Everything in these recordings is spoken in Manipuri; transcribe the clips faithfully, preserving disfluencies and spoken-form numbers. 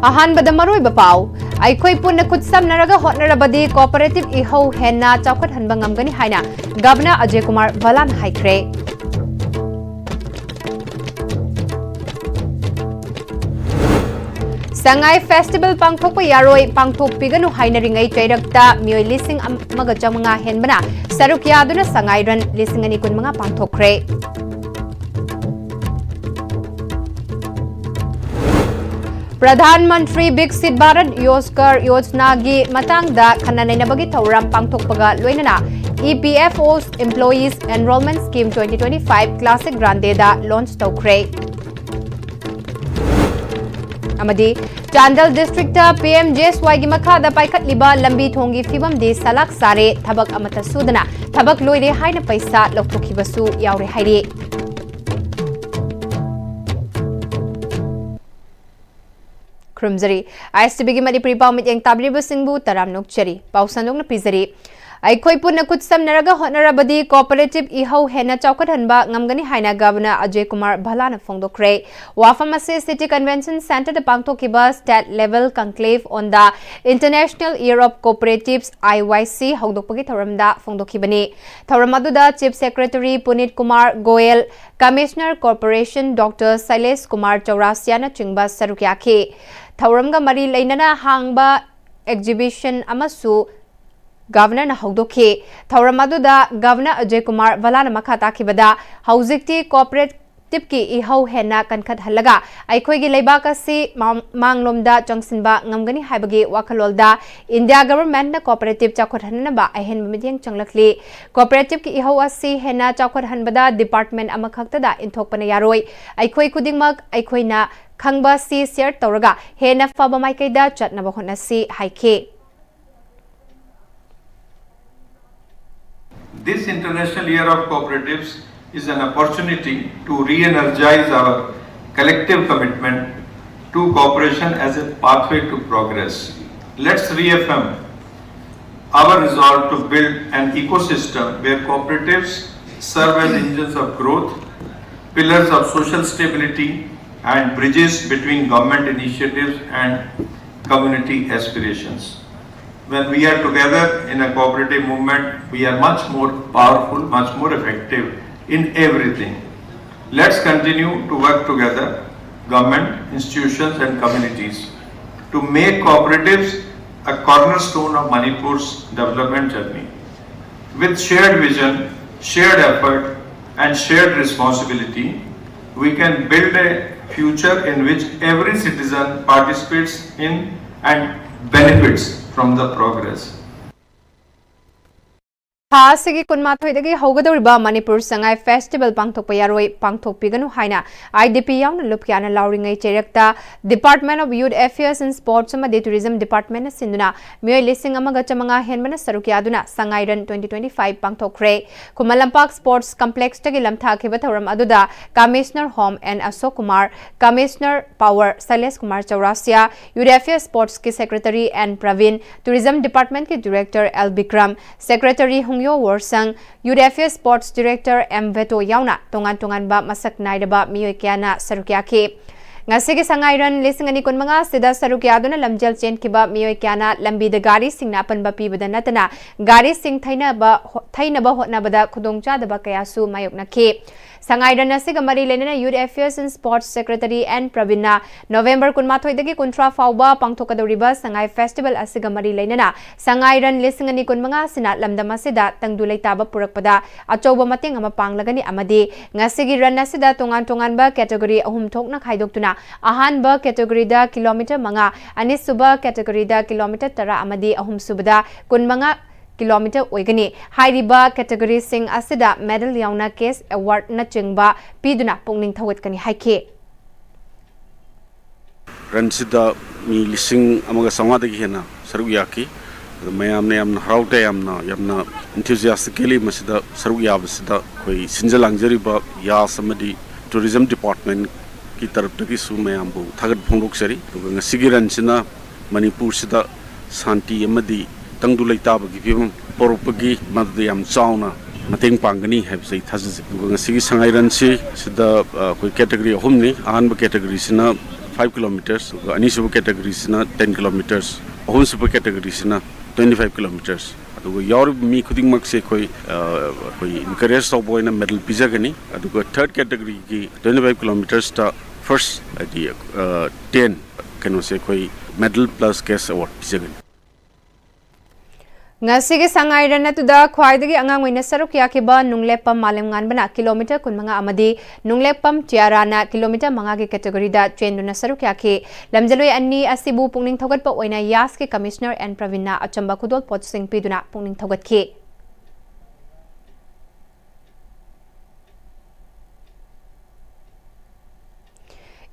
ꯑꯍꯥꯟꯕꯗ ꯃꯔꯨꯑꯣꯏꯕ ꯄꯥꯎ꯫ ꯑꯩꯈꯣꯏ ꯄꯨꯟꯅ ꯈꯨꯠꯁꯝꯅꯔꯒ ꯍꯣꯠꯅꯔꯕꯗꯤ cooperative ꯏꯍꯧ ꯍꯦꯟꯅ ꯆꯥꯎꯈꯠꯍꯟꯕ ꯉꯝꯒꯅꯤ ꯍꯥꯏꯅ Governor ꯑꯖꯌ ꯀꯨꯃꯥꯔ ꯚꯜꯂꯥꯅ ꯍꯥꯏꯈ꯭ꯔꯦ꯫ ꯁꯉꯥꯏ Festival ꯄꯥꯡꯊꯣꯛꯄ ꯌꯥꯔꯣꯏ, ꯄꯥꯡꯊꯣꯛꯄꯤꯒꯅꯨ ꯍꯥꯏꯅꯔꯤꯉꯩ ꯆꯩꯔꯛꯇ ꯃꯤꯑꯣꯏ ꯂꯤꯁꯤꯡ ꯑꯃꯒ ꯆꯥꯃꯉꯥ ꯍꯦꯟꯕꯅ ꯁꯔꯨꯛ ꯌꯥꯗꯨꯅ ꯁꯉꯥꯏ Run ꯂꯤꯁꯤꯡ ꯑꯅꯤ ꯀꯨꯟꯃꯉꯥ ꯄꯥꯡꯊꯣꯛꯈ꯭ꯔꯦ꯫ ꯄ꯭ꯔꯙꯥꯟ ꯃꯟꯇ꯭ꯔꯤ ꯕꯤꯛꯁꯤꯠ ꯚꯥꯔꯠ ꯔꯣꯖꯒꯥꯔ ꯌꯣꯖꯅꯥꯒꯤ ꯃꯇꯥꯡꯗ ꯈꯟꯅ ꯅꯩꯅꯕꯒꯤ ꯊꯧꯔꯝ ꯄꯥꯡꯊꯣꯛꯄꯒ ꯂꯣꯏꯅꯅ E P F O's Employees Enrollment Scheme twenty twenty-five Classic Grande ꯗ launch ꯇꯧꯈ꯭ꯔꯦ꯫ ꯑꯃꯗꯤ ꯆꯥꯟꯗꯦꯜ district ꯇ P M G S Y ꯒꯤ ꯃꯈꯥꯗ ꯄꯥꯏꯈꯠꯂꯤꯕ ꯂꯝꯕꯤ ꯊꯣꯡꯒꯤ ꯐꯤꯕꯝꯗꯤ ꯁꯂꯥꯛ ꯆꯥꯔꯦ, ꯊꯕꯛ ꯑꯃꯠꯇ ꯁꯨꯗꯅ ꯊꯕꯛ ꯂꯣꯏꯔꯦ ꯍꯥꯏꯅ ꯄꯩꯁꯥ ꯂꯧꯊꯣꯛꯈꯤꯕꯁꯨ ꯌꯥꯎꯔꯦ ꯍꯥꯏꯔꯤ꯫ ꯈꯨꯔꯨꯝꯖꯔꯤ꯫ I S T V ꯒꯤ ꯃꯅꯤꯄꯨꯔꯤ ꯄꯥꯎ ꯃꯤꯠꯌꯦꯡ ꯇꯥꯕꯤꯔꯤꯕꯁꯤꯡꯕꯨ ꯇꯔꯥꯝꯅ ꯑꯣꯛꯆꯔꯤ꯫ ꯄꯥꯎ ꯁꯟꯗꯣꯛꯅ ꯄꯤꯖꯔꯤ꯫ ꯑꯩꯈꯣꯏ ꯄꯨꯟꯅ ꯈꯨꯠ ꯁꯝꯅꯔꯒ ꯍꯣꯠꯅꯔꯕꯗꯤ cooperative ꯏꯍꯧ ꯍꯦꯟꯅ ꯆꯥꯎꯈꯠꯍꯟꯕ ꯉꯝꯒꯅꯤ ꯍꯥꯏꯅ Governor ꯑꯖꯌ ꯀꯨꯃꯥꯔ ꯚꯜꯂꯥꯅ ꯐꯣꯡꯗꯣꯛꯈ꯭ꯔꯦ꯫ ꯋꯥꯐꯝ ꯑꯁꯤ City Convention Centre ꯗ ꯄꯥꯡꯊꯣꯛꯈꯤꯕ State Level Conclave on the International Year of Cooperatives, I Y C, ꯍꯧꯗꯣꯛꯄꯒꯤ ꯊꯧꯔꯝꯗ ꯐꯣꯡꯗꯣꯛꯈꯤꯕꯅꯤ꯫ ꯊꯧꯔꯝ ꯑꯗꯨꯗ Chief Secretary ꯄꯨꯅꯤꯠ Kumar Goyal, Commissioner Corporation Doctor ꯁꯩꯂꯦꯁ Kumar ꯆꯧꯔꯥꯁꯤꯌꯥꯅꯆꯤꯡꯕ ꯁꯔꯨꯛ ꯌꯥꯈꯤ꯫ ꯊꯧꯔꯝꯒ ꯃꯔꯤ ꯂꯩꯅꯅ ꯍꯥꯡꯕ exhibition ꯑꯃꯁꯨ Governor ꯅ ꯍꯧꯗꯣꯛꯈꯤ꯫ ꯊꯧꯔꯝ ꯑꯗꯨꯗ Governor ꯑꯖꯌ ꯀꯨꯃꯥꯔ ꯚꯜꯂꯥꯅ ꯃꯈꯥ ꯇꯥꯈꯤꯕꯗ, ꯍꯧꯖꯤꯛꯇꯤ cooperative ꯀꯤ ꯏꯍꯧ ꯍꯦꯟꯅ ꯀꯟꯈꯠꯍꯜꯂꯒ ꯑꯩꯈꯣꯏꯒꯤ ꯂꯩꯕꯥꯛ ꯑꯁꯤ ꯃꯥꯡ-, ꯃꯥꯡꯂꯣꯝꯗ ꯆꯪꯁꯤꯟꯕ ꯉꯝꯒꯅꯤ ꯍꯥꯏꯕꯒꯤ ꯋꯥꯈꯜꯂꯣꯟꯗ India Government ꯅ cooperative ꯆꯥꯎꯈꯠꯍꯟꯅꯕ ꯑꯍꯦꯟꯕ ꯃꯤꯠꯌꯦꯡ ꯆꯪꯂꯛꯂꯤ꯫ Cooperative ꯀꯤ ꯏꯍꯧ ꯑꯁꯤ ꯍꯦꯟꯅ ꯆꯥꯎꯈꯠꯍꯟꯕꯗ department ꯑꯃꯈꯛꯇꯗ ꯏꯟꯊꯣꯛꯄꯅ ꯌꯥꯔꯣꯏ꯫ ꯑꯩꯈꯣꯏ ꯈꯨꯗꯤꯡꯃꯛ ꯑꯩꯈꯣꯏꯅ ꯈꯪꯕ ꯑꯁꯤ share ꯇꯧꯔꯒ ꯍꯦꯟꯅ ꯐꯕ ꯃꯥꯏꯀꯩꯗ ꯆꯠꯅꯕ ꯍꯣꯠꯅꯁꯤ ꯍꯥꯏꯈꯤ꯫ This International Year of Cooperatives is an opportunity to re-energize our collective commitment to cooperation as a pathway to progress. Let's reaffirm our resolve to build an ecosystem where cooperatives serve as engines of growth, pillars of social stability, and bridges between government initiatives and community aspirations. When we are together in a cooperative movement, we are much more powerful, much more effective in everything. Let's continue to work together, government, institutions, and communities, to make cooperatives a cornerstone of Manipur's development journey. With shared vision, shared effort, and shared responsibility, we can build a future in which every citizen participates in and benefits from the progress. ꯊꯥ ꯑꯁꯤꯒꯤ ꯀꯨꯟꯃꯥꯊꯣꯏꯗꯒꯤ ꯍꯧꯒꯗꯧꯔꯤꯕ ꯃꯅꯤꯄꯨꯔ ꯁꯉꯥꯏ ꯐꯦꯁꯇꯤꯚꯦꯜ ꯄꯥꯡꯊꯣꯛꯄ ꯌꯥꯔꯣꯏ, ꯄꯥꯡꯊꯣꯛꯄꯤꯒꯅꯨ ꯍꯥꯏꯅ ꯑꯥꯏ ꯗꯤ ꯄꯤ ꯌꯥꯎꯅ ꯂꯨꯞ ꯀꯌꯥꯅ ꯂꯥꯎꯔꯤꯉꯩ ꯆꯩꯔꯛꯇ Department of Youth Affairs and Sports ꯑꯃꯗꯤ Tourism Departmentꯅ ꯁꯤꯟꯗꯨꯅ ꯃꯤꯑꯣꯏ ꯂꯤꯁꯤꯡ ꯑꯃꯒ ꯆꯥꯃꯉꯥ ꯍꯦꯟꯕꯅ ꯁꯔꯨꯛ ꯌꯥꯗꯨꯅ ꯁꯉꯥꯏ Run twenty twenty-five ꯄꯥꯡꯊꯣꯛꯈ꯭ꯔꯦ꯫ Khuman Lampak Sports Complexꯇꯒꯤ ꯂꯝꯊꯥꯈꯤꯕ ꯊꯧꯔꯝ ꯑꯗꯨꯗ Commissioner Home N Ashok Kumar, Commissioner Power Sailesh Kumar Chaurasia, Youth Affairs Sportsꯀꯤ Secretary N Praveen, Tourism Departmentꯀꯤ Director L Bikram, Secretary ꯍꯨꯡꯌꯣ ꯋꯣꯔꯁꯪ, Youth Affairs Sports Director M Veto ꯌꯥꯎꯅ ꯇꯣꯉꯥꯟ ꯇꯣꯉꯥꯟꯕ ꯃꯁꯛ ꯅꯥꯏꯔꯕ ꯃꯤꯑꯣꯏ ꯀꯌꯥꯅ ꯁꯔꯨꯛ ꯌꯥꯈꯤ꯫ ꯉꯁꯤꯒꯤ ꯁꯉꯥꯏ Run ꯂꯤꯁꯤꯡ ꯑꯅꯤ ꯀꯨꯟꯃꯉꯥ ꯑꯁꯤꯗ ꯁꯔꯨꯛ ꯌꯥꯗꯨꯅ ꯂꯝꯖꯦꯜ ꯆꯦꯟꯈꯤꯕ ꯃꯤꯑꯣꯏ ꯀꯌꯥꯅ ꯂꯝꯕꯤꯗ ꯒꯥꯔꯤꯁꯤꯡꯅ ꯑꯄꯟꯕ ꯄꯤꯕꯗ ꯅꯠꯇꯅ ꯒꯥꯔꯤꯁꯤꯡ ꯊꯩꯅꯕ ꯍꯣ-, ꯊꯩꯅꯕ ꯍꯣꯠꯅꯕꯗ ꯈꯨꯗꯣꯡꯆꯥꯗꯕ ꯀꯌꯥꯁꯨ ꯃꯥꯌꯣꯛꯅꯈꯤ꯫ ꯁꯉꯥꯏ Run ꯑꯁꯤꯒ ꯃꯔꯤ ꯂꯩꯅꯅ Youth Affairs and Sports Secretary N Praveenꯅ November ꯀꯨꯟꯃꯥꯊꯣꯏꯗꯒꯤ ꯀꯨꯟꯊ꯭ꯔꯥ ꯐꯥꯎꯕ ꯄꯥꯡꯊꯣꯛꯀꯗꯧꯔꯤꯕ ꯁꯉꯥꯏ Festival ꯑꯁꯤꯒ ꯃꯔꯤ ꯂꯩꯅꯅ ꯁꯉꯥꯏ Run ꯂꯤꯁꯤꯡ ꯑꯅꯤ ꯀꯨꯟꯃꯉꯥ ꯑꯁꯤꯅ ꯂꯝꯗꯝ ꯑꯁꯤꯗ ꯇꯪꯗꯨ ꯂꯩꯇꯥꯕ ꯄꯨꯔꯛꯄꯗ ꯑꯆꯧꯕ ꯃꯇꯦꯡ ꯑꯃ ꯄꯥꯡꯂꯒꯅꯤ ꯑꯃꯗꯤ ꯉꯁꯤꯒꯤ Run ꯑꯁꯤꯗ ꯇꯣꯉꯥꯟ ꯇꯣꯉꯥꯟꯕ category ꯑꯍꯨꯝ ꯊꯣꯛꯅ ꯈꯥꯏꯗꯣꯛꯇꯨꯅ ꯑꯍꯥꯟꯕ categoryꯗ kilometre ꯃꯉꯥ, ꯑꯅꯤꯁꯨꯕ categoryꯗ kilometre ꯇꯔꯥ ꯑꯃꯗꯤ ꯑꯍꯨꯝꯁꯨꯕꯗ ꯀꯨꯟꯃꯉꯥ kilometre ꯑꯣꯏꯒꯅꯤ꯫ ꯍꯥꯏꯔꯤꯕ categoryꯁꯤꯡ ꯑꯁꯤꯗ medal ꯌꯥꯎꯅ cash awardꯅꯆꯤꯡꯕ ꯄꯤꯗꯨꯅ ꯄꯨꯛꯅꯤꯡ ꯊꯧꯒꯠꯀꯅꯤ ꯍꯥꯏꯈꯤ꯫ Runꯁꯤꯗ ꯃꯤ ꯂꯤꯁꯤꯡ ꯑꯃꯒ ꯆꯥꯝꯃꯉꯥꯗꯒꯤ ꯍꯦꯟꯅ ꯁꯔꯨꯛ ꯌꯥꯈꯤ꯫ ꯑꯗꯣ ꯃꯌꯥꯝꯅ ꯌꯥꯝꯅ ꯍꯔꯥꯎ ꯇꯌꯥꯝꯅ, ꯌꯥꯝꯅ enthusiastically ꯃꯁꯤꯗ ꯁꯔꯨꯛ ꯌꯥꯕꯁꯤꯗ ꯑꯩꯈꯣꯏ ꯁꯤꯟꯖ ꯂꯥꯡꯖꯔꯤꯕ ꯌꯥꯁ ꯑꯃꯗꯤ Tourism Departmentꯀꯤ ꯇꯔꯞꯇꯒꯤꯁꯨ ꯃꯌꯥꯝꯕꯨ ꯊꯥꯒꯠꯄ ꯐꯣꯡꯗꯣꯛꯆꯔꯤ꯫ ꯑꯗꯨꯒ ꯉꯁꯤꯒꯤ Runꯁꯤꯅ ꯃꯅꯤꯄꯨꯔꯁꯤꯗ ꯁꯥꯟꯇꯤ ꯑꯃꯗꯤ ꯇꯪꯗꯨ ꯂꯩꯇꯥꯕꯒꯤ ꯐꯤꯕꯝ ꯄꯣꯔꯛꯄꯒꯤ ꯃꯗꯨꯗ ꯌꯥꯝ ꯆꯥꯎꯅ ꯃꯇꯦꯡ ꯄꯥꯡꯒꯅꯤ ꯍꯥꯏꯕꯁꯦ ꯑꯩ ꯊꯥꯖꯖꯩ꯫ ꯑꯗꯨꯒ ꯉꯁꯤꯒꯤ ꯁꯉꯥꯏ ꯔꯟꯁꯤ ꯁꯤꯗ, ꯑ, ꯑꯩꯈꯣꯏ category ꯑꯍꯨꯝꯅꯤ꯫ ꯑꯍꯥꯟꯕ categoryꯁꯤꯅ five kilometres, ꯑꯗꯨꯒ ꯑꯅꯤꯁꯨꯕ categoryꯁꯤꯅ ten kilometres, ꯑꯍꯨꯝꯁꯨꯕ categoryꯁꯤꯅ twenty five kilometres꯫ ꯑꯗꯨꯒ ꯌꯥꯎꯔꯤꯕ ꯃꯤ ꯈꯨꯗꯤꯡꯃꯛꯁꯦ ꯑꯩꯈꯣꯏ, ꯑ, ꯑꯩꯈꯣꯏ encourage ꯇꯧꯕ ꯑꯣꯏꯅ medal ꯄꯤꯖꯒꯅꯤ꯫ ꯑꯗꯨꯒ third categoryꯒꯤ twenty five kilometresꯇ first ꯍꯥꯏꯗꯤ, ꯑ, ten ꯀꯩꯅꯣꯁꯦ ꯑꯩꯈꯣꯏ medal plus cash award ꯄꯤꯖꯒꯅꯤ꯫ ꯉꯁꯤꯒꯤ ꯁꯉꯥꯏ ꯔꯟ ꯑꯗꯨꯗ ꯈ꯭ꯋꯥꯏꯗꯒꯤ ꯑꯉꯥꯡ ꯑꯣꯏꯅ ꯁꯔꯨꯛ ꯌꯥꯈꯤꯕ ꯅꯨꯡꯂꯦꯞꯄꯝ ꯃꯥꯂꯦꯝꯉꯥꯟꯕꯅ kilometre ꯀꯨꯟꯃꯉꯥ ꯑꯃꯗꯤ ꯅꯨꯡꯂꯦꯞꯄꯝ ꯇꯤꯌꯥꯔꯥꯅ kilometre ꯃꯉꯥꯒꯤ categoryꯗ ꯆꯦꯟꯗꯨꯅ ꯁꯔꯨꯛ ꯌꯥꯈꯤ꯫ ꯂꯝꯖꯦꯜꯂꯣꯏ ꯑꯅꯤ ꯑꯁꯤꯕꯨ ꯄꯨꯛꯅꯤꯡ ꯊꯧꯒꯠꯄ ꯑꯣꯏꯅ ꯌꯥꯁꯀꯤ Commissioner ꯑꯦꯟ ꯄ꯭ꯔꯕꯤꯟꯅ ꯑꯆꯝꯕ ꯈꯨꯗꯣꯜꯄꯣꯠꯁꯤꯡ ꯄꯤꯗꯨꯅ ꯄꯨꯛꯅꯤꯡ ꯊꯧꯒꯠꯈꯤ꯫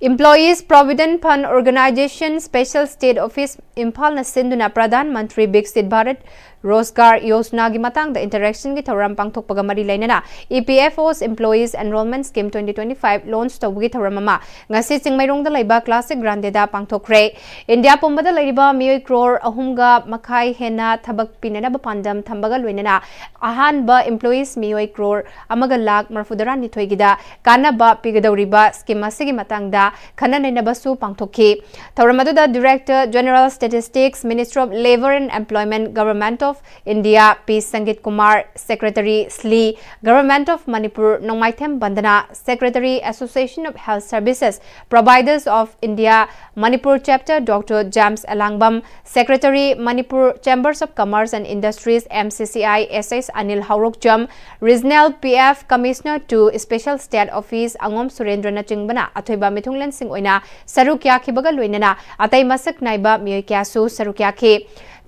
Employees Provident Fund Organisation Special State Office ꯏꯝꯐꯥꯜꯅ ꯁꯤꯟꯗꯨꯅ ꯄ꯭ꯔꯙꯥꯟ ꯃꯟꯇ꯭ꯔꯤ ꯕꯤꯛꯁꯤꯠ ꯚꯥꯔꯠ ꯔꯣꯖꯒꯥꯔ ꯌꯣꯖꯅꯥꯒꯤ ꯃꯇꯥꯡꯗ interactionꯒꯤ ꯊꯧꯔꯝ ꯄꯥꯡꯊꯣꯛꯄꯒ ꯃꯔꯤ ꯂꯩꯅꯅ E P F O's Employees Enrollment Scheme twenty twenty-five launch ꯇꯧꯕꯒꯤ ꯊꯧꯔꯝ ꯑꯃ ꯉꯁꯤ ꯆꯤꯡꯃꯩꯔꯣꯡꯗ ꯂꯩꯕ Classic Grandeꯗ ꯄꯥꯡꯊꯣꯛꯈ꯭ꯔꯦ꯫ ꯏꯟꯗꯤꯌꯥ ꯄꯨꯝꯕꯗ ꯂꯩꯔꯤꯕ ꯃꯤꯑꯣꯏ ꯀ꯭ꯔꯣꯔ ꯑꯍꯨꯝꯒ ꯃꯈꯥꯏ ꯍꯦꯟꯅ ꯊꯕꯛ ꯄꯤꯅꯅꯕ ꯄꯥꯟꯗꯝ ꯊꯝꯕꯒ ꯂꯣꯏꯅꯅ ꯑꯍꯥꯟꯕ employees ꯃꯤꯑꯣꯏ ꯀ꯭ꯔꯣꯔ ꯑꯃꯒ ꯂꯥꯈ ꯃꯔꯐꯨꯇꯔꯥꯅꯤꯊꯣꯏꯒꯤꯗ ꯀꯥꯟꯅꯕ ꯄꯤꯒꯗꯧꯔꯤꯕ scheme ꯑꯁꯤꯒꯤ ꯃꯇꯥꯡꯗ ꯈꯟꯅ ꯅꯩꯅꯕꯁꯨ ꯄꯥꯡꯊꯣꯛꯈꯤ꯫ ꯊꯧꯔꯝ ꯑꯗꯨꯗ Director General Statistics, Ministry of Labour and Employment, Government of India, P Sangeet Kumar, Secretary, ꯁ꯭ꯂꯤ, Government of Manipur, Nongmaithem Vandana, Secretary, Association of Health Services Providers of India, Manipur Chapter, Doctor James Elangbam, Secretary, Manipur Chambers of Commerce and Industries, M C C I, S S Anil ꯍꯧꯔꯣꯛꯆꯝ, Regional P F Commissioner to Special State Office ꯑꯉꯣꯝ ꯁꯨꯔꯦꯟꯗ꯭ꯔꯅꯆꯤꯡꯕꯅ ꯑꯊꯣꯏꯕ ꯃꯤꯊꯨꯡꯂꯦꯟꯁꯤꯡ ꯑꯣꯏꯅ ꯁꯔꯨꯛ ꯌꯥꯈꯤꯕꯒ ꯂꯣꯏꯅꯅ ꯑꯇꯩ ꯃꯁꯛ ꯅꯥꯏꯕ ꯃꯤꯑꯣꯏ ꯀꯌꯥꯁꯨ ꯁꯔꯨꯛ ꯌꯥꯈꯤ꯫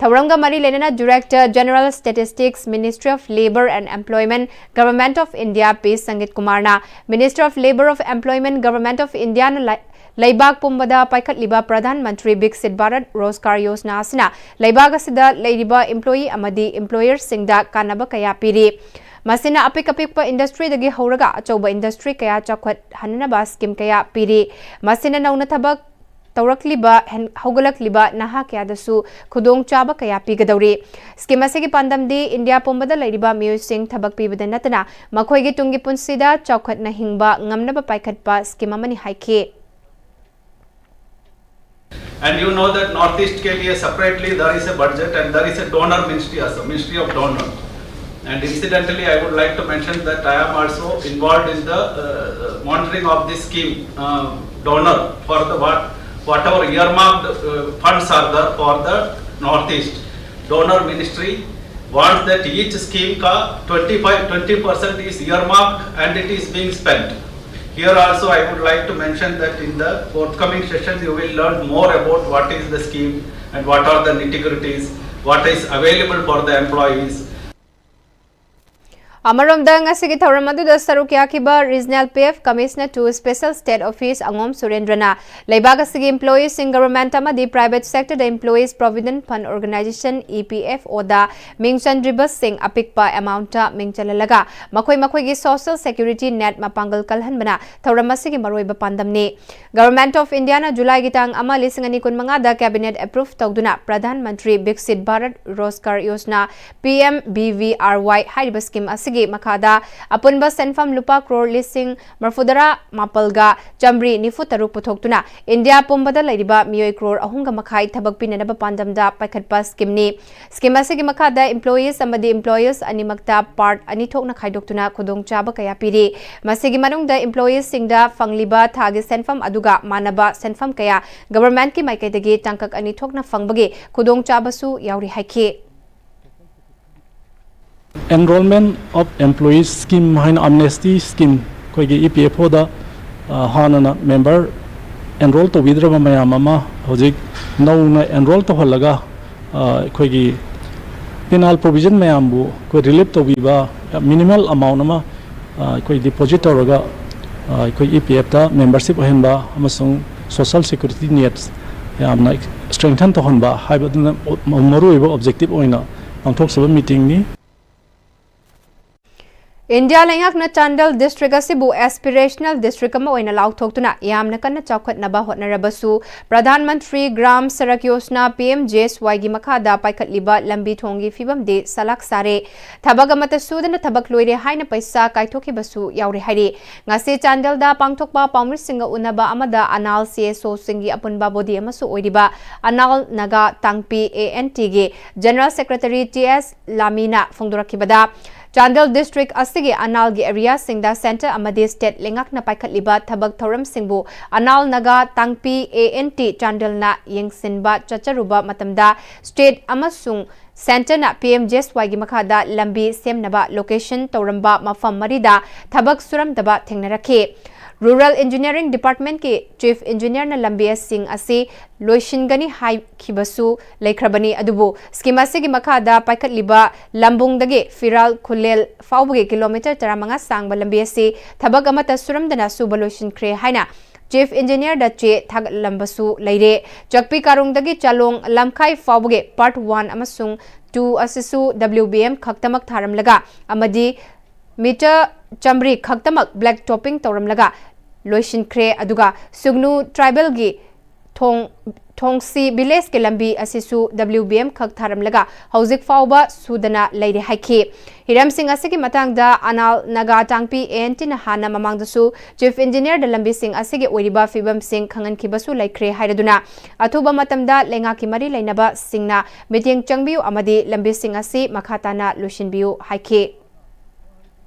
ꯊꯧꯔꯝꯒ ꯃꯔꯤ ꯂꯩꯅꯅ Director General Statistics, Ministry of Labour and Employment, Government of India, ꯄꯤ ꯁꯪꯒꯤꯠ ꯀꯨꯃꯥꯔꯅ Ministry of Labour of Employment, Government of Indiaꯅ ꯂꯩ-, ꯂꯩꯕꯥꯛ ꯄꯨꯝꯕꯗ ꯄꯥꯏꯈꯠꯂꯤꯕ ꯄ꯭ꯔꯙꯥꯟ ꯃꯟꯇ꯭ꯔꯤ ꯕꯤꯛꯁꯤꯠ ꯚꯥꯔꯠ ꯔꯣꯖꯒꯥꯔ ꯌꯣꯖꯅꯥ ꯑꯁꯤꯅ ꯂꯩꯕꯥꯛ ꯑꯁꯤꯗ ꯂꯩꯔꯤꯕ employee ꯑꯃꯗꯤ employerꯁꯤꯡꯗ ꯀꯥꯟꯅꯕ ꯀꯌꯥ ꯄꯤꯔꯤ꯫ ꯃꯁꯤꯅ ꯑꯄꯤꯛ ꯑꯄꯤꯛꯄ industryꯗꯒꯤ ꯍꯧꯔꯒ ꯑꯆꯧꯕ industry ꯀꯌꯥ ꯆꯥꯎꯈꯠꯍꯟꯅꯅꯕ scheme ꯀꯌꯥ ꯄꯤꯔꯤ꯫ ꯃꯁꯤꯅ ꯅꯧꯅ ꯊꯕꯛ ꯇꯧꯔꯛꯂꯤꯕ ꯍꯦꯟ-, ꯍꯧꯒꯠꯂꯛꯂꯤꯕ ꯅꯍꯥ ꯀꯌꯥꯗꯁꯨ ꯈꯨꯗꯣꯡꯆꯥꯕ ꯀꯌꯥ ꯄꯤꯒꯗꯧꯔꯤ꯫ ꯁ꯭ꯀꯤꯝ ꯑꯁꯤꯒꯤ ꯄꯥꯟꯗꯝꯗꯤ ꯏꯟꯗꯤꯌꯥ ꯄꯨꯝꯕꯗ ꯂꯩꯔꯤꯕ ꯃꯤꯑꯣꯏꯁꯤꯡ ꯊꯕꯛ ꯄꯤꯕꯗ ꯅꯠꯇꯅ ꯃꯈꯣꯏꯒꯤ ꯇꯨꯡꯒꯤ ꯄꯨꯟꯁꯤꯗ ꯆꯥꯎꯈꯠꯅ ꯍꯤꯡꯕ ꯉꯝꯅꯕ ꯄꯥꯏꯈꯠꯄ ꯁ꯭ꯀꯤꯝ ꯑꯃꯅꯤ ꯍꯥꯏꯈꯤ꯫ And you know that Northeast के लिए separately there is a budget and there is a donor ministry also, Ministry of Donor. And incidentally, I would like to mention that I am also involved in the uh, monitoring of this scheme uh, donor for the what whatever earmarked uh, funds are there for the Northeast. Donor ministry wants that each scheme का twenty five twenty percent is earmarked and it is being spent. Here also I would like to mention that in the forthcoming session you will learn more about what is the scheme and what are the nitty-gritties, what is available for the employees. ꯑꯃꯔꯣꯝꯗ ꯉꯁꯤꯒꯤ ꯊꯧꯔꯝ ꯑꯗꯨꯗ ꯁꯔꯨꯛ ꯌꯥꯈꯤꯕ Regional P F Commissioner to Special State Office ꯑꯉꯣꯝ ꯁꯨꯔꯦꯟꯗ꯭ꯔꯅ ꯂꯩꯕꯥꯛ ꯑꯁꯤꯒꯤ employeeꯁꯤꯡ government ꯑꯃꯗꯤ private sectorꯗ employees provident fund organisation E P F Oꯗ ꯃꯤꯡ ꯆꯟꯗ꯭ꯔꯤꯕꯁꯤꯡ ꯑꯄꯤꯛꯄ amountꯇ ꯃꯤꯡ ꯆꯜꯍꯜꯂꯒ ꯃꯈꯣꯏ ꯃꯈꯣꯏꯒꯤ social security net ꯃꯄꯥꯡꯒꯜ ꯀꯜꯍꯟꯕꯅ ꯊꯧꯔꯝ ꯑꯁꯤꯒꯤ ꯃꯔꯨꯑꯣꯏꯕ ꯄꯥꯟꯗꯝꯅꯤ꯫ Government of Indiaꯅ Julyꯒꯤ ꯇꯥꯡ ꯑꯃ ꯂꯤꯁꯤꯡ ꯑꯅꯤ ꯀꯨꯟꯃꯉꯥꯗ cabinet approve ꯇꯧꯗꯨꯅ Pradhan Mantri Viksit Bharat Rozgar Yojana P M V V R Y ꯍꯥꯏꯔꯤꯕ ꯁ꯭ꯀꯤꯝ ꯑꯁꯤꯒꯤ ꯃꯈꯥꯗ ꯑꯄꯨꯟꯕ ꯁꯦꯟꯐꯝ ꯂꯨꯄꯥ ꯀ꯭ꯔꯣꯔ ꯂꯤꯁꯤꯡ ꯃꯔꯐꯨꯇꯔꯥ ꯃꯥꯄꯜꯒ ꯆꯥꯃꯔꯤ ꯅꯤꯐꯨ ꯇꯔꯨꯛ ꯄꯨꯊꯣꯛꯇꯨꯅ ꯏꯟꯗꯤꯌꯥ ꯄꯨꯝꯕꯗ ꯂꯩꯔꯤꯕ ꯃꯤꯑꯣꯏ ꯀ꯭ꯔꯣꯔ ꯑꯍꯨꯝꯒ ꯃꯈꯥꯏ ꯊꯕꯛ ꯄꯤꯅꯅꯕ ꯄꯥꯟꯗꯝꯗ ꯄꯥꯏꯈꯠꯄ ꯁ꯭ꯀꯤꯝꯅꯤ꯫ ꯁ꯭ꯀꯤꯝ ꯑꯁꯤꯒꯤ ꯃꯈꯥꯗ employees ꯑꯃꯗꯤ employers ꯑꯅꯤꯃꯛꯇ part ꯑꯅꯤ ꯊꯣꯛꯅ ꯈꯥꯏꯗꯣꯛꯇꯨꯅ ꯈꯨꯗꯣꯡꯆꯥꯕ ꯀꯌꯥ ꯄꯤꯔꯤ꯫ ꯃꯁꯤꯒꯤ ꯃꯅꯨꯡꯗ employeesꯁꯤꯡꯗ ꯐꯪꯂꯤꯕ ꯊꯥꯒꯤ ꯁꯦꯟꯐꯝ ꯑꯗꯨꯒ ꯃꯥꯟꯅꯕ ꯁꯦꯟꯐꯝ ꯀꯌꯥ governmentꯀꯤ ꯃꯥꯏꯀꯩꯗꯒꯤ ꯇꯥꯡꯀꯛ ꯑꯅꯤ ꯊꯣꯛꯅ ꯐꯪꯕꯒꯤ ꯈꯨꯗꯣꯡꯆꯥꯕꯁꯨ ꯌꯥꯎꯔꯤ ꯍꯥꯏꯈꯤ꯫ Enrollment of Employees Scheme ꯍꯥꯏꯅ amnesty scheme ꯑꯩꯈꯣꯏꯒꯤ E P F Oꯗ ꯍꯥꯟꯅꯅ member enroll ꯇꯧꯕꯤꯗ꯭ꯔꯕ ꯃꯌꯥꯝ ꯑꯃ ꯍꯧꯖꯤꯛ ꯅꯧꯅ enroll ꯇꯧꯍꯜꯂꯒ ꯑꯩꯈꯣꯏꯒꯤ penal provision ꯃꯌꯥꯝꯕꯨ ꯑꯩꯈꯣꯏ relief ꯇꯧꯕꯤꯕ minimal amount ꯑꯃ ꯑꯩꯈꯣꯏ deposit ꯇꯧꯔꯒ ꯑꯩꯈꯣꯏ E P Fꯇ membership ꯑꯣꯏꯍꯟꯕ ꯑꯃꯁꯨꯡ social security net ꯌꯥꯝꯅ strengthen ꯇꯧꯍꯟꯕ ꯍꯥꯏꯕꯗꯨꯅ ꯃꯔꯨꯑꯣꯏꯕ objective ꯑꯣꯏꯅ ꯄꯥꯡꯊꯣꯛꯆꯕ meetingꯅꯤ꯫ ꯏꯟꯗꯤꯌꯥ ꯂꯩꯉꯥꯛꯅ ꯆꯥꯟꯗꯦꯜ ꯗꯤꯁꯇ꯭ꯔꯤꯛ ꯑꯁꯤꯕꯨ ꯑꯦꯁꯄꯤꯔꯦꯁꯅꯦꯜ ꯗꯤꯁꯇ꯭ꯔꯤꯛ ꯑꯃ ꯑꯣꯏꯅ ꯂꯥꯎꯊꯣꯛꯇꯨꯅ ꯌꯥꯝꯅ ꯀꯟꯅ ꯆꯥꯎꯈꯠꯅꯕ ꯍꯣꯠꯅꯔꯕꯁꯨ, Pradhan Mantri Gram Sadak Yojana, P M G S ꯋꯥꯏꯒꯤ ꯃꯈꯥꯗ ꯄꯥꯏꯈꯠꯂꯤꯕ ꯂꯝꯕꯤ ꯊꯣꯡꯒꯤ ꯐꯤꯕꯝꯗꯤ ꯁꯂꯥꯛ ꯁꯥꯔꯦ꯫ ꯊꯕꯛ ꯑꯃꯠꯇ ꯁꯨꯗꯅ ꯊꯕꯛ ꯂꯣꯏꯔꯦ ꯍꯥꯏꯅ ꯄꯩꯁꯥ ꯀꯥꯏꯊꯣꯛꯈꯤꯕꯁꯨ ꯌꯥꯎꯔꯦ ꯍꯥꯏꯔꯤ꯫ ꯉꯁꯤ ꯆꯥꯟꯗꯦꯜꯗ ꯄꯥꯡꯊꯣꯛꯄ ꯄꯥꯎꯃꯤꯁꯤꯡꯒ ꯎꯅꯕ ꯑꯃꯗ ꯑꯅꯥꯜ ꯁꯤ ꯑꯦꯁ ꯑꯣꯁꯤꯡꯒꯤ ꯑꯄꯨꯟꯕ ꯕꯣꯗꯤ ꯑꯃꯁꯨ ꯑꯣꯏꯔꯤꯕ ꯑꯅꯥꯜ ꯅꯥꯒꯥ ꯇꯥꯡꯄꯤ ꯑꯦ ꯑꯦꯟ ꯇꯤꯒꯤ ꯖꯦꯅꯔꯦꯜ ꯁꯦꯀ꯭ꯔꯦꯇꯔꯤ ꯇꯤ ꯑꯦꯁ ꯂꯥꯃꯤꯅ ꯐꯣꯡꯗꯣꯔꯛꯈꯤꯕꯗ, ꯆꯥꯟꯗꯦꯜ ꯗꯤꯁꯇ꯭ꯔꯤꯛ ꯑꯁꯤꯒꯤ ꯑꯅꯥꯜꯒꯤ ꯑꯦꯔꯤꯌꯥꯁꯤꯡꯗ ꯁꯦꯟꯇꯔ ꯑꯃꯗꯤ ꯁ꯭ꯇꯦꯠ ꯂꯩꯉꯥꯛꯅ ꯄꯥꯏꯈꯠꯂꯤꯕ ꯊꯕꯛ ꯊꯧꯔꯝꯁꯤꯡꯕꯨ Anal Naga Tangpi A N T ꯆꯥꯟꯗꯦꯜꯅ ꯌꯦꯡꯁꯤꯟꯕ ꯆꯠꯆꯔꯨꯕ ꯃꯇꯝꯗ, ꯁ꯭ꯇꯦꯠ ꯑꯃꯁꯨꯡ ꯁꯦꯟꯇꯔꯅ ꯄꯤ ꯑꯦꯝ ꯖꯤ ꯑꯦꯁ ꯋꯥꯏꯒꯤ ꯃꯈꯥꯗ ꯂꯝꯕꯤ ꯁꯦꯝꯅꯕ ꯂꯣꯀꯦꯁꯟ ꯇꯧꯔꯝꯕ ꯃꯐꯝ ꯃꯔꯤꯗ ꯊꯕꯛ ꯁꯨꯔꯝꯗꯕ ꯊꯦꯡꯅꯔꯛꯈꯤ꯫ ꯔꯨꯔꯦꯜ ꯏꯟꯖꯤꯅꯤꯌꯔꯤꯡ ꯗꯤꯄꯥꯔꯠꯃꯦꯟꯠꯀꯤ ꯆꯤꯐ ꯏꯟꯖꯤꯅꯤꯌꯔꯅ ꯂꯝꯕꯤ ꯑꯁꯤꯡ ꯑꯁꯤ ꯂꯣꯏꯁꯤꯟꯒꯅꯤ ꯍꯥꯏꯈꯤꯕꯁꯨ ꯂꯩꯈ꯭ꯔꯕꯅꯤ, ꯑꯗꯨꯕꯨ ꯁ꯭ꯀꯤꯝ ꯑꯁꯤꯒꯤ ꯃꯈꯥꯗ ꯄꯥꯏꯈꯠꯂꯤꯕ ꯂꯝꯕꯨꯡꯗꯒꯤ ꯐꯤꯔꯥꯜ ꯈꯨꯂꯦꯜ ꯐꯥꯎꯕꯒꯤ ꯀꯤꯂꯣꯃꯤꯇꯔ ꯇꯔꯥꯃꯉꯥ ꯁꯥꯡꯕ ꯂꯝꯕꯤ ꯑꯁꯤ ꯊꯕꯛ ꯑꯃꯠꯇ ꯁꯨꯔꯝꯗꯅ ꯁꯨꯕ ꯂꯣꯏꯁꯤꯟꯈ꯭ꯔꯦ ꯍꯥꯏꯅ ꯆꯤꯐ ꯏꯟꯖꯤꯅꯤꯌꯔꯗ ꯆꯦ ꯊꯥꯒꯠꯂꯝꯕꯁꯨ ꯂꯩꯔꯦ꯫ ꯆꯛꯄꯤ ꯀꯥꯔꯣꯡꯗꯒꯤ ꯆꯥꯂꯣꯡ ꯂꯝꯈꯥꯏ ꯐꯥꯎꯕꯒꯤ ꯄꯥꯔꯠ ꯋꯥꯟ ꯑꯃꯁꯨꯡ ꯇꯨ ꯑꯁꯤꯁꯨ ꯗꯕ꯭ꯂꯤꯎ ꯕꯤ ꯑꯦꯝ ꯈꯛꯇꯃꯛ ꯊꯥꯔꯝꯂꯒ ꯑꯃꯗꯤ ꯃꯤꯇꯔ ꯆꯥꯃꯔꯤ ꯈꯛꯇꯃꯛ ꯕ꯭ꯂꯦꯛ ꯇꯣꯞꯄꯤꯡ ꯇꯧꯔꯝꯂꯒ ꯂꯣꯏꯁꯤꯟꯈ꯭ꯔꯦ꯫ ꯑꯗꯨꯒ ꯁꯨꯒꯅꯨ ꯇ꯭ꯔꯥꯏꯕꯦꯜꯒꯤ ꯊꯣꯡ, ꯊꯣꯡꯁꯤ ꯚꯤꯂꯦꯖꯀꯤ ꯂꯝꯕꯤ ꯑꯁꯤꯁꯨ ꯗꯕ꯭ꯂꯤꯎ ꯕꯤ ꯑꯦꯝ ꯈꯛ ꯊꯥꯔꯝꯂꯒ ꯍꯧꯖꯤꯛ ꯐꯥꯎꯕ ꯁꯨꯗꯅ ꯂꯩꯔꯦ ꯍꯥꯏꯈꯤ꯫ ꯍꯤꯔꯝꯁꯤꯡ ꯑꯁꯤꯒꯤ ꯃꯇꯥꯡꯗ ꯑꯅꯥꯜ ꯅꯥꯒꯥ ꯇꯥꯡꯄꯤ ꯑꯦ ꯑꯦꯟ ꯇꯤꯅ ꯍꯥꯟꯅ ꯃꯃꯥꯡꯗꯁꯨ ꯆꯤꯐ ꯏꯟꯖꯤꯅꯤꯌꯔꯗ ꯂꯝꯕꯤꯁꯤꯡ ꯑꯁꯤꯒꯤ ꯑꯣꯏꯔꯤꯕ ꯐꯤꯕꯝꯁꯤꯡ ꯈꯪꯍꯟꯈꯤꯕꯁꯨ ꯂꯩꯈ꯭ꯔꯦ ꯍꯥꯏꯔꯗꯨꯅ, ꯑꯊꯨꯕ ꯃꯇꯝꯗ ꯂꯩꯉꯥꯛꯀꯤ ꯃꯔꯤ ꯂꯩꯅꯕꯁꯤꯡꯅ ꯃꯤꯠꯌꯦꯡ ꯆꯪꯕꯤꯌꯨ ꯑꯃꯗꯤ ꯂꯝꯕꯤꯁꯤꯡ ꯑꯁꯤ ꯃꯈꯥ ꯇꯥꯅ ꯂꯣꯏꯁꯤꯟꯕꯤꯌꯨ ꯍꯥꯏꯈꯤ꯫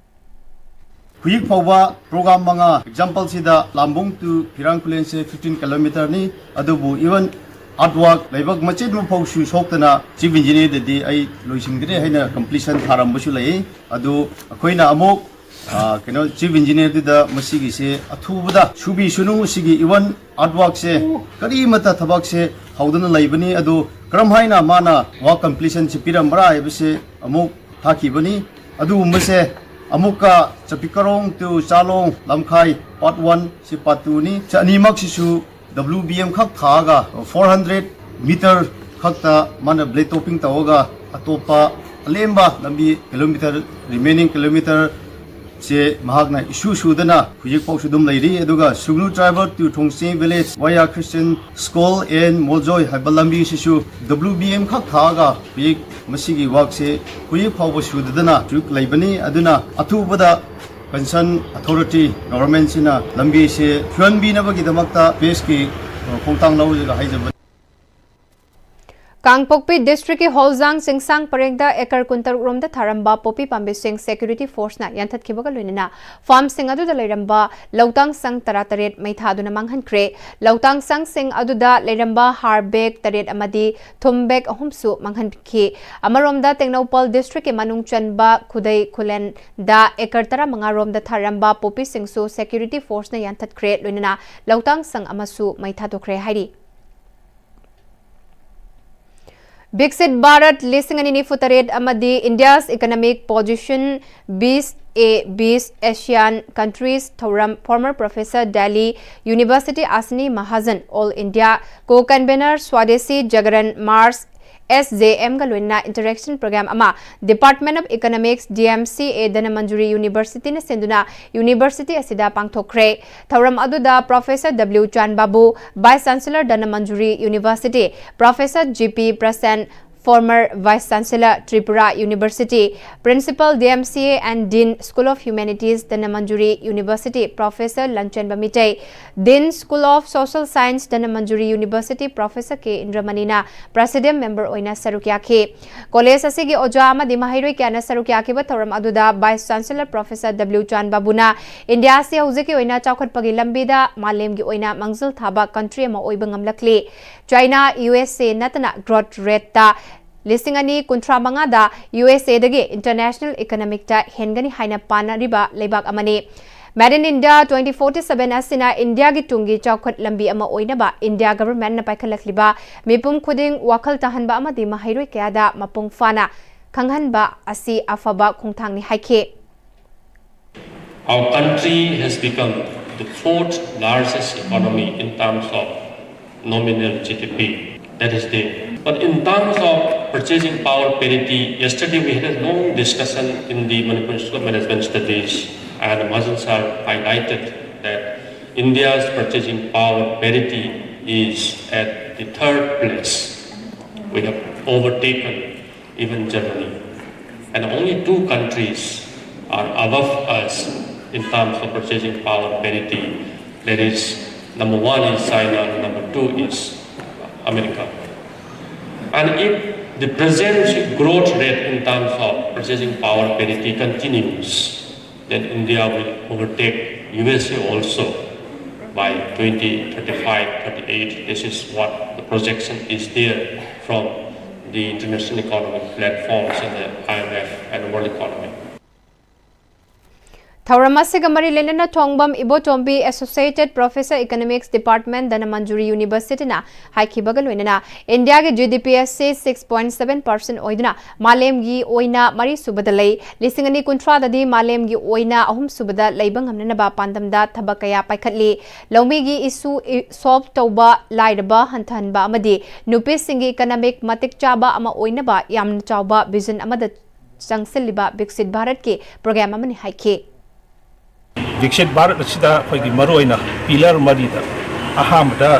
ꯍꯧꯖꯤꯛ ꯐꯥꯎꯕ ꯄ꯭ꯔꯣꯒ꯭ꯔꯥꯝ ꯃꯉꯥ, ꯑꯦꯛꯖꯥꯝꯄꯜꯁꯤꯗ ꯂꯥꯝꯕꯨꯡ ꯇꯨ ꯐꯤꯔꯥꯡ ꯈꯨꯂꯦꯟꯁꯦ ꯐꯤꯐꯇꯤꯟ ꯀꯤꯂꯣꯃꯤꯇꯔꯅꯤ꯫ ꯑꯗꯨꯕꯨ even ꯑꯥꯔꯠꯋꯥꯔꯛ ꯂꯩꯕꯥꯛ ꯃꯆꯦꯠ ꯑꯃ ꯐꯥꯎ ꯁꯨ ꯁꯣꯛꯇꯅ ꯆꯤꯐ ꯏꯟꯖꯤꯅꯤꯌꯔꯗꯗꯤ ꯑꯩ ꯂꯣꯏꯁꯤꯟꯈ꯭ꯔꯦ ꯍꯥꯏꯅ ꯀꯝꯄ꯭ꯂꯤꯁꯟ ꯊꯥꯔꯝꯕꯁꯨ ꯂꯩ꯫ ꯑꯗꯨ ꯑꯩꯈꯣꯏꯅ ꯑꯃꯨꯛ, ꯑ, ꯀꯩꯅꯣ, ꯆꯤꯐ ꯏꯟꯖꯤꯅꯤꯌꯔꯗꯨꯗ ꯃꯁꯤꯒꯤꯁꯦ ꯑꯊꯨꯕꯗ ꯁꯨꯕꯤꯁꯅꯨ, ꯁꯤꯒꯤ even ꯑꯥꯔꯠꯋꯥꯔꯛꯁꯦ ꯀꯔꯤꯃꯠꯇ ꯊꯕꯛꯁꯦ ꯍꯧꯗꯅ ꯂꯩꯕꯅꯤ꯫ ꯑꯗꯨ ꯀꯔꯝ ꯍꯥꯏꯅ ꯃꯥꯅ ꯋꯥꯔꯛ ꯀꯝꯄ꯭ꯂꯤꯁꯟꯁꯤ ꯄꯤꯔꯝꯕ꯭ꯔꯥ ꯍꯥꯏꯕꯁꯦ ꯑꯃꯨꯛ ꯊꯥꯈꯤꯕꯅꯤ꯫ ꯑꯗꯨꯒꯨꯝꯕꯁꯦ ꯑꯃꯨꯛꯀ ꯆꯄꯤꯀꯔꯣꯡ ꯇꯨ ꯆꯥꯂꯣꯡ ꯂꯝꯈꯥꯏ ꯄꯥꯔꯠ ꯋꯥꯟ ꯁꯤ ꯄꯥꯔꯠ ꯇꯨꯅꯤ꯫ ꯁꯤ ꯑꯅꯤꯃꯛꯁꯤꯁꯨ ꯗꯕ꯭ꯂꯤꯎ ꯕꯤ ꯑꯦꯝ ꯈꯛ ꯊꯥꯛꯑꯒ ꯐꯣꯔ ꯍꯟꯗ꯭ꯔꯦꯠ ꯃꯤꯇꯔ ꯈꯛꯇ ꯃꯥꯅ ꯕ꯭ꯂꯦꯛ ꯇꯣꯞꯄꯤꯡ ꯇꯧꯔꯒ ꯑꯇꯣꯞꯄ ꯑꯂꯦꯝꯕ ꯂꯝꯕꯤ ꯀꯤꯂꯣꯃꯤꯇꯔ, ꯔꯤꯃꯦꯅꯤꯡ ꯀꯤꯂꯣꯃꯤꯇꯔ ꯁꯦ ꯃꯍꯥꯛꯅ ꯏꯁꯨ ꯁꯨꯗꯅ ꯍꯧꯖꯤꯛ ꯐꯥꯎꯁꯨ ꯑꯗꯨꯝ ꯂꯩꯔꯤ꯫ ꯑꯗꯨꯒ Sugnu Tribal to Thongcheng Village via Christian School and Molzoi ꯍꯥꯏꯕ ꯂꯝꯕꯤꯁꯤꯁꯨ W B M ꯈꯛ ꯊꯥꯛꯑꯒ ꯍꯧꯖꯤꯛ ꯃꯁꯤꯒꯤ ꯋꯥꯛꯁꯦ ꯍꯧꯖꯤꯛ ꯐꯥꯎꯕ ꯁꯨꯗꯗꯅ ꯍꯧꯖꯤꯛ ꯂꯩꯕꯅꯤ꯫ ꯑꯗꯨꯅ ꯑꯊꯨꯕꯗ concern authority, government ꯁꯤꯅ ꯂꯝꯕꯤꯁꯦ ꯁꯨꯍꯟꯕꯤꯅꯕꯒꯤꯗꯃꯛꯇ ꯄꯦꯁꯀꯤ ꯈꯣꯡꯊꯥꯡ ꯂꯧꯔꯒ ꯍꯥꯏꯖꯕꯅꯤ꯫ ꯀꯥꯡꯄꯣꯛꯄꯤ ꯗꯤꯁꯇ꯭ꯔꯤꯛꯀꯤ ꯍꯣꯜꯖꯥꯡ ꯆꯤꯡꯁꯥꯡ ꯄꯔꯦꯡꯗ ꯑꯦꯀꯔ ꯀꯨꯟꯇꯔꯨꯛ ꯔꯣꯝꯗ ꯊꯥꯔꯝꯕ ꯄꯣꯄꯤ ꯄꯥꯝꯕꯤꯁꯤꯡ ꯁꯦꯀ꯭ꯌꯨꯔꯤꯇꯤ ꯐꯣꯔꯁꯅ ꯌꯥꯟꯊꯠꯈꯤꯕꯒ ꯂꯣꯏꯅꯅ ꯐꯥꯔꯝꯁꯤꯡ ꯑꯗꯨꯗ ꯂꯩꯔꯝꯕ ꯂꯧꯇꯥꯡ ꯁꯪ ꯇꯔꯥꯇꯔꯦꯠ ꯃꯩ ꯊꯥꯗꯨꯅ ꯃꯥꯡꯍꯟꯈ꯭ꯔꯦ꯫ ꯂꯧꯇꯥꯡ ꯁꯪꯁꯤꯡ ꯑꯗꯨꯗ ꯂꯩꯔꯝꯕ ꯍꯥꯔ ꯕꯦꯒ ꯇꯔꯦꯠ ꯑꯃꯗꯤ ꯊꯨꯝ ꯕꯦꯒ ꯑꯍꯨꯝꯁꯨ ꯃꯥꯡꯍꯟꯈꯤ꯫ ꯑꯃꯔꯣꯝꯗ ꯇꯦꯡꯅꯧꯄꯜ ꯗꯤꯁꯇ꯭ꯔꯤꯛꯀꯤ ꯃꯅꯨꯡ ꯆꯟꯕ ꯈꯨꯗꯩ ꯈꯨꯂꯦꯟꯗ ꯑꯦꯀꯔ ꯇꯔꯥꯃꯉꯥ ꯔꯣꯝꯗ ꯊꯥꯔꯝꯕ ꯄꯣꯄꯤꯁꯤꯡꯁꯨ ꯁꯦꯀ꯭ꯌꯨꯔꯤꯇꯤ ꯐꯣꯔꯁꯅ ꯌꯥꯟꯊꯠꯈ꯭ꯔꯦ, ꯂꯣꯏꯅꯅ ꯂꯧꯇꯥꯡ ꯁꯪ ꯑꯃꯁꯨ ꯃꯩ ꯊꯥꯗꯣꯛꯈ꯭ꯔꯦ ꯍꯥꯏꯔꯤ꯫ ꯕꯤꯛꯁꯤꯠ ꯚꯥꯔꯠ ꯂꯤꯁꯤꯡ ꯑꯅꯤ ꯅꯤꯐꯨ ꯇꯔꯦꯠ ꯑꯃꯗꯤ India's Economic Position, ꯕꯤꯁ ꯑꯦ ꯕꯤꯁ Asian Countries ꯊꯧꯔꯝ former professor Delhi University Ashwini Mahajan, All India co-convener Swadeshi Jagaran March S J M ꯒ ꯂꯣꯏꯅꯅ interaction program ꯑꯃ Department of Economics, D M C A, Dhanamanjuri University ꯅ ꯁꯤꯟꯗꯨꯅ university ꯑꯁꯤꯗ ꯄꯥꯡꯊꯣꯛꯈ꯭ꯔꯦ꯫ ꯊꯧꯔꯝ ꯑꯗꯨꯗ Professor W ꯆꯥꯟ ꯕꯥꯕꯨ, Vice Chancellor, Dhanamanjuri University, Professor G P Prasen, former Vice Chancellor, Tripura University, Principal, D M C A and Dean, School of Humanities, Dhanamanjuri University, Professor ꯂꯟꯆꯦꯟꯕ Meitei, Dean, School of Social Science, Dhanamanjuri University, Professor K Indramanina President member ꯑꯣꯏꯅ ꯁꯔꯨꯛ ꯌꯥꯈꯤ꯫ ꯀꯣꯂꯦꯖ ꯑꯁꯤꯒꯤ ꯑꯣꯖꯥ ꯑꯃꯗꯤ ꯃꯍꯩꯔꯣꯏ ꯀꯌꯥꯅ ꯁꯔꯨꯛ ꯌꯥꯈꯤꯕ ꯊꯧꯔꯝ ꯑꯗꯨꯗ Vice Chancellor Professor W ꯆꯥꯟ ꯕꯥꯕꯨꯅ ꯏꯟꯗꯤꯌꯥ ꯑꯁꯤ ꯍꯧꯖꯤꯛꯀꯤ ꯑꯣꯏꯅ ꯆꯥꯎꯈꯠꯄꯒꯤ ꯂꯝꯕꯤꯗ ꯃꯥꯂꯦꯝꯒꯤ ꯑꯣꯏꯅ ꯃꯥꯡꯖꯤꯜ ꯊꯥꯕ country ꯑꯃ ꯑꯣꯏꯕ ꯉꯝꯂꯛꯂꯤ꯫ China, U S A ꯅꯠꯇꯅ growth rate ꯇ ꯂꯤꯁꯤꯡ ꯑꯅꯤ ꯀꯨꯟꯊ꯭ꯔꯥ ꯃꯉꯥꯗ U S A ꯗꯒꯤ international economic ꯇ ꯍꯦꯟꯒꯅꯤ ꯍꯥꯏꯅ ꯄꯥꯅꯔꯤꯕ ꯂꯩꯕꯥꯛ ꯑꯃꯅꯤ꯫ Made in India twenty forty seven ꯑꯁꯤꯅ ꯏꯟꯗꯤꯌꯥꯒꯤ ꯇꯨꯡꯒꯤ ꯆꯥꯎꯈꯠ ꯂꯝꯕꯤ ꯑꯃ ꯑꯣꯏꯅꯕ ꯏꯟꯗꯤꯌꯥ government ꯅ ꯄꯥꯏꯈꯠꯂꯛꯂꯤꯕ ꯃꯤꯄꯨꯝ ꯈꯨꯗꯤꯡ ꯋꯥꯈꯜ ꯇꯥꯍꯟꯕ ꯑꯃꯗꯤ ꯃꯍꯩꯔꯣꯏ ꯀꯌꯥꯗ ꯃꯄꯨꯡ ꯐꯥꯅ ꯈꯪꯍꯟꯕ ꯑꯁꯤ ꯑꯐꯕ ꯈꯣꯡꯊꯥꯡꯅꯤ ꯍꯥꯏꯈꯤ꯫ Our country has become the fourth largest economy in terms of nominal G D P. That is there. But in terms of Purchasing power parity. Yesterday we had a long discussion in the Manipur Institute of Management Studies, and Mahajan sir highlighted that India's purchasing power parity is at the third place. We have overtaken even Germany. And only two countries are above us in terms of purchasing power parity. That is, number one is China, and number two is America. And if the present growth rate in terms of purchasing power parity continues, then India will overtake U S A also by twenty thirty-five, thirty-eight. This is what the projection is there from the international economic platforms and the I M F and the world economy. ꯊꯧꯔꯝ ꯑꯁꯤꯒ ꯃꯔꯤ ꯂꯩꯅꯅ ꯊꯣꯡꯕꯝ ꯏꯕꯣꯇꯣꯝꯕꯤ, Associated Professor, Economics Department, Dhanamanjuri University ꯅ ꯍꯥꯏꯈꯤꯕꯒ ꯂꯣꯏꯅꯅ ꯏꯟꯗꯤꯌꯥꯒꯤ G D P ꯑꯁꯤ six point seven percent ꯑꯣꯏꯗꯨꯅ ꯃꯥꯂꯦꯝꯒꯤ ꯑꯣꯏꯅ ꯃꯔꯤꯁꯨꯕꯗ ꯂꯩ꯫ ꯂꯤꯁꯤꯡ ꯑꯅꯤ ꯀꯨꯟꯊ꯭ꯔꯥꯗꯗꯤ ꯃꯥꯂꯦꯝꯒꯤ ꯑꯣꯏꯅ ꯑꯍꯨꯝꯁꯨꯕꯗ ꯂꯩꯕ ꯉꯝꯅꯅꯕ ꯄꯥꯟꯗꯝꯗ ꯊꯕꯛ ꯀꯌꯥ ꯄꯥꯏꯈꯠꯂꯤ꯫ ꯂꯧꯃꯤꯒꯤ issue solve ꯇꯧꯕ, ꯂꯥꯏꯔꯕ ꯍꯟꯊꯍꯟꯕ ꯑꯃꯗꯤ ꯅꯨꯄꯤꯁꯤꯡꯒꯤ economic ꯃꯇꯤꯛ ꯆꯥꯕ ꯑꯃ ꯑꯣꯏꯅꯕ ꯌꯥꯝꯅ ꯆꯥꯎꯕ vision ꯑꯃꯗ ꯆꯪꯁꯤꯜꯂꯤꯕ ꯕꯤꯛꯁꯤꯠ ꯚꯥꯔꯠꯀꯤ program ꯑꯃꯅꯤ ꯍꯥꯏꯈꯤ꯫ ꯕꯤꯛꯁꯤꯠ ꯚꯥꯔꯠ ꯑꯁꯤꯗ ꯑꯩꯈꯣꯏꯒꯤ ꯃꯔꯨꯑꯣꯏꯅ pillar ꯃꯔꯤꯗ, ꯑꯍꯥꯟꯕꯗ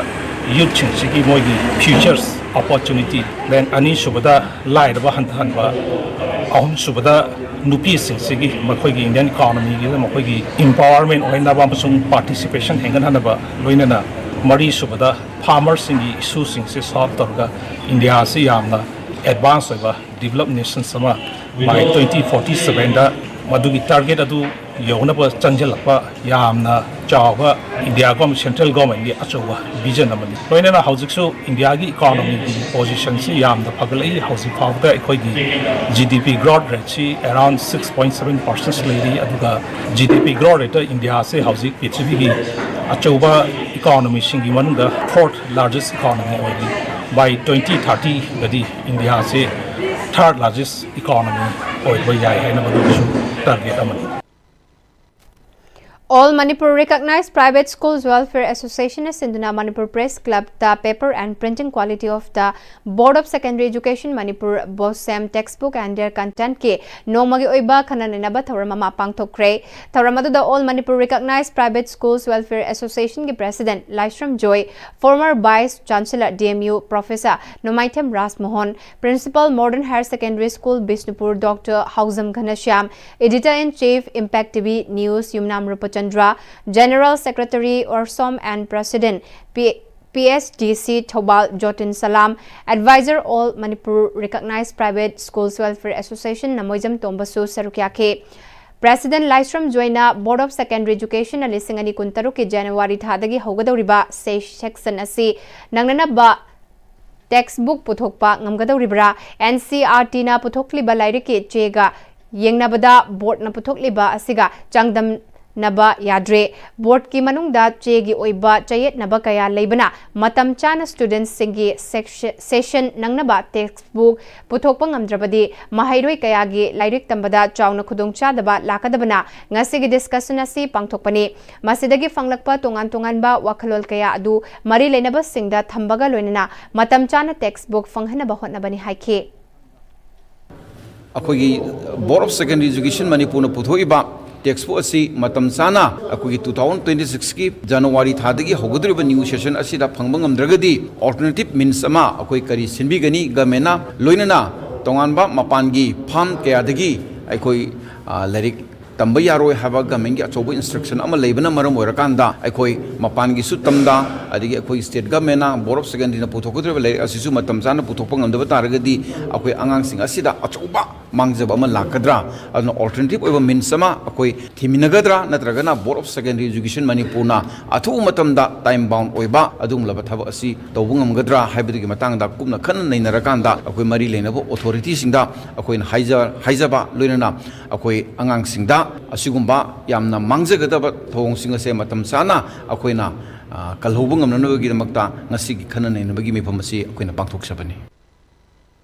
youth ꯁꯤꯡꯁꯤꯒꯤ ꯃꯣꯏꯒꯤ futures opportunity, then ꯑꯅꯤꯁꯨꯕꯗ ꯂꯥꯏꯔꯕ ꯍꯟꯊꯍꯟꯕ, ꯑꯍꯨꯝꯁꯨꯕꯗ ꯅꯨꯄꯤꯁꯤꯡꯁꯤꯒꯤ ꯃꯈꯣꯏꯒꯤ Indian economy ꯒꯤꯗ ꯃꯈꯣꯏꯒꯤ empowerment ꯑꯣꯏꯅꯕ ꯑꯃꯁꯨꯡ participation ꯍꯦꯟꯒꯠꯍꯟꯅꯕ, ꯂꯣꯏꯅꯅ ꯃꯔꯤꯁꯨꯕꯗ farmer ꯁꯤꯡꯒꯤ issue ꯁꯤꯡꯁꯦ solve ꯇꯧꯔꯒ ꯏꯟꯗꯤꯌꯥ ꯑꯁꯤ ꯌꯥꯝꯅ advance ꯑꯣꯏꯕ developed nations ꯑꯃ by twenty forty seven ꯗ ꯃꯗꯨꯒꯤ target ꯑꯗꯨ ꯌꯧꯅꯕ ꯆꯪꯁꯤꯜꯂꯛꯄ ꯌꯥꯝꯅ ꯆꯥꯎꯕ ꯏꯟꯗꯤꯌꯥ ꯒꯣꯔꯃꯦꯟ, central government ꯀꯤ ꯑꯆꯧꯕ vision ꯑꯃꯅꯤ꯫ ꯂꯣꯏꯅꯅ ꯍꯧꯖꯤꯛꯁꯨ ꯏꯟꯗꯤꯌꯥꯒꯤ economy ꯒꯤ position ꯁꯤ ꯌꯥꯝꯅ ꯐꯒꯠꯂꯛꯏ꯫ ꯍꯧꯖꯤꯛ ꯐꯥꯎꯕꯗ ꯑꯩꯈꯣꯏꯒꯤ G D P growth rate ꯁꯤ around six point seven percent ꯂꯩꯔꯤ, ꯑꯗꯨꯒ G D P growth rate ꯇ ꯏꯟꯗꯤꯌꯥ ꯑꯁꯤ ꯍꯧꯖꯤꯛ ꯄ꯭ꯔꯤꯊꯤꯕꯤꯒꯤ ꯑꯆꯧꯕ economy ꯁꯤꯡꯒꯤ ꯃꯅꯨꯡꯗ fourth largest economy ꯑꯣꯏꯔꯤ꯫ By twenty thirty ꯗꯗꯤ ꯏꯟꯗꯤꯌꯥ ꯑꯁꯤ third largest economy ꯑꯣꯏꯕ ꯌꯥꯏ ꯍꯥꯏꯅ ꯃꯗꯨꯒꯤꯁꯨ target ꯑꯃꯅꯤ꯫ All Manipur Recognized Private Schools Welfare Association ꯅ ꯁꯤꯟꯗꯨꯅ Manipur Press Club ꯇ Paper and Printing Quality of the Board of Secondary Education Manipur, BOSEM, textbook and their content ꯀꯤ ꯅꯣꯡꯃꯒꯤ ꯑꯣꯏꯕ ꯈꯟꯅ ꯅꯩꯅꯕ ꯊꯧꯔꯝ ꯑꯃ ꯄꯥꯡꯊꯣꯛꯈ꯭ꯔꯦ꯫ ꯊꯧꯔꯝ ꯑꯗꯨꯗ All Manipur Recognized Private Schools Welfare Association ꯒꯤ President Laishram joy, former Vice Chancellor, D M U, Professor Nongmaithem ꯔꯥꯖꯃꯣꯍꯟ, Principal, Modern Higher Secondary School, Bishnupur, Doctor ꯍꯥꯎꯖꯝ ꯘꯅꯁ꯭ꯌꯥꯝ, Editor in Chief, Impact T V News, Yumnam ꯔꯨꯄꯆꯟꯗ꯭ꯔ, General Secretary, ORSOM, and President, P-, P S D C Thoubal, ꯖꯣꯇꯤꯟ Salam, Advisor, All Manipur Recognized Private Schools Welfare Association ꯅꯃꯣꯏꯖꯝ ꯇꯣꯝꯕꯁꯨ ꯁꯔꯨꯛ ꯌꯥꯈꯤ꯫ President Laishram ꯖꯣꯏꯅ Board of Secondary Education ꯅ ꯂꯤꯁꯤꯡ ꯑꯅꯤ ꯀꯨꯟꯇꯔꯨꯛꯀꯤ January ꯊꯥꯗꯒꯤ ꯍꯧꯒꯗꯧꯔꯤꯕ se-, section ꯑꯁꯤ ꯅꯪꯅꯅꯕ textbook ꯄꯨꯊꯣꯛꯄ ꯉꯝꯒꯗꯧꯔꯤꯕ꯭ꯔꯥ? N C E R T ꯅ ꯄꯨꯊꯣꯛꯂꯤꯕ ꯂꯥꯏꯔꯤꯛꯀꯤ ꯆꯦꯒ ꯌꯦꯡꯅꯕꯗ board ꯅ ꯄꯨꯊꯣꯛꯂꯤꯕ ꯑꯁꯤꯒ ꯆꯥꯡꯗꯝꯅꯕ ꯌꯥꯗ꯭ꯔꯦ꯫ Board ꯀꯤ ꯃꯅꯨꯡꯗ ꯆꯦꯒꯤ ꯑꯣꯏꯕ ꯆꯌꯦꯠꯅꯕ ꯀꯌꯥ ꯂꯩꯕꯅ ꯃꯇꯝ ꯆꯥꯅ students ꯁꯤꯡꯒꯤ section, session ꯅꯪꯅꯕ textbook ꯄꯨꯊꯣꯛꯄ ꯉꯝꯗ꯭ꯔꯕꯗꯤ ꯃꯍꯩꯔꯣꯏ ꯀꯌꯥꯒꯤ ꯂꯥꯏꯔꯤꯛ ꯇꯝꯕꯗ ꯆꯥꯎꯅ ꯈꯨꯗꯣꯡꯆꯥꯗꯕ ꯂꯥꯛꯀꯗꯕꯅ ꯉꯁꯤꯒꯤ discussion ꯑꯁꯤ ꯄꯥꯡꯊꯣꯛꯄꯅꯤ꯫ ꯃꯁꯤꯗꯒꯤ ꯐꯪꯂꯛꯄ ꯇꯣꯉꯥꯟ ꯇꯣꯉꯥꯟꯕ ꯋꯥꯈꯜꯂꯣꯟ ꯀꯌꯥ ꯑꯗꯨ ꯃꯔꯤ ꯂꯩꯅꯕꯁꯤꯡꯗ ꯊꯝꯕꯒ ꯂꯣꯏꯅꯅ ꯃꯇꯝ ꯆꯥꯅ textbook ꯐꯪꯍꯟꯅꯕ ꯍꯣꯠꯅꯕꯅꯤ ꯍꯥꯏꯈꯤ꯫ ꯑꯩꯈꯣꯏꯒꯤ Board of Secondary Education ꯃꯅꯤꯄꯨꯔꯅ ꯄꯨꯊꯣꯛꯏꯕ textbook ꯑꯁꯤ ꯃꯇꯝ ꯆꯥꯅ ꯑꯩꯈꯣꯏꯒꯤ two thousand twenty six ꯀꯤ January ꯊꯥꯗꯒꯤ ꯍꯧꯒꯗꯧꯔꯤꯕ new session ꯑꯁꯤꯗ ꯐꯪꯕ ꯉꯝꯗ꯭ꯔꯒꯗꯤ alternative means ꯑꯃ ꯑꯩꯈꯣꯏ ꯀꯔꯤ ꯁꯤꯟꯕꯤꯒꯅꯤ? Government ꯅ ꯂꯣꯏꯅꯅ ꯇꯣꯉꯥꯟꯕ ꯃꯄꯥꯟꯒꯤ firm ꯀꯌꯥꯗꯒꯤ ꯑꯩꯈꯣꯏ, ꯑ, ꯂꯥꯏꯔꯤꯛ ꯇꯝꯕ ꯌꯥꯔꯣꯏ ꯍꯥꯏꯕ government ꯀꯤ ꯑꯆꯧꯕ instruction ꯑꯃ ꯂꯩꯕꯅ ꯃꯔꯝ ꯑꯣꯏꯔꯀꯥꯟꯗ ꯑꯩꯈꯣꯏ ꯃꯄꯥꯟꯒꯤꯁꯨ ꯇꯝꯗ, ꯑꯗꯒꯤ ꯑꯩꯈꯣꯏ state government ꯅ Board of Secondary ꯅ ꯄꯨꯊꯣꯛꯀꯗꯧꯔꯤꯕ ꯂꯥꯏꯔꯤꯛ ꯑꯁꯤꯁꯨ ꯃꯇꯝ ꯆꯥꯅ ꯄꯨꯊꯣꯛꯄ ꯉꯝꯗꯕ ꯇꯥꯔꯒꯗꯤ ꯑꯩꯈꯣꯏ ꯑꯉꯥꯡꯁꯤꯡ ꯑꯁꯤꯗ ꯑꯆꯧꯕ ꯃꯥꯡꯖꯕ ꯑꯃ ꯂꯥꯛꯀꯗ꯭ꯔꯥ? ꯑꯗꯨꯅ alternative ꯑꯣꯏꯕ means ꯑꯃ ꯑꯩꯈꯣꯏ ꯊꯤꯃꯤꯟꯅꯒꯗ꯭ꯔꯥ, ꯅꯠꯇ꯭ꯔꯒꯅ Board of Secondary Education ꯃꯅꯤꯄꯨꯔꯅ ꯑꯊꯨꯕ ꯃꯇꯝꯗ time bound ꯑꯣꯏꯕ ꯑꯗꯨꯒꯨꯝꯂꯕ ꯊꯕꯛ ꯑꯁꯤ ꯇꯧꯕ ꯉꯝꯒꯗ꯭ꯔꯥ ꯍꯥꯏꯕꯗꯨꯒꯤ ꯃꯇꯥꯡꯗ ꯀꯨꯞꯅ ꯈꯟꯅ ꯅꯩꯅꯔꯀꯥꯟꯗ ꯑꯩꯈꯣꯏ ꯃꯔꯤ ꯂꯩꯅꯕ authority ꯁꯤꯡꯗ ꯑꯩꯈꯣꯏꯅ ꯍꯥꯏꯖ-, ꯍꯥꯏꯖꯕ ꯂꯣꯏꯅꯅ ꯑꯩꯈꯣꯏ ꯑꯉꯥꯡꯁꯤꯡꯗ ꯑꯁꯤꯒꯨꯝꯕ ꯌꯥꯝꯅ ꯃꯥꯡꯖꯒꯗꯕ ꯊꯧꯑꯣꯡꯁꯤꯡ ꯑꯁꯦ ꯃꯇꯝ ꯆꯥꯅ ꯑꯩꯈꯣꯏꯅ, ꯑ, ꯀꯜꯍꯧꯕ ꯉꯝꯅꯅꯕꯒꯤꯗꯃꯛꯇ ꯉꯁꯤꯒꯤ ꯈꯟꯅ ꯅꯩꯅꯕꯒꯤ ꯃꯤꯐꯝ ꯑꯁꯤ ꯑꯩꯈꯣꯏꯅ ꯄꯥꯡꯊꯣꯛꯆꯕꯅꯤ꯫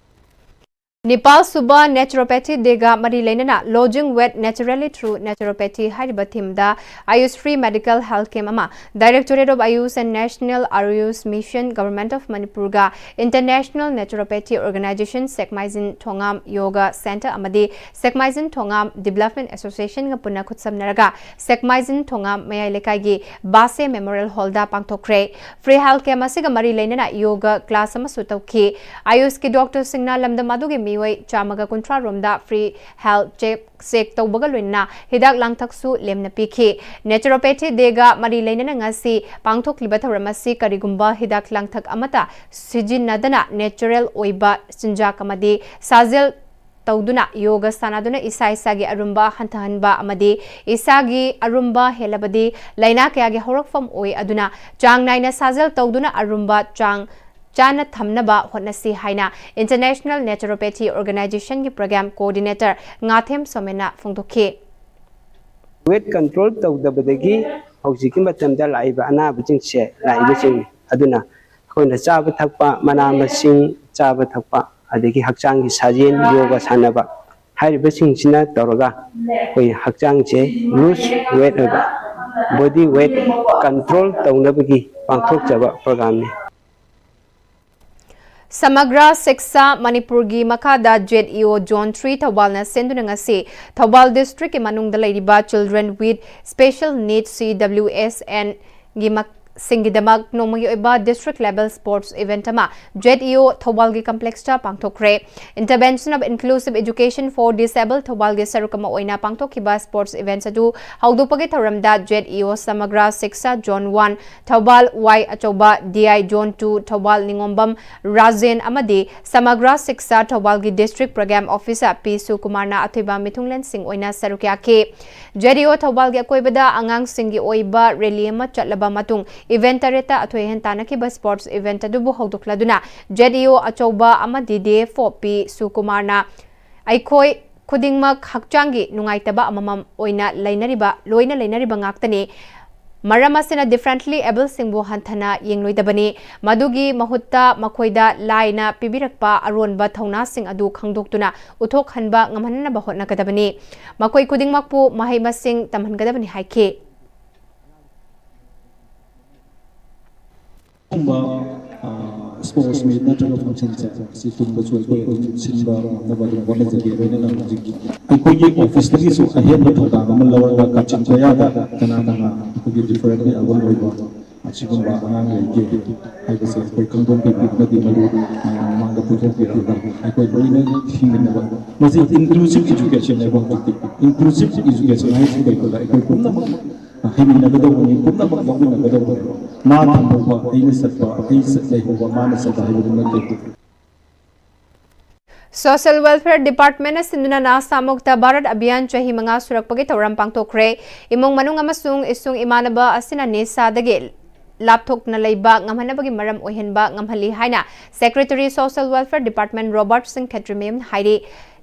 ꯅꯤꯄꯥꯜ ꯁꯨꯕ Naturopathy Day ꯒ ꯃꯔꯤ ꯂꯩꯅꯅ Losing Weight Naturally Through Naturopathy ꯍꯥꯏꯔꯤꯕ theme ꯗ Ayush Free Medical Health Camp ꯑꯃ Directorate of Ayush and National Ayush Mission, Government of Manipur ꯒ International Naturopathy Organization, ꯁꯦꯛꯃꯥꯏꯖꯤꯟ ꯊꯣꯉꯥꯝ Yoga Center ꯑꯃꯗꯤ ꯁꯦꯛꯃꯥꯏꯖꯤꯟ ꯊꯣꯉꯥꯝ Development Association ꯒ ꯄꯨꯟꯅ ꯈꯨꯠꯁꯝꯅꯔꯒ ꯁꯦꯛꯃꯥꯏꯖꯤꯟ ꯊꯣꯉꯥꯝ ꯃꯌꯥꯏ ꯂꯩꯀꯥꯏꯒꯤ ꯕꯥꯁꯦ Memorial Hall ꯗ ꯄꯥꯡꯊꯣꯛꯈ꯭ꯔꯦ꯫ Free health camp ꯑꯁꯤꯒ ꯃꯔꯤ ꯂꯩꯅꯅ yoga class ꯑꯃꯁꯨ ꯇꯧꯈꯤ꯫ Ayush ꯀꯤ doctor ꯁꯤꯡꯅ ꯂꯝꯗꯝ ꯑꯗꯨꯒꯤ ꯃꯤꯑꯣꯏ ꯆꯥꯝꯃꯒ ꯀꯨꯟꯊ꯭ꯔꯥ ꯔꯣꯝꯗ free health check, check ꯇꯧꯕꯒ ꯂꯣꯏꯅꯅ ꯍꯤꯗꯥꯛ ꯂꯥꯡꯊꯛꯁꯨ ꯂꯦꯝꯅ ꯄꯤꯈꯤ꯫ Naturopathy Day ꯒ ꯃꯔꯤ ꯂꯩꯅꯅ ꯉꯁꯤ ꯄꯥꯡꯊꯣꯛꯂꯤꯕ ꯊꯧꯔꯝ ꯑꯁꯤ ꯀꯔꯤꯒꯨꯝꯕ ꯍꯤꯗꯥꯛ ꯂꯥꯡꯊꯛ ꯑꯃꯠꯇ ꯁꯤꯖꯤꯟꯅꯗꯅ natural ꯑꯣꯏꯕ ꯆꯤꯟꯖꯥꯛ ꯑꯃꯗꯤ ꯁꯥꯖꯦꯜ ꯇꯧꯗꯨꯅ yoga ꯁꯥꯟꯅꯗꯨꯅ ꯏꯁꯥ ꯏꯁꯥꯒꯤ ꯑꯔꯨꯝꯕ ꯍꯟꯊꯍꯟꯕ ꯑꯃꯗꯤ ꯏꯁꯥꯒꯤ ꯑꯔꯨꯝꯕ ꯍꯦꯜꯂꯕꯗꯤ ꯂꯥꯏꯅꯥ ꯀꯌꯥꯒꯤ ꯍꯧꯔꯛꯐꯝ ꯑꯣꯏ꯫ ꯑꯗꯨꯅ ꯆꯥꯡ ꯅꯥꯏꯅ ꯁꯥꯖꯦꯜ ꯇꯧꯗꯨꯅ ꯑꯔꯨꯝꯕ ꯆꯥꯡ ꯆꯥꯅ ꯊꯝꯅꯕ ꯍꯣꯠꯅꯁꯤ ꯍꯥꯏꯅ International Naturopathy Organization ꯒꯤ program coordinator ꯉꯥꯊꯦꯝ ꯁꯣꯃꯦꯟꯅ ꯐꯣꯡꯗꯣꯛꯈꯤ꯫ Weight control ꯇꯧꯗꯕꯗꯒꯤ ꯍꯧꯖꯤꯛꯀꯤ ꯃꯇꯝꯗ ꯂꯥꯛꯏꯕ ꯑꯅꯥꯕꯁꯤꯡꯁꯦ ꯂꯥꯛꯏꯕꯁꯤꯡꯅꯤ꯫ ꯑꯗꯨꯅ ꯑꯩꯈꯣꯏꯅ ꯆꯥꯕ ꯊꯛꯄ, ꯃꯅꯥ ꯃꯁꯤꯡ ꯆꯥꯕ ꯊꯛꯄ, ꯑꯗꯒꯤ ꯍꯛꯆꯥꯡꯒꯤ ꯁꯥꯖꯦꯜ, yoga ꯁꯥꯟꯅꯕ ꯍꯥꯏꯔꯤꯕꯁꯤꯡꯁꯤꯅ ꯇꯧꯔꯒ ꯑꯩꯈꯣꯏ ꯍꯛꯆꯥꯡꯁꯦ lose weight ꯑꯣꯏꯕ, body weight control ꯇꯧꯅꯕꯒꯤ ꯄꯥꯡꯊꯣꯛꯆꯕ program ꯅꯤ꯫ ꯁꯃꯒ꯭ꯔꯥ ꯁꯤꯛꯁꯥ ꯃꯅꯤꯄꯨꯔꯒꯤ ꯃꯈꯥꯗ ZEO Zone three ꯊꯧꯕꯥꯜꯅ ꯁꯤꯟꯗꯨꯅ ꯉꯁꯤ ꯊꯧꯕꯥꯜ district ꯀꯤ ꯃꯅꯨꯡꯗ ꯂꯩꯔꯤꯕ children with special needs, CWSN ꯒꯤ ꯃꯛ-, ꯁꯤꯡꯒꯤꯗꯃꯛ ꯅꯣꯡꯃꯒꯤ ꯑꯣꯏꯕ district level sports event ꯑꯃ ZEO ꯊꯧꯕꯥꯜꯒꯤ complex ꯇ ꯄꯥꯡꯊꯣꯛꯈ꯭ꯔꯦ꯫ Intervention of Inclusive Education for Disabled ꯊꯧꯕꯥꯜꯒꯤ ꯁꯔꯨꯛ ꯑꯃ ꯑꯣꯏꯅ ꯄꯥꯡꯊꯣꯛꯈꯤꯕ sports events ꯑꯗꯨ ꯍꯧꯗꯣꯛꯄꯒꯤ ꯊꯧꯔꯝꯗ ZEO ꯁꯃꯒ꯭ꯔꯥ ꯁꯤꯛꯁꯥ Zone one ꯊꯧꯕꯥꯜ, ꯋꯥꯏ ꯑꯆꯧꯕ, DI Zone two Thoubal ꯅꯤꯉꯣꯝꯕꯝ Rajen ꯑꯃꯗꯤ ꯁꯃꯒ꯭ꯔꯥ ꯁꯤꯛꯁꯥ ꯊꯧꯕꯥꯜꯒꯤ district program officer ꯄꯤ ꯁꯨꯀꯨꯃꯥꯔꯅ ꯑꯊꯣꯏꯕ ꯃꯤꯊꯨꯡꯂꯦꯟꯁꯤꯡ ꯑꯣꯏꯅ ꯁꯔꯨꯛ ꯌꯥꯈꯤ꯫ ZEO ꯊꯧꯕꯥꯜꯒꯤ ꯑꯀꯣꯏꯕꯗ ꯑꯉꯥꯡꯁꯤꯡꯒꯤ ꯑꯣꯏꯕ rally ꯑꯃ ꯆꯠꯂꯕ ꯃꯇꯨꯡ event ꯇꯔꯦꯠꯇ ꯑꯊꯣꯏ ꯑꯍꯦꯟ ꯇꯥꯟꯅꯈꯤꯕ sports event ꯑꯗꯨꯕꯨ ꯍꯧꯗꯣꯛꯂꯗꯨꯅ ZEO ꯑꯆꯧꯕ ꯑꯃꯗꯤ DFO ꯄꯤ ꯁꯨꯀꯨꯃꯥꯔꯅ ꯑꯩꯈꯣꯏ ꯈꯨꯗꯤꯡꯃꯛ ꯍꯛꯆꯥꯡꯒꯤ ꯅꯨꯡꯉꯥꯏꯇꯕ ꯑꯃꯃꯝ ꯑꯣꯏꯅ ꯂꯩꯅꯔꯤꯕ, ꯂꯣꯏꯅ ꯂꯩꯅꯔꯤꯕ ꯉꯥꯛꯇꯅꯤ꯫ ꯃꯔꯝ ꯑꯁꯤꯅ differently abledꯁꯤꯡꯕꯨ ꯍꯟꯊꯅ ꯌꯦꯡꯂꯣꯏꯗꯕꯅꯤ꯫ ꯃꯗꯨꯒꯤ ꯃꯍꯨꯠꯇ ꯃꯈꯣꯏꯗ ꯂꯥꯏꯅ ꯄꯤꯕꯤꯔꯛꯄ ꯑꯔꯣꯟꯕ ꯊꯧꯅꯥꯁꯤꯡ ꯑꯗꯨ ꯈꯪꯗꯣꯛꯇꯨꯅ ꯎꯠꯊꯣꯛꯍꯟꯕ ꯉꯝꯍꯟꯅꯕ ꯍꯣꯠꯅꯒꯗꯕꯅꯤ꯫ ꯃꯈꯣꯏ ꯈꯨꯗꯤꯡꯃꯛꯄꯨ ꯃꯍꯩ ꯃꯁꯤꯡ ꯇꯝꯍꯟꯒꯗꯕꯅꯤ ꯍꯥꯏꯈꯤ꯫ ꯀꯨꯝꯕ sports meet ꯅꯠꯇ꯭ꯔꯒ functionꯁꯦ ꯑꯁꯤ ꯇꯨꯡꯗꯁꯨ ꯑꯩꯈꯣꯏ ꯑꯗꯨꯝ ꯁꯤꯟꯕ ꯉꯝꯅꯕ ꯑꯗꯨꯝ ꯍꯣꯠꯅꯖꯒꯦ꯫ ꯂꯣꯏꯅꯅ ꯍꯧꯖꯤꯛ ꯑꯩꯈꯣꯏꯒꯤ officeꯇꯒꯤꯁꯨ ꯑꯍꯦꯟꯕ ꯊꯧꯗꯥꯡ ꯑꯃ ꯂꯧꯔꯒ ꯀꯥꯆꯤꯟ ꯀꯣꯌꯥꯗ ꯀꯅꯥ ꯀꯅꯥ ꯑꯩꯈꯣꯏꯒꯤ differently abled ꯑꯣꯏꯕ ꯑꯁꯤꯒꯨꯝꯕ ꯑꯉꯥꯡ ꯂꯩꯒꯦ ꯍꯥꯏꯕꯁꯦ ꯑꯩꯈꯣꯏ ꯈꯪꯗꯣꯛꯄꯤꯕ ꯑꯃꯗꯤ ꯃꯗꯨ ꯃꯌꯥꯝ ꯃꯃꯥꯡꯗ ꯄꯨꯊꯣꯛꯄꯤꯔꯒ ꯑꯩꯈꯣꯏ ꯂꯣꯏꯅ ꯍꯤꯡꯃꯤꯟꯅꯕ, ꯃꯁꯤ inclusive educationꯅꯦꯕ꯫ ꯍꯧꯖꯤꯛꯇꯤ inclusive education ꯍꯥꯏꯁꯤ ꯀꯩꯅꯣꯗ ꯑꯩꯈꯣꯏ ꯄꯨꯝꯅꯃꯛ ꯍꯩꯃꯤꯟꯅꯒꯗꯧꯕꯅꯤ, ꯄꯨꯝꯅꯃꯛ ꯌꯥꯎꯃꯤꯟꯅꯒꯗꯧꯕꯅꯤ꯫ ꯃꯥ ꯊꯝꯍꯧꯕ, ꯑꯩꯅ ꯆꯠꯄ, ꯑꯩ ꯆꯠ ꯂꯩꯍꯧꯕ, ꯃꯥꯅ ꯆꯠꯄ ꯍꯥꯏꯕꯗꯨ ꯅꯠꯇꯦ꯫ Social Welfare Departmentꯅ ꯁꯤꯟꯗꯨꯅ ꯅꯥꯁꯥ ꯃꯨꯛꯇ ꯚꯥꯔꯠ ꯑꯚꯤꯌꯥꯟ ꯆꯍꯤ ꯃꯉꯥ ꯁꯨꯔꯛꯄꯒꯤ ꯊꯧꯔꯝ ꯄꯥꯡꯊꯣꯛꯈ꯭ꯔꯦ꯫ ꯏꯃꯨꯡ ꯃꯅꯨꯡ ꯑꯃꯁꯨꯡ ꯏꯁꯨꯡ ꯏꯃꯥꯟꯅꯕ ꯑꯁꯤꯅ ꯅꯤꯁꯥꯗꯒꯤ ꯂꯥꯞꯊꯣꯛꯅ ꯂꯩꯕ ꯉꯝꯍꯟꯅꯕꯒꯤ ꯃꯔꯝ ꯑꯣꯏꯍꯟꯕ ꯉꯝꯍꯜꯂꯤ ꯍꯥꯏꯅ Secretary Social Welfare Department Robert ꯁꯤꯡ ꯈꯦꯇ꯭ꯔꯤꯃꯌꯨꯝꯅ ꯍꯥꯏꯔꯤ꯫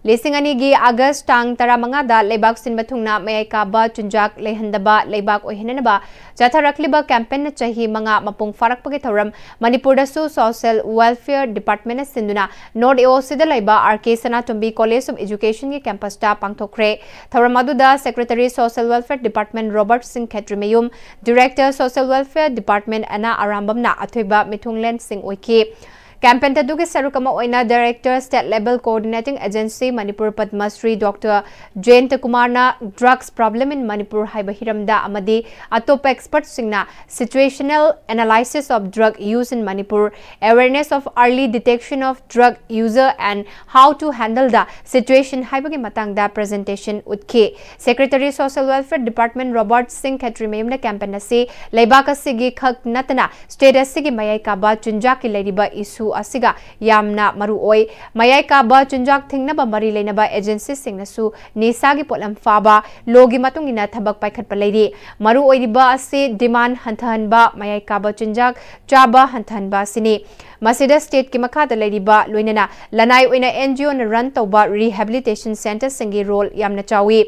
ꯂꯤꯁꯤꯡ ꯑꯅꯤꯒꯤ ꯑꯥꯒꯁ ꯇꯥꯡ ꯇꯔꯥꯃꯉꯥꯗ ꯂꯩꯕꯥꯛ ꯁꯤꯟꯕ ꯊꯨꯡꯅ ꯃꯌꯥꯏ ꯀꯥꯕ ꯆꯨꯟꯖꯥꯛ ꯂꯩꯍꯟꯗꯕ ꯂꯩꯕꯥꯛ ꯑꯣꯏꯍꯟꯅꯅꯕ ꯆꯠꯊꯔꯛꯂꯤꯕ campaignꯅ ꯆꯍꯤ ꯃꯉꯥ ꯃꯄꯨꯡ ꯐꯥꯔꯛꯄꯒꯤ ꯊꯧꯔꯝ ꯃꯅꯤꯄꯨꯔꯗꯁꯨ Social Welfare Departmentꯅ ꯁꯤꯟꯗꯨꯅ North AOCꯗ ꯂꯩꯕ R K Sanatombi College of Educationꯒꯤ campusꯇ ꯄꯥꯡꯊꯣꯛꯈ꯭ꯔꯦ꯫ ꯊꯧꯔꯝ ꯑꯗꯨꯗ Secretary Social Welfare Department Robert ꯁꯤꯡ ꯈꯦꯇ꯭ꯔꯤꯃꯌꯨꯝ, Director Social Welfare Department ꯑꯅꯥ ꯑꯔꯥꯝꯕꯝꯅ ꯑꯊꯣꯏꯕ ꯃꯤꯊꯨꯡꯂꯦꯟꯁꯤꯡ ꯑꯣꯏꯈꯤ꯫ Campaign ꯑꯗꯨꯒꯤ ꯁꯔꯨꯛ ꯑꯃ ꯑꯣꯏꯅ Director State Level Coordinating Agency Manipur ꯄꯗꯃ ꯁ꯭ꯔꯤ ꯗꯣꯛꯇꯔ ꯖꯌꯟꯇ ꯀꯨꯃꯥꯔꯅ Drugs Problem in Manipur ꯍꯥꯏꯕ ꯍꯤꯔꯝꯗ ꯑꯃꯗꯤ ꯑꯇꯣꯞꯄ expertꯁꯤꯡꯅ Situational Analysis of Drug Use in Manipur, Awareness of Early Detection of Drug User and How to Handle the Situation ꯍꯥꯏꯕꯒꯤ ꯃꯇꯥꯡꯗ presentation ꯎꯠꯈꯤ꯫ Secretary Social Welfare Department Robert ꯁꯤꯡ ꯈꯦꯇ꯭ꯔꯤꯃꯌꯨꯝꯅ campaign ꯑꯁꯤ ꯂꯩꯕꯥꯛ ꯑꯁꯤꯒꯤ ꯈꯛ ꯅꯠꯇꯅ state ꯑꯁꯤꯒꯤ ꯃꯌꯥꯏ ꯀꯥꯕ ꯆꯨꯟꯖꯥꯛꯀꯤ ꯂꯩꯔꯤꯕ issue ꯑꯁꯤꯒ ꯌꯥꯝꯅ ꯃꯔꯨ ꯑꯣꯏ꯫ ꯃꯌꯥꯏ ꯀꯥꯕ ꯆꯨꯟꯖꯥꯛ ꯊꯤꯡꯅꯕ ꯃꯔꯤ ꯂꯩꯅꯕ agencyꯁꯤꯡꯅꯁꯨ ꯅꯤꯁꯥꯒꯤ ꯄꯣꯠꯂꯝ ꯐꯥꯕ lawꯒꯤ ꯃꯇꯨꯡ ꯏꯟꯅ ꯊꯕꯛ ꯄꯥꯏꯈꯠꯄ ꯂꯩꯔꯤ꯫ ꯃꯔꯨ ꯑꯣꯏꯔꯤꯕ ꯑꯁꯤ demand ꯍꯟꯊꯍꯟꯕ, ꯃꯌꯥꯏ ꯀꯥꯕ ꯆꯨꯟꯖꯥꯛ ꯆꯥꯕ ꯍꯟꯊꯍꯟꯕ ꯑꯁꯤꯅꯤ꯫ ꯃꯁꯤꯗ stateꯀꯤ ꯃꯈꯥꯗ ꯂꯩꯔꯤꯕ ꯂꯣꯏꯅꯅ ꯂꯅꯥꯏ ꯑꯣꯏꯅ NGOꯅ run ꯇꯧꯕ rehabilitation centreꯁꯤꯡꯒꯤ role ꯌꯥꯝꯅ ꯆꯥꯎꯏ꯫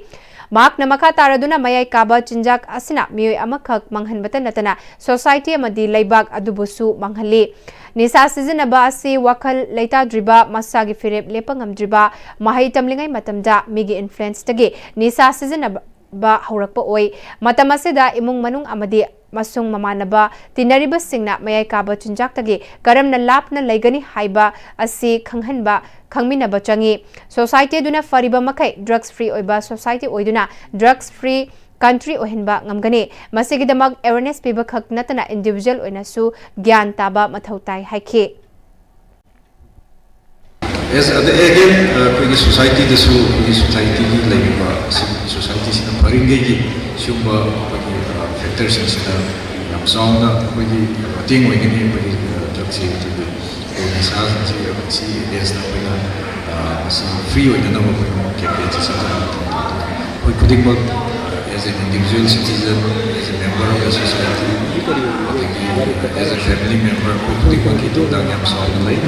ꯃꯍꯥꯛꯅ ꯃꯈꯥ ꯇꯥꯔꯗꯨꯅ ꯃꯌꯥꯏ ꯀꯥꯕ ꯆꯤꯟꯖꯥꯛ ꯑꯁꯤꯅ ꯃꯤꯑꯣꯏ ꯑꯃꯈꯛ ꯃꯥꯡꯍꯟꯕꯇ ꯅꯠꯇꯅ society ꯑꯃꯗꯤ ꯂꯩꯕꯥꯛ ꯑꯗꯨꯕꯨꯁꯨ ꯃꯥꯡꯍꯜꯂꯤ꯫ ꯅꯤꯁꯥ ꯁꯤꯖꯤꯟꯅꯕ ꯑꯁꯤ ꯋꯥꯈꯜ ꯂꯩꯇꯥꯗ꯭ꯔꯤꯕ, ꯃꯁꯥꯒꯤ ꯐꯤꯔꯦꯞ ꯂꯦꯞꯄ ꯉꯝꯗ꯭ꯔꯤꯕ, ꯃꯍꯩ ꯇꯝꯂꯤꯉꯩ ꯃꯇꯝꯗ ꯃꯤꯒꯤ influenceꯇꯒꯤ ꯅꯤꯁꯥ ꯁꯤꯖꯤꯟꯅꯕ ꯍꯧꯔꯛꯄ ꯑꯣꯏ꯫ ꯃꯇꯝ ꯑꯁꯤꯗ ꯏꯃꯨꯡ ꯃꯅꯨꯡ ꯑꯃꯗꯤ ꯃꯁꯨꯡ ꯃꯃꯥꯟꯅꯕ ꯇꯤꯟꯅꯔꯤꯕꯁꯤꯡꯅ ꯃꯌꯥꯏ ꯀꯥꯕ ꯆꯤꯟꯖꯥꯛꯇꯒꯤ ꯀꯔꯝꯅ ꯂꯥꯞꯅ ꯂꯩꯒꯅꯤ ꯍꯥꯏꯕ ꯑꯁꯤ ꯈꯪꯍꯟꯕ, ꯈꯪꯃꯤꯟꯅꯕ ꯆꯪꯏ꯫ Society ꯑꯗꯨꯅ ꯐꯔꯤꯕ ꯃꯈꯩ drug free ꯑꯣꯏꯕ society ꯑꯣꯏꯗꯨꯅ drugs free country ꯑꯣꯏꯍꯟꯕ ꯉꯝꯒꯅꯤ꯫ ꯃꯁꯤꯒꯤꯗꯃꯛ awareness ꯄꯤꯕ ꯈꯛ ꯅꯠꯇꯅ individual ꯑꯣꯏꯅꯁꯨ ꯒ꯭ꯌꯥꯟ ꯇꯥꯕ ꯃꯊꯧ ꯇꯥꯏ ꯍꯥꯏꯈꯤ꯫ As ꯑꯗ again ꯑꯩꯈꯣꯏꯒꯤ societyꯗꯁꯨ, ꯑꯩꯈꯣꯏꯒꯤ societyꯒꯤ ꯂꯩꯔꯤꯕ ꯑꯁꯤ, societyꯁꯤꯅ ꯐꯔꯤꯉꯩꯒꯤ ꯁꯤꯒꯨꯝꯕ ꯑꯩꯈꯣꯏꯒꯤ factorꯁꯤꯡꯁꯤꯗ ꯌꯥꯝ ꯆꯥꯎꯅ ꯑꯩꯈꯣꯏꯒꯤ ꯃꯇꯦꯡ ꯑꯣꯏꯒꯅꯤ꯫ ꯑꯩꯈꯣꯏꯒꯤ drugꯁꯤ, ꯑꯩꯈꯣꯏꯒꯤ ꯅꯤꯁꯥꯁꯤꯡꯁꯤ ꯁꯤ againstꯇ ꯑꯩꯈꯣꯏꯅ ꯃꯁꯤ free ꯑꯣꯏꯅꯅꯕ ꯑꯩꯈꯣꯏꯅ campaignꯁꯤ ꯁꯤꯖꯤꯟꯅꯕ ꯃꯇꯝꯗ ꯑꯩꯈꯣꯏ ꯈꯨꯗꯤꯡꯃꯛ as an individual citizen, as a member of the society, ꯑꯗꯒꯤ as a family member ꯑꯩꯈꯣꯏ ꯈꯨꯗꯤꯡꯃꯛꯀꯤ ꯊꯧꯗꯥꯡ ꯌꯥꯝ ꯆꯥꯎꯅ ꯂꯩ꯫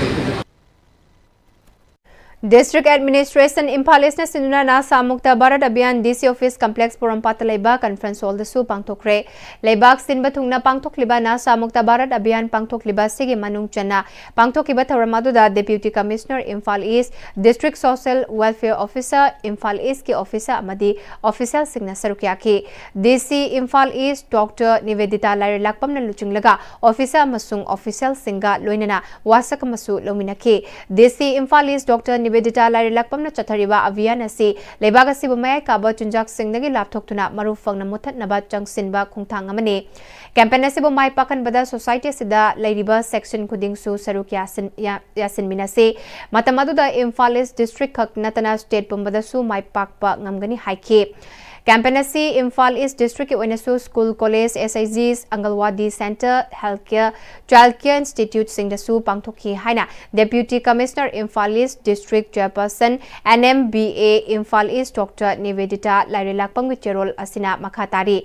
District Administration ꯏꯝꯐꯥꯜ ꯏꯁꯅ ꯁꯤꯟꯗꯨꯅ ꯅꯥꯁꯥ ꯃꯨꯛꯇ ꯚꯥꯔꯠ ꯑꯚꯤꯌꯥꯟ DC office complex ꯄꯣꯔꯣꯝꯄꯥꯠꯇ ꯂꯩꯕ conference hallꯗꯁꯨ ꯄꯥꯡꯊꯣꯛꯈ꯭ꯔꯦ꯫ ꯂꯩꯕꯥꯛ ꯁꯤꯟꯕ ꯊꯨꯡꯅ ꯄꯥꯡꯊꯣꯛꯂꯤꯕ ꯅꯥꯁꯥ ꯃꯨꯛꯇ ꯚꯥꯔꯠ ꯑꯚꯤꯌꯥꯟ ꯄꯥꯡꯊꯣꯛꯂꯤꯕ ꯑꯁꯤꯒꯤ ꯃꯅꯨꯡ ꯆꯟꯅ ꯄꯥꯡꯊꯣꯛꯈꯤꯕ ꯊꯧꯔꯝ ꯑꯗꯨꯗ Deputy Commissioner ꯏꯝꯐꯥꯜ ꯏꯁ, District Social Welfare Officer Imphal ꯏꯁꯀꯤ officer ꯑꯃꯗꯤ officialꯁꯤꯡꯅ ꯁꯔꯨꯛ ꯌꯥꯈꯤ꯫ DC ꯏꯝꯐꯥꯜ ꯏꯁ Doctor ꯅꯤꯕꯦꯗꯤꯇꯥ ꯂꯥꯏꯔꯦꯂꯥꯛꯄꯝꯅ ꯂꯨꯆꯤꯡꯂꯒ officer ꯑꯃꯁꯨꯡ officialꯁꯤꯡꯒ ꯂꯣꯏꯅꯅ ꯋꯥꯁꯛ ꯑꯃꯁꯨ ꯂꯧꯃꯤꯟꯅꯈꯤ꯫ DC ꯏꯝꯐꯥꯜ ꯏꯁ Doctor ꯅꯤꯕꯦꯗꯤꯇꯥ ꯂꯥꯏꯔꯦꯂꯥꯛꯄꯝꯅ ꯆꯠꯊꯔꯤꯕ ꯑꯚꯤꯌꯥꯟ ꯑꯁꯤ ꯂꯩꯕꯥꯛ ꯑꯁꯤꯕꯨ ꯃꯌꯥꯏ ꯀꯥꯕ ꯆꯤꯟꯖꯥꯛꯁꯤꯡꯗꯒꯤ ꯂꯥꯞꯊꯣꯛꯇꯨꯅ ꯃꯔꯨ ꯐꯪꯅ ꯃꯨꯠꯊꯠꯅꯕ ꯆꯪꯁꯤꯟꯕ ꯈꯣꯡꯊꯥꯡ ꯑꯃꯅꯤ꯫ Campaign ꯑꯁꯤꯕꯨ ꯃꯥꯏ ꯄꯥꯛꯍꯟꯕꯗ society ꯑꯁꯤꯗ ꯂꯩꯔꯤꯕ section ꯈꯨꯗꯤꯡꯁꯨ ꯁꯔꯨꯛ ꯌꯥꯁꯤꯟ-, ꯌꯥ-, ꯌꯥꯁꯤꯟꯃꯤꯟꯅꯁꯤ꯫ ꯃꯇꯝ ꯑꯗꯨꯗ ꯏꯝꯐꯥꯜ ꯏꯁ district ꯈꯛ ꯅꯠꯇꯅ state ꯄꯨꯝꯕꯗꯁꯨ ꯃꯥꯏ ꯄꯥꯛꯄ ꯉꯝꯒꯅꯤ ꯍꯥꯏꯈꯤ꯫ Campaign ꯑꯁꯤ ꯏꯝꯐꯥꯜ ꯏꯁ districtꯀꯤ ꯑꯣꯏꯅꯁꯨ school, college, SHGs, ꯑꯪꯒꯜꯋꯥꯗꯤ center, health care, child care instituteꯁꯤꯡꯗꯁꯨ ꯄꯥꯡꯊꯣꯛꯈꯤ ꯍꯥꯏꯅ Deputy Commissioner ꯏꯝꯐꯥꯜ ꯏꯁ, District Chairperson, NMBA ꯏꯝꯐꯥꯜ ꯏꯁ Doctor ꯅꯤꯕꯦꯗꯤꯇꯥ ꯂꯥꯏꯔꯦꯂꯥꯛꯄꯝꯒꯤ ꯆꯦꯔꯣꯜ ꯑꯁꯤꯅ ꯃꯈꯥ ꯇꯥꯔꯤ꯫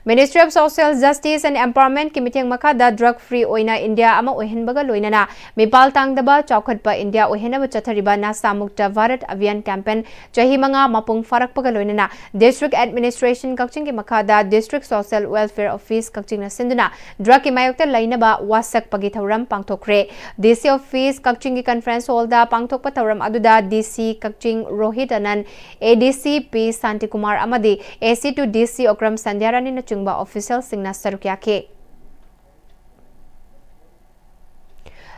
Ministry of Social Justice and Empowerment ꯀꯤ ꯃꯤꯠꯌꯦꯡ ꯃꯈꯥꯗ drug free ꯑꯣꯏꯅ ꯏꯟꯗꯤꯌꯥ ꯑꯃ ꯑꯣꯏꯍꯟꯕꯒ ꯂꯣꯏꯅꯅ ꯃꯤꯄꯥꯜ ꯇꯥꯡꯗꯕ ꯆꯥꯎꯈꯠꯄ ꯏꯟꯗꯤꯌꯥ ꯑꯣꯏꯍꯟꯅꯕ ꯆꯠꯊꯔꯤꯕ ꯅꯥꯁꯥ ꯃꯨꯛꯇ ꯚꯥꯔꯠ ꯑꯚꯤꯌꯥꯟ campaign ꯆꯍꯤ ꯃꯉꯥ ꯃꯄꯨꯡ ꯐꯥꯔꯛꯄꯒ ꯂꯣꯏꯅꯅ District Administration ꯀꯛꯆꯤꯡꯒꯤ ꯃꯈꯥꯗ District Social Welfare Office ꯀꯛꯆꯤꯡꯅ ꯁꯤꯟꯗꯨꯅ drug ꯀꯤ ꯃꯥꯌꯣꯛꯇ ꯂꯩꯅꯕ ꯋꯥꯁꯛꯄꯒꯤ ꯊꯧꯔꯝ ꯄꯥꯡꯊꯣꯛꯈ꯭ꯔꯦ꯫ D C Office ꯀꯛꯆꯤꯡꯒꯤ conference hall ꯗ ꯄꯥꯡꯊꯣꯛꯄ ꯊꯧꯔꯝ ꯑꯗꯨꯗ D C Kakching Rohit ꯑꯅꯟ, A D C P Shantikumar ꯑꯃꯗꯤ A C two D C Okram ꯁꯟꯙ꯭ꯌꯥꯔꯥꯅꯤꯅꯆꯤꯡꯕ official ꯁꯤꯡꯅ ꯁꯔꯨꯛ ꯌꯥꯈꯤ꯫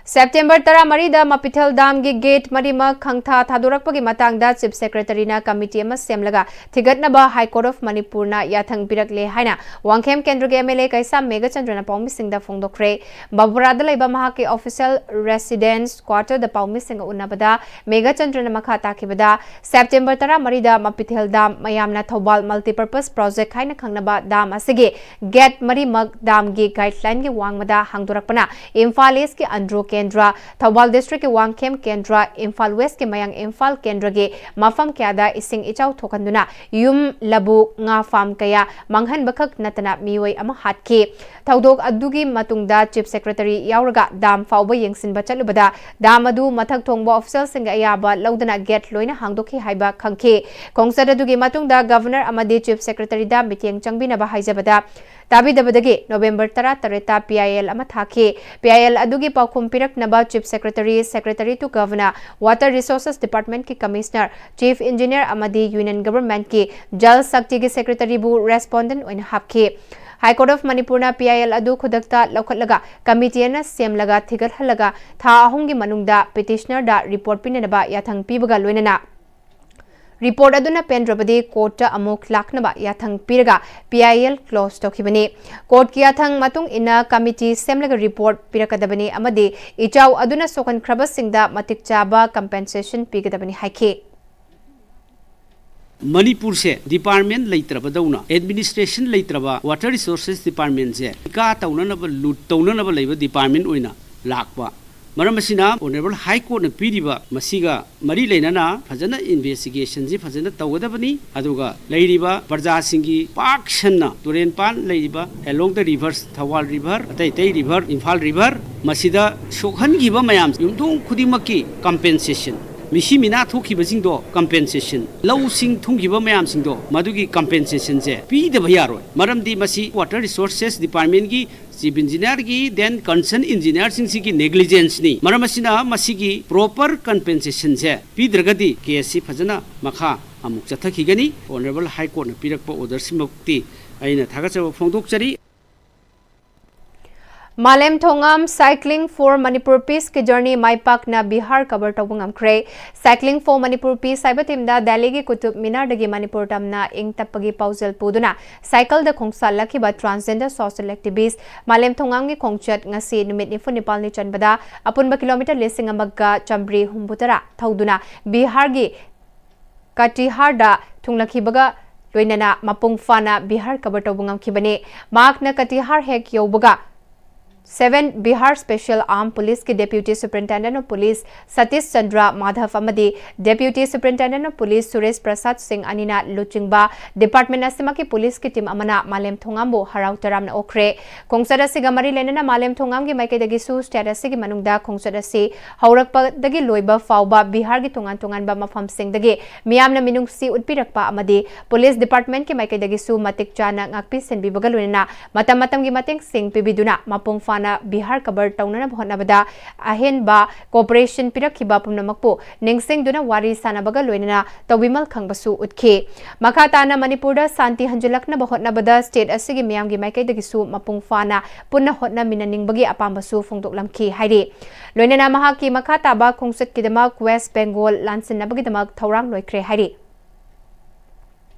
September ꯇꯔꯥꯃꯔꯤꯗ ꯃꯄꯤꯊꯦꯜ ꯗꯥꯝꯒꯤ gate ꯃꯔꯤꯃꯛ ꯈꯪꯊꯥ ꯊꯥꯗꯣꯔꯛꯄꯒꯤ ꯃꯇꯥꯡꯗ Chief Secretary ꯅ committee ꯑꯃ ꯁꯦꯝꯂꯒ ꯊꯤꯒꯠꯅꯕ High Court of Manipur ꯅ ꯌꯥꯊꯪ ꯄꯤꯔꯛꯂꯦ ꯍꯥꯏꯅ ꯋꯥꯡꯈꯦꯝ ꯀꯦꯟꯗ꯭ꯔꯒꯤ M L A ꯀꯩꯁꯥꯝ ꯃꯦꯘꯆꯟꯗ꯭ꯔꯅ ꯄꯥꯎꯃꯤꯁꯤꯡꯗ ꯐꯣꯡꯗꯣꯛꯈ꯭ꯔꯦ꯫ ꯕꯕꯨꯔꯥꯗ ꯂꯩꯕ ꯃꯍꯥꯛꯀꯤ official residence quarter ꯗ ꯄꯥꯎꯃꯤꯁꯤꯡꯒ ꯎꯅꯕꯗ ꯃꯦꯘꯆꯟꯗ꯭ꯔꯅ ꯃꯈꯥ ꯇꯥꯈꯤꯕꯗ, September ꯇꯔꯥꯃꯔꯤꯗ ꯃꯄꯤꯊꯦꯜ ꯗꯥꯝ, ꯃꯌꯥꯝꯅ ꯊꯧꯕꯥꯜ multipurpose project ꯍꯥꯏꯅ ꯈꯪꯅꯕ ꯗꯥꯝ ꯑꯁꯤꯒꯤ gate ꯃꯔꯤꯃꯛ ꯗꯥꯝꯒꯤ guideline ꯒꯤ ꯋꯥꯡꯃꯗ ꯍꯥꯡꯗꯣꯔꯛꯄꯅ ꯏꯝꯐꯥꯜ East ꯀꯤ ꯑꯟꯗ꯭ꯔꯣ ꯀꯦꯟꯗ꯭ꯔ, ꯊꯧꯕꯥꯜ district ꯀꯤ ꯋꯥꯡꯈꯦꯝ ꯀꯦꯟꯗ꯭ꯔ, ꯏꯝꯐꯥꯜ West ꯀꯤ ꯃꯌꯥꯡ ꯏꯝꯐꯥꯜ ꯀꯦꯟꯗ꯭ꯔꯒꯤ ꯃꯐꯝ ꯀꯌꯥꯗ ꯏꯁꯤꯡ ꯏꯆꯥꯎ ꯊꯣꯛꯍꯟꯗꯨꯅ ꯌꯨꯝ, ꯂꯧꯕꯨꯛ, ꯉꯥ farm ꯀꯌꯥ ꯃꯥꯡꯍꯟꯕꯈꯛ ꯅꯠꯇꯅ ꯃꯤꯑꯣꯏ ꯑꯃ ꯍꯥꯠꯈꯤ꯫ ꯊꯧꯗꯣꯛ ꯑꯗꯨꯒꯤ ꯃꯇꯨꯡꯗ Chief Secretary ꯌꯥꯎꯔꯒ ꯗꯥꯝ ꯐꯥꯎꯕ ꯌꯦꯡꯁꯤꯟꯕ ꯆꯠꯂꯨꯕꯗ ꯗꯥꯝ ꯑꯗꯨ ꯃꯊꯛ ꯊꯣꯡꯕ official ꯁꯤꯡꯒꯤ ꯑꯌꯥꯕ ꯂꯧꯗꯅ gate ꯂꯣꯏꯅ ꯍꯥꯡꯗꯣꯛꯈꯤ ꯍꯥꯏꯕ ꯈꯪꯈꯤ꯫ ꯈꯣꯡꯆꯠ ꯑꯗꯨꯒꯤ ꯃꯇꯨꯡꯗ Governor ꯑꯃꯗꯤ Chief Secretary ꯗ ꯃꯤꯠꯌꯦꯡ ꯆꯪꯕꯤꯅꯕ ꯍꯥꯏꯖꯕꯗ ꯇꯥꯕꯤꯗꯕꯗꯒꯤ November ꯇꯔꯥꯇꯔꯦꯠꯇ P I L ꯑꯃ ꯊꯥꯈꯤ꯫ P I L ꯑꯗꯨꯒꯤ ꯄꯥꯎꯈꯨꯝ ꯄꯤꯔꯛꯅꯕ Chief Secretary, Secretary to Governor, Water Resources Department ꯀꯤ Commissioner, Chief Engineer ꯑꯃꯗꯤ Union Government ꯀꯤ Jal Shakti ꯒꯤ Secretary ꯕꯨ respondent ꯑꯣꯏꯅ ꯍꯥꯞꯈꯤ꯫ High Court of Manipur ꯅ P I L ꯑꯗꯨ ꯈꯨꯗꯛꯇ ꯂꯧꯈꯠꯂꯒ committee ꯑꯃ ꯁꯦꯝꯂꯒ ꯊꯤꯒꯠꯍꯜꯂꯒ ꯊꯥ ꯑꯍꯨꯝꯒꯤ ꯃꯅꯨꯡꯗ petitioner ꯗ report ꯄꯤꯅꯅꯕ ꯌꯥꯊꯪ ꯄꯤꯕꯒ ꯂꯣꯏꯅꯅ report ꯑꯗꯨꯅ ꯄꯦꯟꯗ꯭ꯔꯕꯗꯤ court ꯇ ꯑꯃꯨꯛ ꯂꯥꯛꯅꯕ ꯌꯥꯊꯪ ꯄꯤꯔꯒ P I L close ꯇꯧꯈꯤꯕꯅꯤ꯫ Court ꯀꯤ ꯌꯥꯊꯪ ꯃꯇꯨꯡ ꯏꯟꯅ committee ꯁꯦꯝꯂꯒ report ꯄꯤꯔꯛꯀꯗꯕꯅꯤ ꯑꯃꯗꯤ ꯏꯆꯥꯎ ꯑꯗꯨꯅ ꯁꯣꯛꯍꯟꯈ꯭ꯔꯕꯁꯤꯡꯗ ꯃꯇꯤꯛ ꯆꯥꯕ compensation ꯄꯤꯒꯗꯕꯅꯤ ꯍꯥꯏꯈꯤ꯫ ꯃꯅꯤꯄꯨꯔꯁꯦ department ꯂꯩꯇ꯭ꯔꯕꯗꯧꯅ, administration ꯂꯩꯇ꯭ꯔꯕ, Water Resources Department ꯁꯦ ꯏꯀꯥ ꯇꯧꯅꯅꯕ, ꯂꯨꯠ ꯇꯧꯅꯅꯕ ꯂꯩꯕ department ꯑꯣꯏꯅ ꯂꯥꯛꯄ, ꯃꯔꯝ ꯑꯁꯤꯅ Honourable High Courtꯅ ꯄꯤꯔꯤꯕ ꯃꯁꯤꯒ ꯃꯔꯤ ꯂꯩꯅꯅ ꯐꯖꯅ investigationꯁꯤ ꯐꯖꯅ ꯇꯧꯒꯗꯕꯅꯤ꯫ ꯑꯗꯨꯒ ꯂꯩꯔꯤꯕ ꯄ꯭ꯔꯖꯥꯁꯤꯡꯒꯤ ꯄꯥꯛ ꯁꯟꯅ ꯇꯨꯔꯦꯟꯄꯥꯟ ꯂꯩꯔꯤꯕ along the rivers, Thoubal river, ꯑꯇꯩ ꯑꯇꯩ river, ꯏꯝꯐꯥꯜ river, ꯃꯁꯤꯗ ꯁꯣꯛꯍꯟꯈꯤꯕ ꯃꯌꯥꯝ, ꯌꯨꯝꯊꯣꯡ ꯈꯨꯗꯤꯡꯃꯛꯀꯤ compensation, ꯃꯤꯁꯤ ꯃꯤꯅꯥ ꯊꯣꯛꯈꯤꯕꯁꯤꯡꯗꯣ compensation, ꯂꯧꯁꯤꯡ ꯊꯨꯝꯈꯤꯕ ꯃꯌꯥꯝꯁꯤꯡꯗꯣ ꯃꯗꯨꯒꯤ compensationꯁꯦ ꯄꯤꯗꯕ ꯌꯥꯔꯣꯏ꯫ ꯃꯔꯝꯗꯤ ꯃꯁꯤ Water Resources Departmentꯀꯤ Chief Engineerꯒꯤ, then concerned engineerꯁꯤꯡꯁꯤꯒꯤ negligenceꯅꯤ꯫ ꯃꯔꯝ ꯑꯁꯤꯅ ꯃꯁꯤꯒꯤ proper compensationꯁꯦ ꯄꯤꯗ꯭ꯔꯒꯗꯤ caseꯁꯤ ꯐꯖꯅ ꯃꯈꯥ ꯑꯃꯨꯛ ꯆꯠꯊꯈꯤꯒꯅꯤ꯫ Honourable High Courtꯅ ꯄꯤꯔꯛꯄ orderꯁꯤꯃꯛꯇꯤ ꯑꯩꯅ ꯊꯥꯒꯠꯆꯕ ꯐꯣꯡꯗꯣꯛꯆꯔꯤ꯫ ꯃꯥꯂꯦꯝ ꯊꯣꯉꯥꯝ Cycling for Manipur Peaceꯀꯤ journey ꯃꯥꯏ ꯄꯥꯛꯅ ꯕꯤꯍꯥꯔ cover ꯇꯧꯕ ꯉꯝꯈ꯭ꯔꯦ꯫ Cycling for Manipur Peace ꯍꯥꯏꯕ teamꯗ ꯗꯦꯜꯂꯤꯒꯤ ꯀꯨꯇꯨꯕ ꯃꯤꯅꯥꯔꯗꯒꯤ ꯃꯅꯤꯄꯨꯔ ꯇꯝꯅ ꯏꯪ ꯇꯞꯄꯒꯤ ꯄꯥꯎꯖꯦꯜ ꯄꯨꯗꯨꯅ cycleꯗ ꯈꯣꯡꯁꯥꯜꯂꯛꯈꯤꯕ transgender social activist ꯃꯥꯂꯦꯝ ꯊꯣꯉꯥꯝꯒꯤ ꯈꯣꯡꯆꯠ ꯉꯁꯤ ꯅꯨꯃꯤꯠ ꯅꯤꯐꯨ ꯅꯤꯄꯥꯜꯅꯤ ꯆꯟꯕꯗ ꯑꯄꯨꯟꯕ kilometre ꯂꯤꯁꯤꯡ ꯑꯃꯒ ꯆꯥꯃ꯭ꯔꯤ ꯍꯨꯝꯐꯨ ꯇꯔꯥ ꯊꯧꯗꯨꯅ ꯕꯤꯍꯥꯔꯒꯤ ꯀꯇꯤꯍꯥꯔꯗ ꯊꯨꯡꯂꯈꯤꯕꯒ ꯂꯣꯏꯅꯅ ꯃꯄꯨꯡ ꯐꯥꯅ ꯕꯤꯍꯥꯔ cover ꯇꯧꯕ ꯉꯝꯈꯤꯕꯅꯤ꯫ ꯃꯍꯥꯛꯅ ꯀꯇꯤꯍꯥꯔ ꯍꯦꯛ ꯌꯧꯕꯒ seven Bihar Special Armed Policeꯀꯤ Deputy Superintendent of Police Satish Chandra Madhab ꯑꯃꯗꯤ Deputy Superintendent of Police Suresh ꯄ꯭ꯔꯁꯥꯗ ꯁꯤꯡ ꯑꯅꯤꯅ ꯂꯨꯆꯤꯡꯕ department ꯑꯁꯤꯃꯛꯀꯤ policeꯀꯤ team ꯑꯃꯅ ꯃꯥꯂꯦꯝ ꯊꯣꯉꯥꯝꯕꯨ ꯍꯔꯥꯎ ꯇꯔꯥꯝꯅ ꯑꯣꯛꯈ꯭ꯔꯦ꯫ ꯈꯣꯡꯆꯠ ꯑꯁꯤꯒ ꯃꯔꯤ ꯂꯩꯅꯅ ꯃꯥꯂꯦꯝ ꯊꯣꯉꯥꯝꯒꯤ ꯃꯥꯏꯀꯩꯗꯒꯤꯁꯨ state ꯑꯁꯤꯒꯤ ꯃꯅꯨꯡꯗ ꯈꯣꯡꯆꯠ ꯑꯁꯤ ꯍꯧꯔꯛꯄꯗꯒꯤ ꯂꯣꯏꯕ ꯐꯥꯎꯕ ꯕꯤꯍꯥꯔꯒꯤ ꯇꯣꯉꯥꯟ ꯇꯣꯉꯥꯟꯕ ꯃꯐꯝꯁꯤꯡꯗꯒꯤ ꯃꯤꯌꯥꯝꯅ ꯃꯤꯅꯨꯡꯁꯤ ꯎꯠꯄꯤꯔꯛꯄ ꯑꯃꯗꯤ police departmentꯀꯤ ꯃꯥꯏꯀꯩꯗꯒꯤꯁꯨ ꯃꯇꯤꯛ ꯆꯥꯅ ꯉꯥꯛꯄꯤ ꯁꯦꯟꯕꯤꯕꯒ ꯂꯣꯏꯅꯅ ꯃꯇꯝ ꯃꯇꯝꯒꯤ ꯃꯇꯦꯡꯁꯤꯡ ꯄꯤꯕꯤꯗꯨꯅ ꯃꯄꯨꯡ ꯐꯥꯅ ꯕꯤꯍꯥꯔ cover ꯇꯧꯅꯅꯕ ꯍꯣꯠꯅꯕꯗ ꯑꯍꯦꯟꯕ cooperation ꯄꯤꯔꯛꯈꯤꯕ ꯄꯨꯝꯅꯃꯛꯄꯨ ꯅꯤꯡꯁꯤꯡꯗꯨꯅ ꯋꯥꯔꯤ ꯁꯥꯅꯕꯒ ꯂꯣꯏꯅꯅ ꯇꯧꯕꯤꯃꯜ ꯈꯪꯕꯁꯨ ꯎꯠꯈꯤ꯫ ꯃꯈꯥ ꯇꯥꯅ ꯃꯅꯤꯄꯨꯔꯗ ꯁꯥꯟꯇꯤ ꯍꯟꯖꯤꯜꯂꯛꯅꯕ ꯍꯣꯠꯅꯕꯗ state ꯑꯁꯤꯒꯤ ꯃꯤꯌꯥꯝꯒꯤ ꯃꯥꯏꯀꯩꯗꯒꯤꯁꯨ ꯃꯄꯨꯡ ꯐꯥꯅ ꯄꯨꯟꯅ ꯍꯣꯠꯅꯃꯤꯟꯅꯅꯤꯡꯕꯒꯤ ꯑꯄꯥꯝꯕꯁꯨ ꯐꯣꯡꯗꯣꯛꯂꯝꯈꯤ ꯍꯥꯏꯔꯤ꯫ ꯂꯣꯏꯅꯅ ꯃꯍꯥꯛꯀꯤ ꯃꯈꯥ ꯇꯥꯕ ꯈꯣꯡꯆꯠꯀꯤꯗꯃꯛ West Bengal ꯂꯥꯟꯁꯤꯟꯅꯕꯒꯤꯗꯃꯛ ꯊꯧꯔꯥꯡ ꯂꯣꯏꯈ꯭ꯔꯦ ꯍꯥꯏꯔꯤ꯫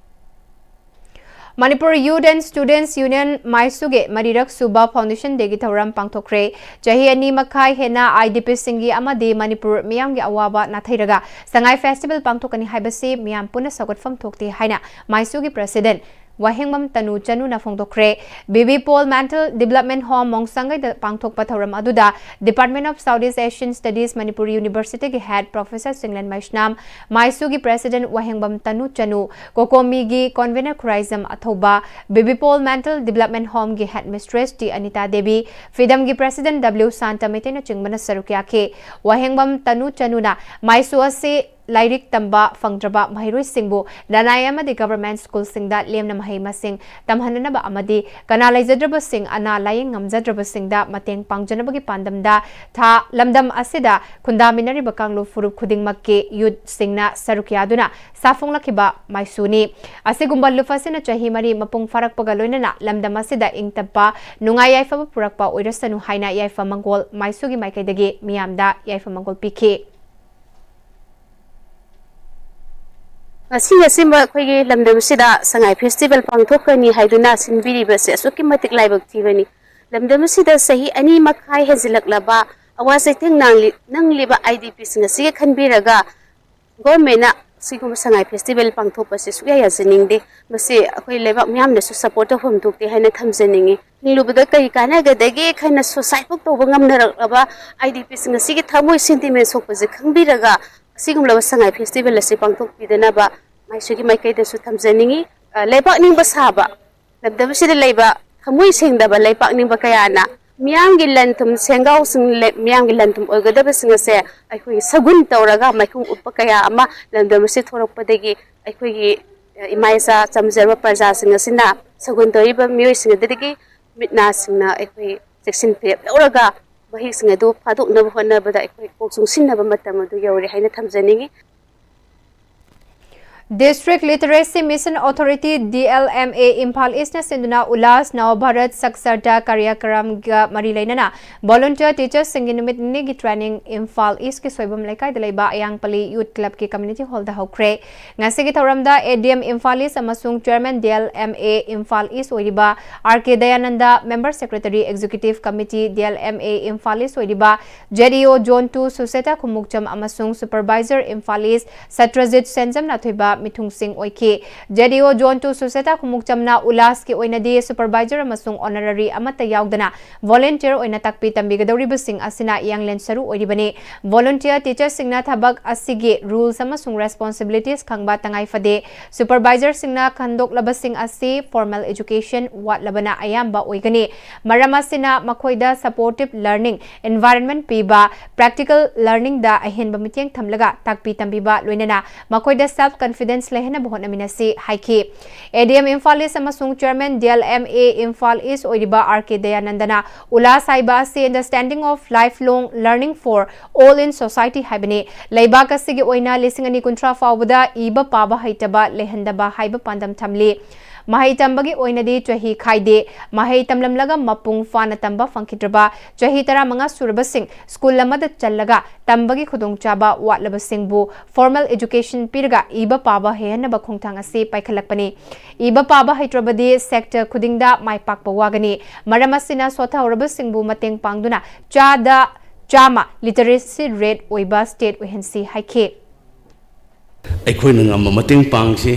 Manipur Youth and Students Union ꯃꯥꯏꯁꯨꯒꯤ ꯃꯔꯤꯔꯛ ꯁꯨꯕ Foundation Dayꯒꯤ ꯊꯧꯔꯝ ꯄꯥꯡꯊꯣꯛꯈ꯭ꯔꯦ꯫ ꯆꯍꯤ ꯑꯅꯤ ꯃꯈꯥꯏ ꯍꯦꯟꯅ IDPꯁꯤꯡꯒꯤ ꯑꯃꯗꯤ ꯃꯅꯤꯄꯨꯔ ꯃꯤꯌꯥꯝꯒꯤ ꯑꯋꯥꯕ ꯅꯥꯊꯩꯔꯒ ꯁꯉꯥꯏ Festival ꯄꯥꯡꯊꯣꯛꯀꯅꯤ ꯍꯥꯏꯕꯁꯤ ꯃꯤꯌꯥꯝ ꯄꯨꯟꯅ ꯁꯧꯒꯠꯐꯝ ꯊꯣꯛꯇꯦ ꯍꯥꯏꯅ ꯃꯥꯏꯁꯨꯒꯤ President ꯋꯥꯍꯦꯡꯕꯝ ꯇꯅꯨ ꯆꯅꯨꯅ ꯐꯣꯡꯗꯣꯛꯈ꯭ꯔꯦ꯫ ꯕꯤꯕꯤ ꯄꯣꯜ ꯃꯦꯟꯇꯜ ꯗꯤꯕꯂꯞꯃꯦꯟ ꯍꯣꯝ ꯃꯣꯡꯁꯥꯡꯒꯩꯗ ꯄꯥꯡꯊꯣꯛꯄ ꯊꯧꯔꯝ ꯑꯗꯨꯗ Department of South East Asian Studies Manipur University ꯒꯤ head professor ꯆꯤꯡꯂꯦꯟ ꯃꯩꯁꯅꯥꯝ, ꯃꯥꯏꯁꯨꯒꯤ president ꯋꯥꯍꯦꯡꯕꯝ ꯇꯅꯨ ꯆꯅꯨ, ꯀꯣꯀꯣꯃꯤꯒꯤ convener Khuraijam Athouba, B B Paul mental development ꯍꯣꯝꯒꯤ head mistress T Anita Devi, ꯐꯤꯗꯝꯒꯤ president ꯗꯕ꯭ꯂꯤꯎ ꯁꯥꯟꯇ ꯃꯩꯇꯩꯅꯆꯤꯡꯕꯅ ꯁꯔꯨꯛ ꯌꯥꯈꯤ꯫ ꯋꯥꯍꯦꯡꯕꯝ ꯇꯅꯨ ꯆꯅꯨꯅ ꯃꯥꯏꯁꯨ ꯑꯁꯤ ꯂꯥꯏꯔꯤꯛ ꯇꯝꯕ ꯐꯪꯗ꯭ꯔꯕ ꯃꯍꯩꯔꯣꯏꯁꯤꯡꯕꯨ ꯅꯅꯥꯏ ꯑꯃꯗꯤ government school ꯁꯤꯡꯗ ꯂꯦꯝꯅ ꯃꯍꯩ ꯃꯁꯤꯡ ꯇꯝꯍꯟꯅꯅꯕ ꯑꯃꯗꯤ ꯀꯅꯥ ꯂꯩꯖꯗ꯭ꯔꯕꯁꯤꯡ, ꯑꯅꯥ ꯂꯥꯌꯦꯡ ꯉꯝꯖꯗ꯭ꯔꯕꯁꯤꯡꯗ ꯃꯇꯦꯡ ꯄꯥꯡꯖꯅꯕꯒꯤ ꯄꯥꯟꯗꯝꯗ ꯊꯥ ꯂꯝꯗꯝ ꯑꯁꯤꯗ ꯈꯨꯟꯗꯥꯃꯤꯟꯅꯔꯤꯕ ꯀꯥꯡꯂꯨꯞ ꯐꯨꯔꯨꯞ ꯈꯨꯗꯤꯡꯃꯛꯀꯤ youth ꯁꯤꯡꯅ ꯁꯔꯨꯛ ꯌꯥꯗꯨꯅ ꯁꯥꯐꯣꯡꯂꯛꯈꯤꯕ ꯃꯥꯏꯁꯨꯅꯤ꯫ ꯑꯁꯤꯒꯨꯝꯕ ꯂꯨꯞ ꯑꯁꯤꯅ ꯆꯍꯤ ꯃꯔꯤ ꯃꯄꯨꯡ ꯐꯥꯔꯛꯄꯒ ꯂꯣꯏꯅꯅ ꯂꯝꯗꯝ ꯑꯁꯤꯗ ꯏꯪ ꯇꯞꯄ, ꯅꯨꯡꯉꯥꯏ ꯌꯥꯏꯐꯕ ꯄꯨꯔꯛꯄ ꯑꯣꯏꯔꯁꯅꯨ ꯍꯥꯏꯅ ꯌꯥꯏꯐ ꯃꯪꯒꯣꯜ ꯃꯥꯏꯁꯨꯒꯤ ꯃꯥꯏꯀꯩꯗꯒꯤ ꯃꯤꯌꯥꯝꯗ ꯌꯥꯏꯐ ꯃꯪꯒꯣꯜ ꯄꯤꯈꯤ꯫ ꯉꯁꯤ ꯉꯁꯤꯃꯛ ꯑꯩꯈꯣꯏꯒꯤ ꯂꯝꯗꯝꯁꯤꯗ ꯁꯉꯥꯏ festival ꯄꯥꯡꯊꯣꯛꯀꯅꯤ ꯍꯥꯏꯗꯨꯅ ꯁꯤꯟꯕꯤꯔꯤꯕꯁꯦ ꯑꯁꯨꯛꯀꯤ ꯃꯇꯤꯛ ꯂꯥꯏꯕꯛ ꯊꯤꯕꯅꯤ꯫ ꯂꯝꯗꯝ ꯑꯁꯤꯗ ꯆꯍꯤ ꯑꯅꯤ ꯃꯈꯥꯏ ꯍꯦꯟꯖꯤꯜꯂꯛꯂꯕ ꯑꯋꯥ ꯆꯩꯊꯦꯡ ꯅꯥꯡꯂꯤ-, ꯅꯪꯂꯤꯕ IDP ꯁꯤꯡ ꯑꯁꯤꯒ ꯈꯟꯕꯤꯔꯒ government ꯅ ꯁꯤꯒꯨꯝꯕ ꯁꯉꯥꯏ festival ꯄꯥꯡꯊꯣꯛꯄꯁꯦ ꯁꯨꯛꯌꯥ ꯌꯥꯖꯅꯤꯡꯗꯦ꯫ ꯃꯁꯤ ꯑꯩꯈꯣꯏ ꯂꯩꯕꯥꯛ ꯃꯤꯌꯥꯝꯅꯁꯨ support ꯇꯧꯐꯝ ꯊꯣꯛꯇꯦ ꯍꯥꯏꯅ ꯊꯝꯖꯅꯤꯡꯉꯤ꯫ ꯍꯤꯡꯂꯨꯕꯗ ꯀꯔꯤ ꯀꯥꯟꯅꯒꯗꯒꯦ ꯈꯟꯅ suicide ꯐꯥꯎ ꯇꯧꯕ ꯉꯝꯅꯔꯛꯂꯕ IDP ꯁꯤꯡ ꯑꯁꯤꯒꯤ ꯊꯃꯣꯏ sentiment ꯁꯣꯛꯄꯁꯦ ꯈꯪꯕꯤꯔꯒ ꯑꯁꯤꯒꯨꯝꯂꯕ ꯁꯉꯥꯏ festival ꯑꯁꯤ ꯄꯥꯡꯊꯣꯛꯄꯤꯗꯅꯕ ꯃꯥꯏꯁꯨꯒꯤ ꯃꯥꯏꯀꯩꯗꯁꯨ ꯊꯝꯖꯅꯤꯡꯉꯤ꯫ ꯑ, ꯂꯩꯕꯥꯛ ꯅꯤꯡꯕ ꯁꯥꯕ, ꯂꯝꯗꯝ ꯑꯁꯤꯗ ꯂꯩꯕ ꯊꯃꯣꯏ ꯁꯦꯡꯗꯕ ꯂꯩꯄꯥꯛ ꯅꯤꯡꯕ ꯀꯌꯥꯅ ꯃꯤꯌꯥꯝꯒꯤ ꯂꯟ ꯊꯨꯝ ꯁꯦꯡꯒꯥꯎꯁꯤꯡ ꯂꯦ-, ꯃꯤꯌꯥꯝꯒꯤ ꯂꯟ ꯊꯨꯝ ꯑꯣꯏꯒꯗꯕꯁꯤꯡ ꯑꯁꯦ ꯑꯩꯈꯣꯏ ꯁꯒꯨꯟ ꯇꯧꯔꯒ ꯃꯥꯏꯈꯨꯝ ꯎꯞꯄ ꯀꯌꯥ ꯑꯃ ꯂꯝꯗꯝ ꯑꯁꯤ ꯊꯣꯔꯛꯄꯗꯒꯤ ꯑꯩꯈꯣꯏꯒꯤ, ꯑ, ꯏꯃꯥ ꯏꯆꯥ ꯆꯝꯖꯔꯕ ꯄ꯭ꯔꯖꯥꯁꯤꯡ ꯑꯁꯤꯅ ꯁꯒꯨꯟ ꯇꯧꯔꯤꯕ ꯃꯤꯑꯣꯏꯁꯤꯡ ꯑꯗꯨꯗꯒꯤ ꯃꯤꯠ ꯅꯥꯁꯤꯡꯅ ꯑꯩꯈꯣꯏ ꯆꯦꯛꯁꯤꯟ ꯐꯤꯔꯦꯞ ꯂꯧꯔꯒ ꯃꯍꯤꯛꯁꯤꯡ ꯑꯗꯨ ꯐꯥꯗꯣꯛꯅꯕ ꯍꯣꯠꯅꯕꯗ ꯑꯩꯈꯣꯏ ꯀꯣꯛ ꯆꯨꯡꯁꯤꯟꯅꯕ ꯃꯇꯝ ꯑꯗꯨ ꯌꯧꯔꯦ ꯍꯥꯏꯅ ꯊꯝꯖꯅꯤꯡꯏ꯫ District Literacy Mission Authority, DLMA, Imphal ꯏꯁꯅ ꯁꯤꯟꯗꯨꯅ ꯎꯜꯂꯥꯁ ꯅꯋ ꯚꯥꯔꯠ ꯁꯛꯁꯔꯇꯥ ꯀꯥꯔꯌꯀ꯭ꯔꯝꯒ ꯃꯔꯤ ꯂꯩꯅꯅ volunteer teachers ꯁꯤꯡꯒꯤ ꯅꯨꯃꯤꯠ ꯅꯤꯅꯤꯒꯤ training ꯏꯝꯐꯥꯜ ꯏꯁꯀꯤ ꯁꯣꯏꯕꯝ ꯂꯩꯀꯥꯏꯗ ꯂꯩꯕ ꯑꯌꯥꯡꯄꯜꯂꯤ Youth Club ꯀꯤ community hall ꯗ ꯍꯧꯈ꯭ꯔꯦ꯫ ꯉꯁꯤꯒꯤ ꯊꯧꯔꯝꯗ ADM ꯏꯝꯐꯥꯜ ꯏꯁ ꯑꯃꯁꯨꯡ Chairman DLMA ꯏꯝꯐꯥꯜ ꯏꯁ ꯑꯣꯏꯔꯤꯕ R K Dayananda, Member Secretary Executive Committee DLMA Imphal east ꯑꯣꯏꯔꯤꯕ ZEO Zone two ꯁꯨꯁꯦꯇꯥ ꯈꯨꯃꯨꯛꯆꯝ ꯑꯃꯁꯨꯡ Supervisor ꯏꯝꯐꯥꯜ ꯏꯁ ꯁꯇ꯭ꯔꯖꯤꯠ ꯁꯦꯟꯖꯝ ꯅꯥꯊꯣꯏꯕ, ꯃꯤꯊꯨꯡꯁꯤꯡ ꯑꯣꯏꯈꯤ꯫ ꯖꯦꯗꯤꯑꯣ ꯖꯣꯟ ꯇꯨ ꯁꯨꯁꯦꯇꯥ ꯈꯨꯃꯨꯛꯆꯝꯅ ꯎꯂꯥꯁꯀꯤ ꯑꯣꯏꯅꯗꯤ supervisor ꯑꯃꯁꯨꯡ honorary ꯑꯃꯠꯇ ꯌꯥꯎꯗꯅ volunteer ꯑꯣꯏꯅ ꯇꯥꯛꯄꯤ ꯇꯝꯕꯤꯒꯗꯧꯔꯤꯕꯁꯤꯡ ꯑꯁꯤꯅ ꯌꯥꯡꯂꯦꯟ ꯁꯔꯨ ꯑꯣꯏꯔꯤꯕꯅꯤ꯫ Volunteer teacherꯁꯤꯡꯅ ꯊꯕꯛ ꯑꯁꯤꯒꯤ rules ꯑꯃꯁꯨꯡ responsibilities ꯈꯪꯕ ꯇꯉꯥꯏ ꯐꯗꯦ꯫ Supervisorꯁꯤꯡꯅ ꯈꯟꯗꯣꯛꯂꯕꯁꯤꯡ ꯑꯁꯤ formal education ꯋꯥꯠꯂꯕꯅ ꯑꯌꯥꯝꯕ ꯑꯣꯏꯒꯅꯤ꯫ ꯃꯔꯝ ꯑꯁꯤꯅ ꯃꯈꯣꯏꯗ supportive learning environment ꯄꯤꯕ, practical learningꯗ ꯑꯍꯦꯟꯕ ꯃꯤꯠꯌꯦꯡ ꯊꯝꯂꯒ ꯇꯥꯛꯄꯤ ꯇꯝꯕꯤꯕ, ꯂꯣꯏꯅꯅ ꯃꯈꯣꯏꯗ self confidence ꯂꯩꯍꯟꯅꯕ ꯍꯣꯠꯅꯃꯤꯟꯅꯁꯤ ꯍꯥꯏꯈꯤ꯫ ꯑꯦꯗꯤꯑꯦꯝ ꯏꯝꯐꯥꯜ ꯏꯁ ꯑꯃꯁꯨꯡ chairman D L M A Imphal east ꯑꯣꯏꯔꯤꯕ ꯑꯥꯔ ꯀꯦ ꯗꯌꯥꯅꯟꯗꯅ ꯎꯂꯥꯁ ꯍꯥꯏꯕ ꯑꯁꯤ understanding of lifelong learning for all in society ꯍꯥꯏꯕꯅꯤ꯫ ꯂꯩꯕꯥꯛ ꯑꯁꯤꯒꯤ ꯑꯣꯏꯅ ꯂꯤꯁꯤꯡ ꯑꯅꯤ ꯀꯨꯟꯊ꯭ꯔꯥ ꯐꯥꯎꯕꯗ ꯏꯕ ꯄꯥꯕ ꯍꯩꯇꯕ ꯂꯩꯍꯟꯗꯕ ꯍꯥꯏꯕ ꯄꯥꯟꯗꯝ ꯊꯝꯂꯤ꯫ ꯃꯍꯩ ꯇꯝꯕꯒꯤ ꯑꯣꯏꯅꯗꯤ ꯆꯍꯤ ꯈꯥꯏꯗꯦ꯫ ꯃꯍꯩ ꯇꯝꯂꯝꯂꯒ ꯃꯄꯨꯡ ꯐꯥꯅ ꯇꯝꯕ ꯐꯪꯈꯤꯗ꯭ꯔꯕ ꯆꯍꯤ ꯇꯔꯥꯃꯉꯥ ꯁꯨꯔꯕꯁꯤꯡ ꯁ꯭ꯀꯨꯜ ꯑꯃꯗ ꯆꯜꯂꯒ ꯇꯝꯕꯒꯤ ꯈꯨꯗꯣꯡꯆꯥꯕ ꯋꯥꯠꯂꯕꯁꯤꯡꯕꯨ formal education ꯄꯤꯔꯒ ꯏꯕ ꯄꯥꯕ ꯍꯩꯍꯟꯅꯕ ꯈꯣꯡꯊꯥꯡ ꯑꯁꯤ ꯄꯥꯏꯈꯠꯂꯛꯄꯅꯤ꯫ ꯏꯕ ꯄꯥꯕ ꯍꯩꯇ꯭ꯔꯕꯗꯤ sector ꯈꯨꯗꯤꯡꯗ ꯃꯥꯏ ꯄꯥꯛꯄ ꯋꯥꯒꯅꯤ꯫ ꯃꯔꯝ ꯑꯁꯤꯅ ꯁꯣꯊꯍꯧꯔꯕꯁꯤꯡꯕꯨ ꯃꯇꯦꯡ ꯄꯥꯡꯗꯨꯅ ꯆꯥꯗ ꯆꯥꯝꯃ literacy rate ꯑꯣꯏꯕ state ꯑꯣꯏꯍꯟꯁꯤ ꯍꯥꯏꯈꯤ꯫ ꯑꯩꯈꯣꯏꯅ ꯉꯝꯕ ꯃꯇꯦꯡ ꯄꯥꯡꯁꯤ꯫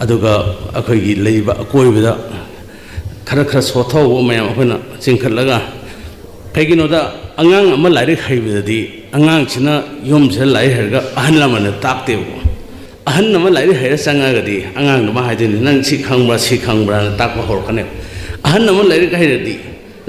ꯑꯗꯨꯒ ꯑꯩꯈꯣꯏꯒꯤ ꯂꯩꯔꯤꯕ ꯑꯀꯣꯏꯕꯗ ꯈꯔ ꯈꯔ ꯁꯣꯊꯍꯧꯕ ꯃꯌꯥꯝ ꯑꯩꯈꯣꯏꯅ ꯆꯤꯡꯈꯠꯂꯒ, ꯀꯩꯒꯤꯅꯣꯗ ꯑꯉꯥꯡ ꯑꯃ ꯂꯥꯏꯔꯤꯛ ꯍꯩꯕꯗꯗꯤ ꯑꯉꯥꯡꯁꯤꯅ ꯌꯨꯝꯁꯤꯗ ꯂꯥꯏꯔꯤꯛ ꯍꯩꯔꯒ ꯑꯍꯜ ꯂꯃꯟꯅ ꯇꯥꯛꯇꯦꯕꯀꯣ꯫ ꯑꯍꯟ ꯑꯃ ꯂꯥꯏꯔꯤꯛ ꯍꯩꯔ ꯆꯪꯉꯒꯗꯤ ꯑꯉꯥꯡꯗꯨ ꯃꯥ ꯍꯥꯏꯗꯣꯏꯅꯤ, "ꯅꯪ ꯁꯤ ꯈꯪꯕ꯭ꯔꯥ, ꯁꯤ ꯈꯪꯕ꯭ꯔꯥꯅ" ꯇꯥꯛꯄ ꯍꯧꯔꯛꯀꯅꯦꯕ꯫ ꯑꯍꯟ ꯑꯃ ꯂꯥꯏꯔꯤꯛ ꯍꯩꯔꯗꯤ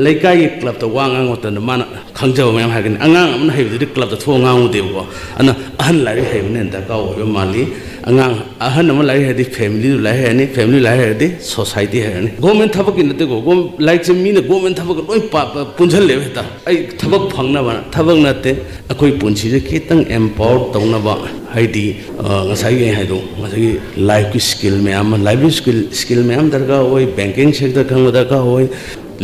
ꯂꯩꯀꯥꯏꯒꯤ clubꯇ ꯋꯥ ꯉꯥꯡꯕ ꯃꯇꯝꯗ ꯃꯥꯅ ꯈꯪꯖꯕ ꯃꯌꯥꯝ ꯍꯥꯏꯒꯅꯤ꯫ ꯑꯉꯥꯡ ꯑꯃꯅ ꯍꯩꯕꯗꯨꯗꯤ clubꯇ ꯊꯣꯛꯑ ꯉꯥꯡꯉꯨꯗꯦꯕꯀꯣ꯫ ꯑꯗꯨꯅ ꯑꯍꯟ ꯂꯥꯏꯔꯤꯛ ꯍꯩꯕꯅ ꯍꯦꯟꯅ ꯗꯔꯀꯥꯔ ꯑꯣꯏꯕ ꯃꯥꯜꯂꯤ꯫ ꯑꯉꯥꯡ, ꯑꯍꯟ ꯑꯃ ꯂꯥꯏꯔꯤꯛ ꯍꯩꯔꯗꯤ familyꯗꯨ ꯂꯥꯏꯔꯤꯛ ꯍꯩꯔꯅꯤ, family ꯂꯥꯏꯔꯤꯛ ꯍꯩꯔꯗꯤ society ꯍꯩꯔꯅꯤ꯫ Government ꯊꯕꯛꯀꯤ ꯅꯠꯇꯦꯀꯣ, ꯒꯣ-, ꯂꯥꯏꯔꯤꯛꯁꯦ ꯃꯤꯅ government ꯊꯕꯛꯀ ꯂꯣꯏ ꯄꯥ-, ꯄꯥ-, ꯄꯨꯟꯁꯤꯜꯂꯦꯕ ꯍꯦꯛꯇ꯫ ꯑꯩ ꯊꯕꯛ ꯐꯪꯅꯕ ꯊꯕꯛ ꯅꯠꯇꯦ, ꯑꯩꯈꯣꯏ ꯄꯨꯟꯁꯤꯁꯦ ꯈꯤꯇꯪ empower ꯇꯧꯅꯕ, ꯍꯥꯏꯗꯤ, ꯑ, ꯉꯁꯥꯏꯒꯤ ꯑꯩ ꯍꯥꯏꯗꯣ, ꯉꯁꯥꯏꯒꯤ lifeꯀꯤ skill ꯃꯌꯥꯝ ꯑꯃ, livelihood skill, skill ꯃꯌꯥꯝ ꯗꯔꯀꯥꯔ ꯑꯣꯏ, banking sector ꯈꯪꯕ ꯗꯔꯀꯥꯔ ꯑꯣꯏ,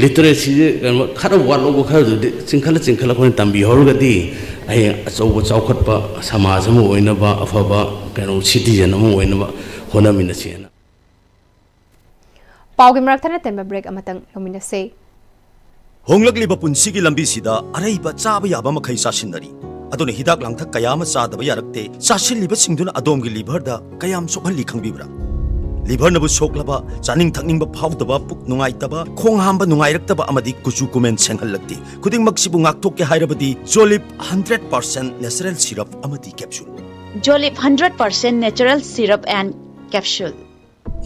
literacyꯁꯦ ꯀꯩꯅꯣ ꯈꯔ ꯋꯥꯠꯍꯧꯕ ꯈꯔꯗꯨꯗꯤ ꯆꯤꯡꯈꯠꯂ ꯆꯤꯡꯈꯠꯂ ꯑꯩꯈꯣꯏꯅ ꯇꯝꯕꯤꯍꯧꯔꯒꯗꯤ ꯍꯌꯦꯡ ꯑꯆꯧꯕ ꯆꯥꯎꯈꯠꯄ ꯁꯃꯥꯖ ꯑꯃ ꯑꯣꯏꯅꯕ, ꯑꯐꯕ ꯀꯩꯅꯣ citizen ꯑꯃ ꯑꯣꯏꯅꯕ ꯍꯣꯠꯅꯃꯤꯟꯅꯁꯦꯅ꯫ ꯄꯥꯎꯒꯤ ꯃꯔꯛ ꯊꯠꯅ ꯇꯦꯟꯕ break ꯑꯃꯇꯪ ꯂꯧꯃꯤꯟꯅꯁꯦ꯫ ꯍꯣꯡꯂꯛꯂꯤꯕ ꯄꯨꯟꯁꯤꯒꯤ ꯂꯝꯕꯤꯁꯤꯗ ꯑꯔꯩꯕ ꯆꯥꯕ ꯌꯥꯕ ꯃꯈꯩ ꯆꯥꯁꯤꯟꯅꯔꯤ꯫ ꯑꯗꯨꯅ ꯍꯤꯗꯥꯛ ꯂꯥꯡꯊꯛ ꯀꯌꯥ ꯑꯃ ꯆꯥꯗꯕ ꯌꯥꯔꯛꯇꯦ꯫ ꯆꯥꯁꯤꯜꯂꯤꯕꯁꯤꯡꯗꯨꯅ ꯑꯗꯣꯝꯒꯤ ꯂꯤꯚꯔꯗ ꯀꯌꯥꯝ ꯁꯣꯛꯍꯜꯂꯤ ꯈꯪꯕꯤꯕ꯭ꯔꯥ? ꯂꯤꯚꯔꯅꯕꯨ ꯁꯣꯛꯂꯕ, ꯆꯥꯅꯤꯡ ꯊꯛꯅꯤꯡꯕ ꯐꯥꯎꯗꯕ, ꯄꯨꯛ ꯅꯨꯡꯉꯥꯏꯇꯕ, ꯈꯣꯡ ꯍꯥꯝꯕ ꯅꯨꯡꯉꯥꯏꯔꯛꯇꯕ ꯑꯃꯗꯤ ꯀꯨꯆꯨ ꯀꯨꯃꯦꯟ ꯁꯦꯡꯍꯜꯂꯛꯇꯦ꯫ ꯈꯨꯗꯤꯡꯃꯛꯁꯤꯕꯨ ꯉꯥꯛꯊꯣꯛꯀꯦ ꯍꯥꯏꯔꯕꯗꯤ Jolib hundred percent natural syrup ꯑꯃꯗꯤ capsule꯫ Jolib hundred percent natural syrup and capsule꯫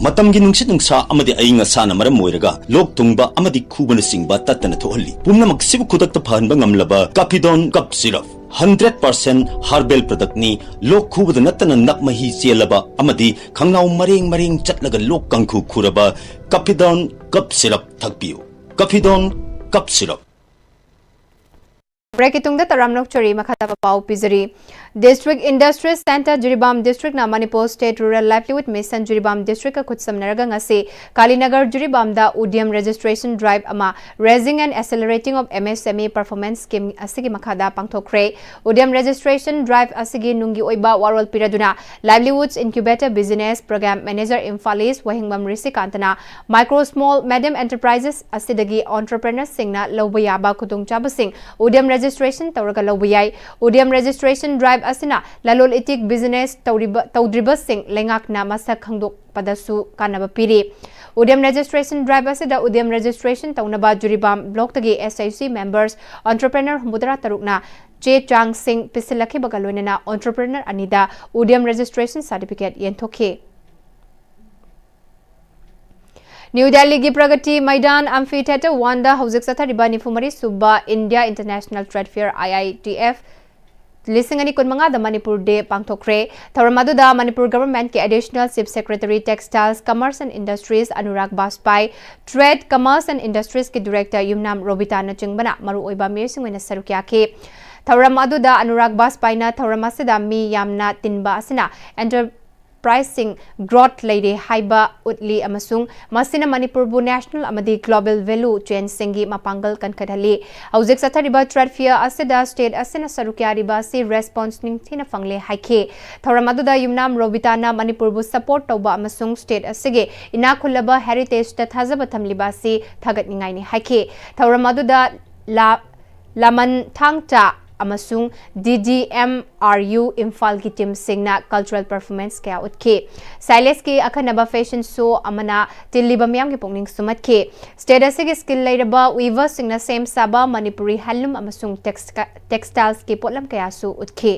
ꯃꯇꯝꯒꯤ ꯅꯨꯡꯁꯤꯠ ꯅꯨꯡꯁꯥ ꯑꯃꯗꯤ ꯑꯏꯪ ꯑꯁꯥꯅ ꯃꯔꯝ ꯑꯣꯏꯔꯒ ꯂꯣꯛ ꯊꯨꯡꯕ ꯑꯃꯗꯤ ꯈꯨꯕꯅꯆꯤꯡꯕ ꯇꯠꯇꯅ ꯊꯣꯛꯍꯜꯂꯤ꯫ ꯄꯨꯝꯅꯃꯛꯁꯤꯕꯨ ꯈꯨꯗꯛꯇ ꯐꯍꯟꯕ ꯉꯝꯂꯕ Capidon Cough Syrup, hundred percent herbal product ꯅꯤ꯫ ꯂꯣꯛ ꯈꯨꯕꯗ ꯅꯠꯇꯅ ꯅꯞ ꯃꯍꯤ ꯆꯦꯜꯂꯕ ꯑꯃꯗꯤ ꯈꯪꯅꯥꯎ ꯃꯔꯦꯡ ꯃꯔꯦꯡ ꯆꯠꯂꯒ ꯂꯣꯛ ꯀꯥꯡꯈꯨ ꯈꯨꯔꯕ Capidon Cough Syrup ꯊꯛꯄꯤꯌꯨ꯫ Capidon Cough Syrup꯫ ꯕ꯭ꯔꯦꯛꯀꯤ ꯇꯨꯡꯗ ꯇꯔꯥꯝꯅ ꯑꯣꯛꯆꯔꯤ, ꯃꯈꯥ ꯇꯥꯕ ꯄꯥꯎ ꯄꯤꯖꯔꯤ꯫ District Industries Centre Jiribam ꯗꯤꯁꯇ꯭ꯔꯤꯛꯅ Manipur State Rural Livelihood Mission Jiribam ꯗꯤꯁꯇ꯭ꯔꯤꯛꯀ ꯈꯨꯠꯁꯝꯅꯔꯒ ꯉꯁꯤ ꯀꯥꯂꯤꯅꯒꯔ ꯖꯤꯔꯤꯕꯥꯝꯗ Udyam Registration Drive ꯑꯃ Raising and Accelerating of M S M E Performance Scheme ꯑꯁꯤꯒꯤ ꯃꯈꯥꯗ ꯄꯥꯡꯊꯣꯛꯈ꯭ꯔꯦ꯫ Udyam Registration Drive ꯑꯁꯤꯒꯤ ꯅꯨꯡꯒꯤ ꯑꯣꯏꯕ ꯋꯥꯔꯣꯜ ꯄꯤꯔꯗꯨꯅ Livelihoods Incubator Business Program Manager Imphal East ꯋꯥꯍꯦꯡꯕꯝ ꯔꯤꯁꯤꯀꯥꯟꯇꯅ Micro Small Medium Enterprises ꯑꯁꯤꯗꯒꯤ entrepreneurs ꯁꯤꯡꯅ ꯂꯧꯕ ꯌꯥꯕ ꯈꯨꯗꯣꯡꯆꯥꯕꯁꯤꯡ Udyam Registration ꯇꯧꯔꯒ ꯂꯧꯕ ꯌꯥꯏ꯫ Udyam Registration Drive ꯑꯁꯤꯅ ꯂꯂꯣꯟ ꯏꯇꯤꯛ business ꯇꯧꯔꯤꯕ, ꯇꯧꯗ꯭ꯔꯤꯕꯁꯤꯡ ꯂꯩꯉꯥꯛꯅ ꯃꯁꯛ ꯈꯪꯗꯣꯛꯄꯗꯁꯨ ꯀꯥꯟꯅꯕ ꯄꯤꯔꯤ꯫ Udyam Registration Drive ꯑꯁꯤꯗ Udyam Registration ꯇꯧꯅꯕ ꯖꯤꯔꯤꯕꯥꯝ block ꯇꯒꯤ S H G members entrepreneur ꯍꯨꯝꯐꯨꯇꯔꯥ ꯇꯔꯨꯛꯅ ꯆꯦ ꯆꯥꯡꯁꯤꯡ ꯄꯤꯁꯤꯜꯂꯛꯈꯤꯕꯒ ꯂꯣꯏꯅꯅ entrepreneur ꯑꯅꯤꯗ Udyam Registration Certificate ꯌꯦꯟꯊꯣꯛꯈꯤ꯫ ꯅ꯭ꯌꯨ ꯗꯦꯜꯂꯤꯒꯤ ꯄ꯭ꯔꯒꯇꯤ ꯃꯩꯗꯥꯟ Amphitheatre one ꯗ ꯍꯧꯖꯤꯛ ꯆꯠꯊꯔꯤꯕ ꯅꯤꯐꯨ ꯃꯔꯤ ꯁꯨꯕ India International Trade Fair, I I T F, ꯂꯤꯁꯤꯡ ꯑꯅꯤ ꯀꯨꯟꯃꯉꯥꯗ ꯃꯅꯤꯄꯨꯔ Day ꯄꯥꯡꯊꯣꯛꯈ꯭ꯔꯦ꯫ ꯊꯧꯔꯝ ꯑꯗꯨꯗ ꯃꯅꯤꯄꯨꯔ government ꯀꯤ Additional Chief Secretary Textiles, Commerce and Industries Anurag ꯕꯥꯖꯄꯥꯏ, Trade, Commerce and Industries ꯀꯤ Director ꯌꯨꯝꯅꯥꯝ ꯔꯣꯕꯤꯇꯥꯅꯆꯤꯡꯕꯅ ꯃꯔꯨꯑꯣꯏꯕ ꯃꯤꯑꯣꯏꯁꯤꯡ ꯑꯣꯏꯅ ꯁꯔꯨꯛ ꯌꯥꯈꯤ꯫ ꯊꯧꯔꯝ ꯑꯗꯨꯗ ꯑꯅꯨꯔꯥꯒ ꯕꯥꯖꯄꯥꯏꯅ ꯊꯧꯔꯝ ꯑꯁꯤꯗ ꯃꯤ ꯌꯥꯝꯅ ꯇꯤꯟꯕ ꯑꯁꯤꯅ enter price ꯁꯤꯡ growth ꯂꯩꯔꯦ ꯍꯥꯏꯕ ꯎꯠꯂꯤ ꯑꯃꯁꯨꯡ ꯃꯁꯤꯅ ꯃꯅꯤꯄꯨꯔꯕꯨ national ꯑꯃꯗꯤ global value chain ꯁꯤꯡꯒꯤ ꯃꯄꯥꯡꯒꯜ ꯀꯟꯈꯠꯍꯜꯂꯤ꯫ ꯍꯧꯖꯤꯛ ꯆꯠꯊꯔꯤꯕ trade fair ꯑꯁꯤꯗ state ꯑꯁꯤꯅ ꯁꯔꯨꯛ ꯌꯥꯔꯤꯕ ꯑꯁꯤ response ꯅꯤꯡꯊꯤꯅ ꯐꯪꯂꯦ ꯍꯥꯏꯈꯤ꯫ ꯊꯧꯔꯝ ꯑꯗꯨꯗ ꯌꯨꯝꯅꯥꯝ ꯔꯣꯕꯤꯇꯥꯅ ꯃꯅꯤꯄꯨꯔꯕꯨ support ꯇꯧꯕ ꯑꯃꯁꯨꯡ state ꯑꯁꯤꯒꯤ ꯏꯅꯥꯛ ꯈꯨꯜꯂꯕ heritage ꯇ ꯊꯥꯖꯕ ꯊꯝꯂꯤꯕ ꯑꯁꯤ ꯊꯥꯒꯠꯅꯤꯡꯉꯥꯏꯅꯤ ꯍꯥꯏꯈꯤ꯫ ꯊꯧꯔꯝ ꯑꯗꯨꯗ ꯂꯥ-, ꯂꯥꯃꯟ ꯊꯥꯡꯇ ꯑꯃꯁꯨꯡ D D M R U ꯏꯝꯐꯥꯜꯒꯤ ꯇꯤꯝꯁꯤꯡꯅ ꯀꯜꯆꯔꯦꯜ ꯄꯔꯐꯣꯔꯃꯦꯟꯁ ꯀꯌꯥ ꯎꯠꯈꯤ꯫ ꯁꯥꯏꯂꯦꯁꯀꯤ ꯑꯈꯟꯅꯕ ꯐꯦꯁꯟ ꯁꯣ ꯑꯃꯅ ꯇꯤꯜꯂꯤꯕ ꯃꯤꯌꯥꯝꯒꯤ ꯄꯨꯛꯅꯤꯡ ꯁꯨꯝꯍꯠꯈꯤ꯫ ꯁ꯭ꯇꯦꯠ ꯑꯁꯤꯒꯤ ꯁ꯭ꯀꯤꯜ ꯂꯩꯔꯕ ꯋꯤꯚꯔꯁꯤꯡꯅ ꯁꯦꯝ ꯁꯥꯕ ꯃꯅꯤꯄꯨꯔꯤ ꯍꯦꯟꯂꯨꯝ ꯑꯃꯁꯨꯡ ꯇꯦꯛꯁ-, ꯇꯦꯛꯁꯇꯥꯏꯜꯁꯀꯤ ꯄꯣꯠꯂꯝ ꯀꯌꯥꯁꯨ ꯎꯠꯈꯤ꯫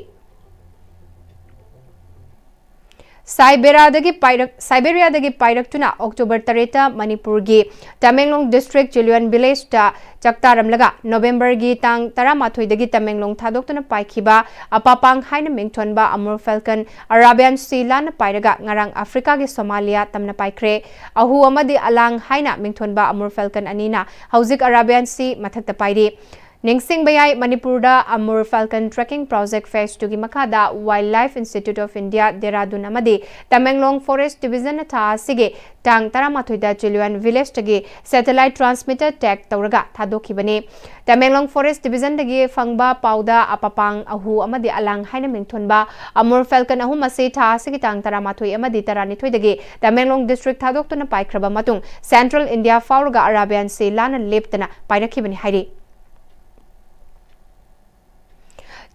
ꯁꯥꯏꯕꯦꯔꯤꯌꯥꯗꯒꯤ ꯄꯥꯏꯔꯛ-, ꯁꯥꯏꯕꯦꯔꯤꯌꯥꯗꯒꯤ ꯄꯥꯏꯔꯛꯇꯨꯅ ꯑꯣꯛꯇꯣꯕꯔ ꯇꯔꯦꯠꯇ ꯃꯅꯤꯄꯨꯔꯒꯤ ꯇꯃꯦꯡꯂꯣꯡ ꯗꯤꯁꯇ꯭ꯔꯤꯛ ꯆꯤꯂꯨꯌꯟ ꯚꯤꯂꯦꯖꯇ ꯆꯥꯛꯇꯥꯔꯝꯂꯒ, ꯅꯣꯕꯦꯝꯕꯔꯒꯤ ꯇꯥꯡ ꯇꯔꯥꯃꯥꯊꯣꯏꯗꯒꯤ ꯇꯃꯦꯡꯂꯣꯡ ꯊꯥꯗꯣꯛꯇꯨꯅ ꯄꯥꯏꯈꯤꯕ ꯑꯄꯥꯄꯥꯡ ꯍꯥꯏꯅ ꯃꯤꯡꯊꯣꯟꯕ ꯑꯃꯨꯔ ꯐꯦꯜꯀꯟ ꯑꯔꯥꯕꯤꯌꯥꯟ ꯁꯤ ꯂꯥꯟꯅ ꯄꯥꯏꯔꯒ ꯉꯔꯥꯡ ꯑꯐ꯭ꯔꯤꯀꯥꯒꯤ ꯁꯣꯃꯥꯂꯤꯌꯥ ꯇꯝꯅ ꯄꯥꯏꯈ꯭ꯔꯦ꯫ ꯑꯍꯨ ꯑꯃꯗꯤ ꯑꯂꯥꯡ ꯍꯥꯏꯅ ꯃꯤꯡꯊꯣꯟꯕ ꯑꯃꯨꯔ ꯐꯦꯜꯀꯟ ꯑꯅꯤꯅ ꯍꯧꯖꯤꯛ ꯑꯔꯥꯕꯤꯌꯥꯟ ꯁꯤ ꯃꯊꯛꯇ ꯄꯥꯏꯔꯤ꯫ ꯅꯤꯡꯁꯤꯡꯕ ꯌꯥꯏ, ꯃꯅꯤꯄꯨꯔꯗ Amur falcon tracking project phase ꯇꯨꯒꯤ ꯃꯈꯥꯗ wildlife institute of India, Dehradun ꯑꯃꯗꯤ ꯇꯃꯦꯡꯂꯣꯡ ꯐꯣꯔꯦꯁ ꯗꯤꯕꯤꯖꯟꯅ ꯊꯥ ꯑꯁꯤꯒꯤ ꯇꯥꯡ ꯇꯔꯥꯃꯥꯊꯣꯏꯗ ꯆꯤꯂꯨꯌꯟ ꯚꯤꯂꯦꯖꯇꯒꯤ ꯁꯦꯇꯦꯂꯥꯏꯠ ꯇ꯭ꯔꯥꯟꯁꯃꯤꯇꯔ ꯇꯦꯛ ꯇꯧꯔꯒ ꯊꯥꯗꯣꯛꯈꯤꯕꯅꯤ꯫ ꯇꯃꯦꯡꯂꯣꯡ ꯐꯣꯔꯦꯁ ꯗꯤꯕꯤꯖꯟꯗꯒꯤ ꯐꯪꯕ ꯄꯥꯎꯗ ꯑꯄꯥꯄꯥꯡ, ꯑꯍꯨ ꯑꯃꯗꯤ ꯑꯂꯥꯡ ꯍꯥꯏꯅ ꯃꯤꯡꯊꯣꯟꯕ ꯑꯃꯨꯔ ꯐꯦꯜꯀꯟ ꯑꯍꯨꯝ ꯑꯁꯤ ꯊꯥ ꯑꯁꯤꯒꯤ ꯇꯥꯡ ꯇꯔꯥꯃꯥꯊꯣꯏ ꯑꯃꯗꯤ ꯇꯔꯥꯅꯤꯊꯣꯏꯗꯒꯤ ꯇꯃꯦꯡꯂꯣꯡ ꯗꯤꯁꯇ꯭ꯔꯤꯛ ꯊꯥꯗꯣꯛꯇꯨꯅ ꯄꯥꯏꯈ꯭ꯔꯕ ꯃꯇꯨꯡ, ꯁꯦꯟꯇ꯭ꯔꯦꯜ ꯏꯟꯗꯤꯌꯥ ꯐꯥꯎꯔꯒ ꯑꯔꯥꯕꯤꯌꯥꯟ ꯁꯤ ꯂꯥꯟꯅ ꯂꯦꯞꯇꯅ ꯄꯥꯏꯔꯛꯈꯤꯕꯅꯤ ꯍꯥꯏꯔꯤ꯫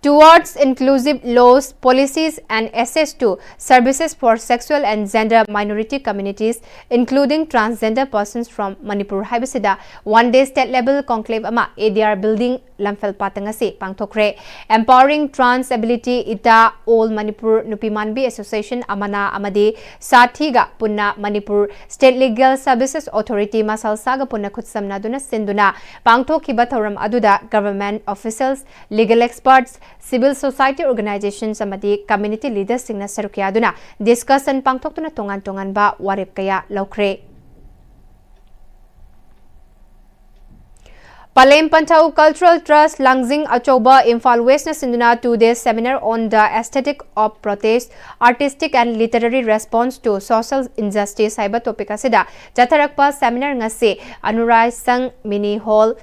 Towards Inclusive Laws, Policies and Access to Services for Sexual and Gender Minority Communities, including Transgender Persons from Manipur ꯍꯥꯏꯕꯁꯤꯗ one day state level conclave ꯑꯃ A D R building ꯂꯝꯐꯦꯜ ꯄꯥꯠꯇ ꯉꯁꯤ ꯄꯥꯡꯊꯣꯛꯈ꯭ꯔꯦ꯫ Empowering Trans Ability, ꯏꯇꯥ, All Manipur ꯅꯨꯄꯤ ꯃꯥꯟꯕꯤ Association, ꯑꯃꯅꯥ ꯑꯃꯗꯤ ꯁꯥꯊꯤꯒ ꯄꯨꯟꯅ Manipur State Legal Services Authority, ꯃꯁꯜꯁꯥꯒ ꯄꯨꯟꯅ ꯈꯨꯠꯁꯝꯅꯗꯨꯅ ꯁꯤꯟꯗꯨꯅ ꯄꯥꯡꯊꯣꯛꯈꯤꯕ ꯊꯧꯔꯝ ꯑꯗꯨꯗ government officials, legal experts, civil society organizations ꯑꯃꯗꯤ community leadersꯁꯤꯡꯅ ꯁꯔꯨꯛ ꯌꯥꯗꯨꯅ discussion ꯄꯥꯡꯊꯣꯛꯇꯨꯅ ꯇꯣꯉꯥꯟ ꯇꯣꯉꯥꯟꯕ ꯋꯥꯔꯦꯞ ꯀꯌꯥ ꯂꯧꯈ꯭ꯔꯦ꯫ ꯄꯂꯦꯝ ꯄꯟꯊꯧ Cultural Trust, ꯂꯥꯡꯖꯤꯡ ꯑꯆꯧꯕ, ꯏꯝꯐꯥꯜ ꯋꯦꯁꯅ ꯁꯤꯟꯗꯨꯅ two day seminar on the aesthetic of protest, artistic and literary response to social injustice ꯍꯥꯏꯕ topic ꯑꯁꯤꯗ ꯆꯠꯊꯔꯛꯄ seminar ꯉꯁꯤ ꯑꯅꯨꯔꯥꯏ ꯁꯪ mini hall,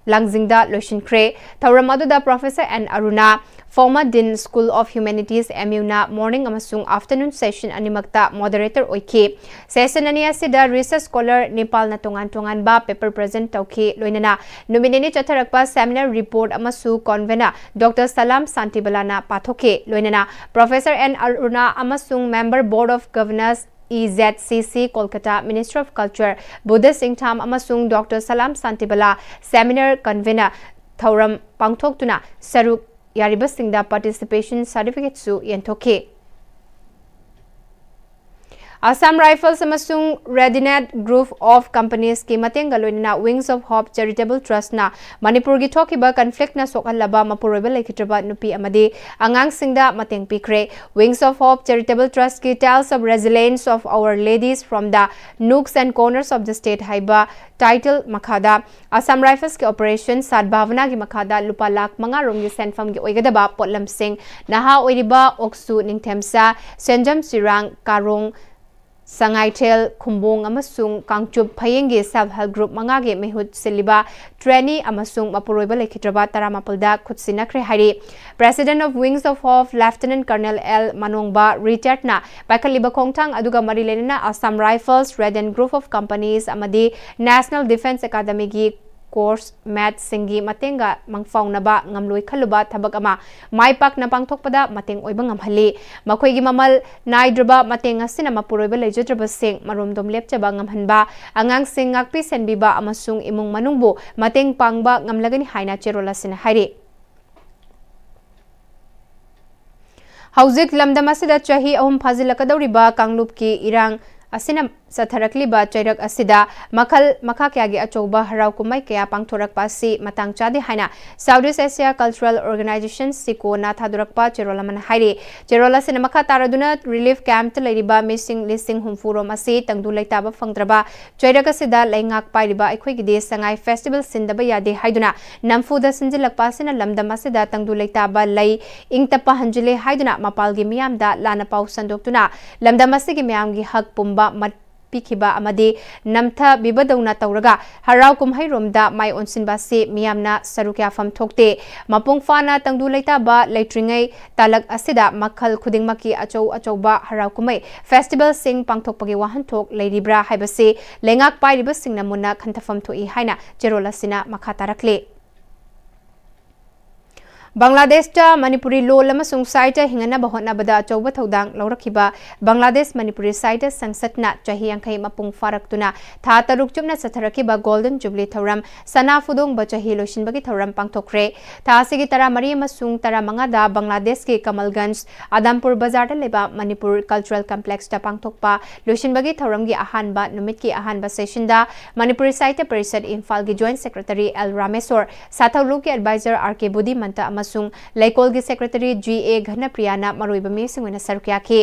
ꯂꯥꯡꯖꯤꯡꯗ ꯂꯣꯏꯁꯤꯟꯈ꯭ꯔꯦ꯫ ꯊꯧꯔꯝ ꯑꯗꯨꯗ Professor N Aruna, former Dean, School of Humanities, M U ꯅ morning ꯑꯃꯁꯨꯡ afternoon session ꯑꯅꯤꯃꯛꯇ moderator ꯑꯣꯏꯈꯤ꯫ Session ꯑꯅꯤ ꯑꯁꯤꯗ research scholar ꯅꯤꯄꯥꯜꯅ ꯇꯣꯉꯥꯟ ꯇꯣꯉꯥꯟꯕ paper present ꯇꯧꯈꯤ, ꯂꯣꯏꯅꯅ ꯅꯨꯃꯤꯠ ꯅꯤꯅꯤ ꯆꯠꯊꯔꯛꯄ seminar report ꯑꯃꯁꯨ convener Doctor Salam Santibala ꯅ ꯄꯥꯊꯣꯛꯈꯤ꯫ ꯂꯣꯏꯅꯅ Professor N Aruna ꯑꯃꯁꯨꯡ member Board of Governors, E Z C C, Kolkata, Minister of Culture, Buddha Singh Tham ꯑꯃꯁꯨꯡ Doctor Salam Santibala seminar convener ꯊꯧꯔꯝ ꯄꯥꯡꯊꯣꯛꯇꯨꯅ ꯁꯔꯨꯛ ꯌꯥꯔꯤꯕꯁꯤꯡꯗ participation certificate ꯁꯨ ꯌꯦꯟꯊꯣꯛꯈꯤ꯫ Assam Rifles ꯑꯃꯁꯨꯡ Readinet Group of Companies ꯀꯤ ꯃꯇꯦꯡꯒ ꯂꯣꯏꯅꯅ Wings of Hope Charitable Trust ꯅ ꯃꯅꯤꯄꯨꯔꯒꯤ ꯊꯣꯛꯈꯤꯕ conflict ꯅ ꯁꯣꯛꯍꯜꯂꯕ ꯃꯄꯨꯔꯣꯏꯕ ꯂꯩꯈꯤꯗ꯭ꯔꯕ ꯅꯨꯄꯤ ꯑꯃꯗꯤ ꯑꯉꯥꯡꯁꯤꯡꯗ ꯃꯇꯦꯡ ꯄꯤꯈ꯭ꯔꯦ꯫ Wings of Hope Charitable Trust ꯀꯤ Tales of Resilience of Our Ladies from the Nooks and Corners of the State ꯍꯥꯏꯕ title ꯃꯈꯥꯗ Assam Rifles ꯀꯤ operation Sadbhavana ꯒꯤ ꯃꯈꯥꯗ ꯂꯨꯄꯥ ꯂꯥꯈ ꯃꯉꯥ ꯔꯣꯝꯒꯤ ꯁꯦꯟꯐꯝꯒꯤ ꯑꯣꯏꯒꯗꯕ ꯄꯣꯠꯂꯝꯁꯤꯡ ꯅꯍꯥ ꯑꯣꯏꯔꯤꯕ ꯑꯣꯛꯁꯨ, ꯅꯤꯡꯊꯦꯝꯆꯥ, ꯁꯦꯟꯖꯝ ꯆꯤꯔꯥꯡ, ꯀꯥꯔꯣꯡ, ꯁꯉꯥꯏꯊꯦꯜ, ꯈꯨꯝꯕꯣꯡ ꯑꯃꯁꯨꯡ ꯀꯥꯡꯆꯨꯞ ꯐꯌꯦꯡꯒꯤ self help group ꯃꯉꯥꯒꯤ ꯃꯤꯍꯨꯠ ꯁꯤꯜꯂꯤꯕ trainee ꯑꯃꯁꯨꯡ ꯃꯄꯨꯔꯣꯏꯕ ꯂꯩꯈꯤꯗ꯭ꯔꯕ ꯇꯔꯥꯃꯥꯄꯜꯗ ꯈꯨꯠꯁꯤꯟꯅꯈ꯭ꯔꯦ ꯍꯥꯏꯔꯤ꯫ President of Wings of Hope Lieutenant Colonel L ꯃꯅꯣꯡꯕ, retired ꯅ ꯄꯥꯏꯈꯠꯂꯤꯕ ꯈꯣꯡꯊꯥꯡ ꯑꯗꯨꯒ ꯃꯔꯤ ꯂꯩꯅꯅ Assam Rifles, Readinet Group of Companies ꯑꯃꯗꯤ National Defence Academy ꯒꯤ course mate ꯁꯤꯡꯒꯤ ꯃꯇꯦꯡꯒ ꯃꯪꯐꯥꯎꯅꯕ ꯉꯝꯂꯣꯏ ꯈꯜꯂꯨꯕ ꯊꯕꯛ ꯑꯃ ꯃꯥꯏ ꯄꯥꯛꯅ ꯄꯥꯡꯊꯣꯛꯄꯗ ꯃꯇꯦꯡ ꯑꯣꯏꯕ ꯉꯝꯍꯜꯂꯤ꯫ ꯃꯈꯣꯏꯒꯤ ꯃꯃꯜ ꯅꯥꯏꯗ꯭ꯔꯕ ꯃꯇꯦꯡ ꯑꯁꯤꯅ ꯃꯄꯨꯔꯣꯏꯕ ꯂꯩꯖꯗ꯭ꯔꯕꯁꯤꯡ ꯃꯔꯣꯝꯗꯣꯝ ꯂꯦꯞꯆꯕ ꯉꯝꯍꯟꯕ, ꯑꯉꯥꯡꯁꯤꯡ ꯉꯥꯛꯄꯤ ꯁꯦꯟꯕꯤꯕ ꯑꯃꯁꯨꯡ ꯏꯃꯨꯡ ꯃꯅꯨꯡꯕꯨ ꯃꯇꯦꯡ ꯄꯥꯡꯕ ꯉꯝꯂꯒꯅꯤ ꯍꯥꯏꯅ ꯆꯦꯔꯣꯜ ꯑꯁꯤꯅ ꯍꯥꯏꯔꯤ꯫ ꯍꯧꯖꯤꯛ ꯂꯝꯗꯝ ꯑꯁꯤꯗ ꯆꯍꯤ ꯑꯍꯨꯝ ꯐꯥꯖꯤꯜꯂꯛꯀꯗꯧꯔꯤꯕ ꯀꯥꯡꯂꯨꯞꯀꯤ ꯏꯔꯥꯡ ꯑꯁꯤꯅ ꯆꯠꯊꯔꯛꯂꯤꯕ ꯆꯩꯔꯛ ꯑꯁꯤꯗ ꯃꯈꯜ ꯃꯈꯥ ꯀꯌꯥꯒꯤ ꯑꯆꯧꯕ ꯍꯔꯥꯎ ꯀꯨꯝꯍꯩ ꯀꯌꯥ ꯄꯥꯡꯊꯣꯔꯛꯄ ꯑꯁꯤ ꯃꯇꯥꯡ ꯆꯥꯗꯦ ꯍꯥꯏꯅ South East Asia Cultural Organization, ꯁꯤꯀꯣꯅ ꯊꯥꯗꯣꯔꯛꯄ ꯆꯦꯔꯣꯜ ꯑꯃꯅ ꯍꯥꯏꯔꯤ꯫ ꯆꯦꯔꯣꯜ ꯑꯁꯤꯅ ꯃꯈꯥ ꯇꯥꯔꯗꯨꯅ relief camp ꯇ ꯂꯩꯔꯤꯕ ꯃꯤꯁꯤꯡ ꯂꯤꯁꯤꯡ ꯍꯨꯝꯐꯨ ꯔꯣꯝ ꯑꯁꯤ ꯇꯪꯗꯨ ꯂꯩꯇꯥꯕ ꯐꯪꯗ꯭ꯔꯕ ꯆꯩꯔꯛ ꯑꯁꯤꯗ ꯂꯩꯉꯥꯛ ꯄꯥꯏꯔꯤꯕ ꯑꯩꯈꯣꯏꯒꯤꯗꯤ ꯁꯉꯥꯏ festival ꯁꯤꯟꯗꯕ ꯌꯥꯗꯦ ꯍꯥꯏꯗꯨꯅ ꯅꯝꯐꯨꯗ ꯁꯤꯟꯖꯤꯜꯂꯛꯄ ꯑꯁꯤꯅ ꯂꯝꯗꯝ ꯑꯁꯤꯗ ꯇꯪꯗꯨ ꯂꯩꯇꯥꯕ ꯂꯩ ꯏꯪ ꯇꯞꯄ ꯍꯟꯖꯤꯜꯂꯦ ꯍꯥꯏꯗꯨꯅ ꯃꯄꯥꯜꯒꯤ ꯃꯤꯌꯥꯝꯗ ꯂꯥꯟꯅ ꯄꯥꯎ ꯁꯟꯗꯣꯛꯇꯨꯅ ꯂꯝꯗꯝ ꯑꯁꯤꯒꯤ ꯃꯤꯌꯥꯝꯒꯤ ꯍꯛ ꯄꯨꯝꯕ ꯃꯠ-, ꯄꯤꯈꯤꯕ ꯑꯃꯗꯤ ꯅꯝꯊꯕꯤꯕꯗꯧꯅ ꯇꯧꯔꯒ ꯍꯔꯥꯎ ꯀꯨꯝꯍꯩꯔꯣꯝꯗ ꯃꯥꯏ ꯑꯣꯟꯁꯤꯟꯕ ꯑꯁꯤ ꯃꯤꯌꯥꯝꯅ ꯁꯔꯨꯛ ꯌꯥꯐꯝ ꯊꯣꯛꯇꯦ꯫ ꯃꯄꯨꯡ ꯐꯥꯅ ꯇꯪꯗꯨ ꯂꯩꯇꯥꯕ ꯂꯩꯇ꯭ꯔꯤꯉꯩ ꯇꯥꯂꯛ ꯑꯁꯤꯗ ꯃꯈꯜ ꯈꯨꯗꯤꯡꯃꯛꯀꯤ ꯑꯆꯧ ꯑꯆꯧꯕ ꯍꯔꯥꯎ ꯀꯨꯝꯍꯩ ꯐꯦꯁꯇꯤꯚꯦꯜꯁꯤꯡ ꯄꯥꯡꯊꯣꯛꯄꯒꯤ ꯋꯥꯍꯟꯊꯣꯛ ꯂꯩꯔꯤꯕ꯭ꯔꯥ ꯍꯥꯏꯕꯁꯤ ꯂꯩꯉꯥꯛ ꯄꯥꯏꯔꯤꯕꯁꯤꯡꯅ ꯃꯨꯟꯅ ꯈꯟꯊꯐꯝ ꯊꯣꯛꯏ ꯍꯥꯏꯅ ꯆꯦꯔꯣꯜ ꯑꯁꯤꯅ ꯃꯈꯥ ꯇꯥꯔꯛꯂꯤ꯫ ꯕꯪꯒ꯭ꯂꯥꯗꯦꯁꯇ ꯃꯅꯤꯄꯨꯔꯤ ꯂꯣꯜ ꯑꯃꯁꯨꯡ ꯁꯥꯍꯤꯇ꯭ꯌ ꯍꯤꯡꯍꯟꯅꯕ ꯍꯣꯠꯅꯕꯗ ꯑꯆꯧꯕ ꯊꯧꯗꯥꯡ ꯂꯧꯔꯛꯈꯤꯕ ꯕꯪꯒ꯭ꯂꯥꯗꯦꯁ ꯃꯅꯤꯄꯨꯔꯤ ꯁꯥꯍꯤꯇ꯭ꯌ ꯁꯪꯁꯠꯅ ꯆꯍꯤ ꯌꯥꯡꯈꯩ ꯃꯄꯨꯡ ꯐꯥꯔꯛꯇꯨꯅ ꯊꯥ ꯇꯔꯨꯛ ꯆꯨꯞꯅ ꯆꯠꯊꯔꯛꯈꯤꯕ ꯒꯣꯜꯗꯟ ꯖꯨꯕꯤꯂꯤ ꯊꯧꯔꯝ ꯁꯅꯥ ꯐꯨꯗꯣꯡꯕ ꯆꯍꯤ ꯂꯣꯏꯁꯤꯟꯕꯒꯤ ꯊꯧꯔꯝ ꯄꯥꯡꯊꯣꯛꯈ꯭ꯔꯦ꯫ ꯊꯥ ꯑꯁꯤꯒꯤ ꯇꯔꯥꯃꯔꯤ ꯑꯃꯁꯨꯡ ꯇꯔꯥꯃꯉꯥꯗ ꯕꯪꯒ꯭ꯂꯥꯗꯦꯁꯀꯤ ꯀꯃꯜꯒꯟꯖ ꯑꯗꯝꯄꯨꯔ ꯕꯖꯥꯔꯗ ꯂꯩꯕ ꯃꯅꯤꯄꯨꯔ ꯀꯜꯆꯔꯦꯜ ꯀꯝꯄ꯭ꯂꯦꯛꯁꯇ ꯄꯥꯡꯊꯣꯛꯄ ꯂꯣꯏꯁꯤꯟꯕꯒꯤ ꯊꯧꯔꯝꯒꯤ ꯑꯍꯥꯟꯕ ꯅꯨꯃꯤꯠꯀꯤ ꯑꯍꯥꯟꯕ ꯁꯦꯁꯟꯗ ꯃꯅꯤꯄꯨꯔꯤ ꯁꯥꯍꯤꯇ꯭ꯌ ꯄꯔꯤꯁꯠ ꯏꯝꯐꯥꯜꯒꯤ ꯖꯣꯏꯟꯠ ꯁꯦꯀ꯭ꯔꯦꯇꯔꯤ ꯑꯦꯜ ꯔꯥꯃꯦꯁꯣꯔ, ꯁꯥꯊꯧꯂꯨꯞꯀꯤ ꯑꯦꯗꯚꯥꯏꯖꯔ ꯑꯥꯔ ꯀꯦ ꯕꯨꯙꯤꯃꯟꯇ ꯑꯃꯁꯨꯡ ꯂꯩꯀꯣꯜꯒꯤ ꯁꯦꯀ꯭ꯔꯦꯇꯔꯤ ꯖꯤ ꯑꯦ ꯘꯅꯄ꯭ꯔꯤꯌꯥꯅ ꯃꯔꯨꯑꯣꯏꯕ ꯃꯤꯁꯤꯡ ꯑꯣꯏꯅ ꯁꯔꯨꯛ ꯌꯥꯈꯤ꯫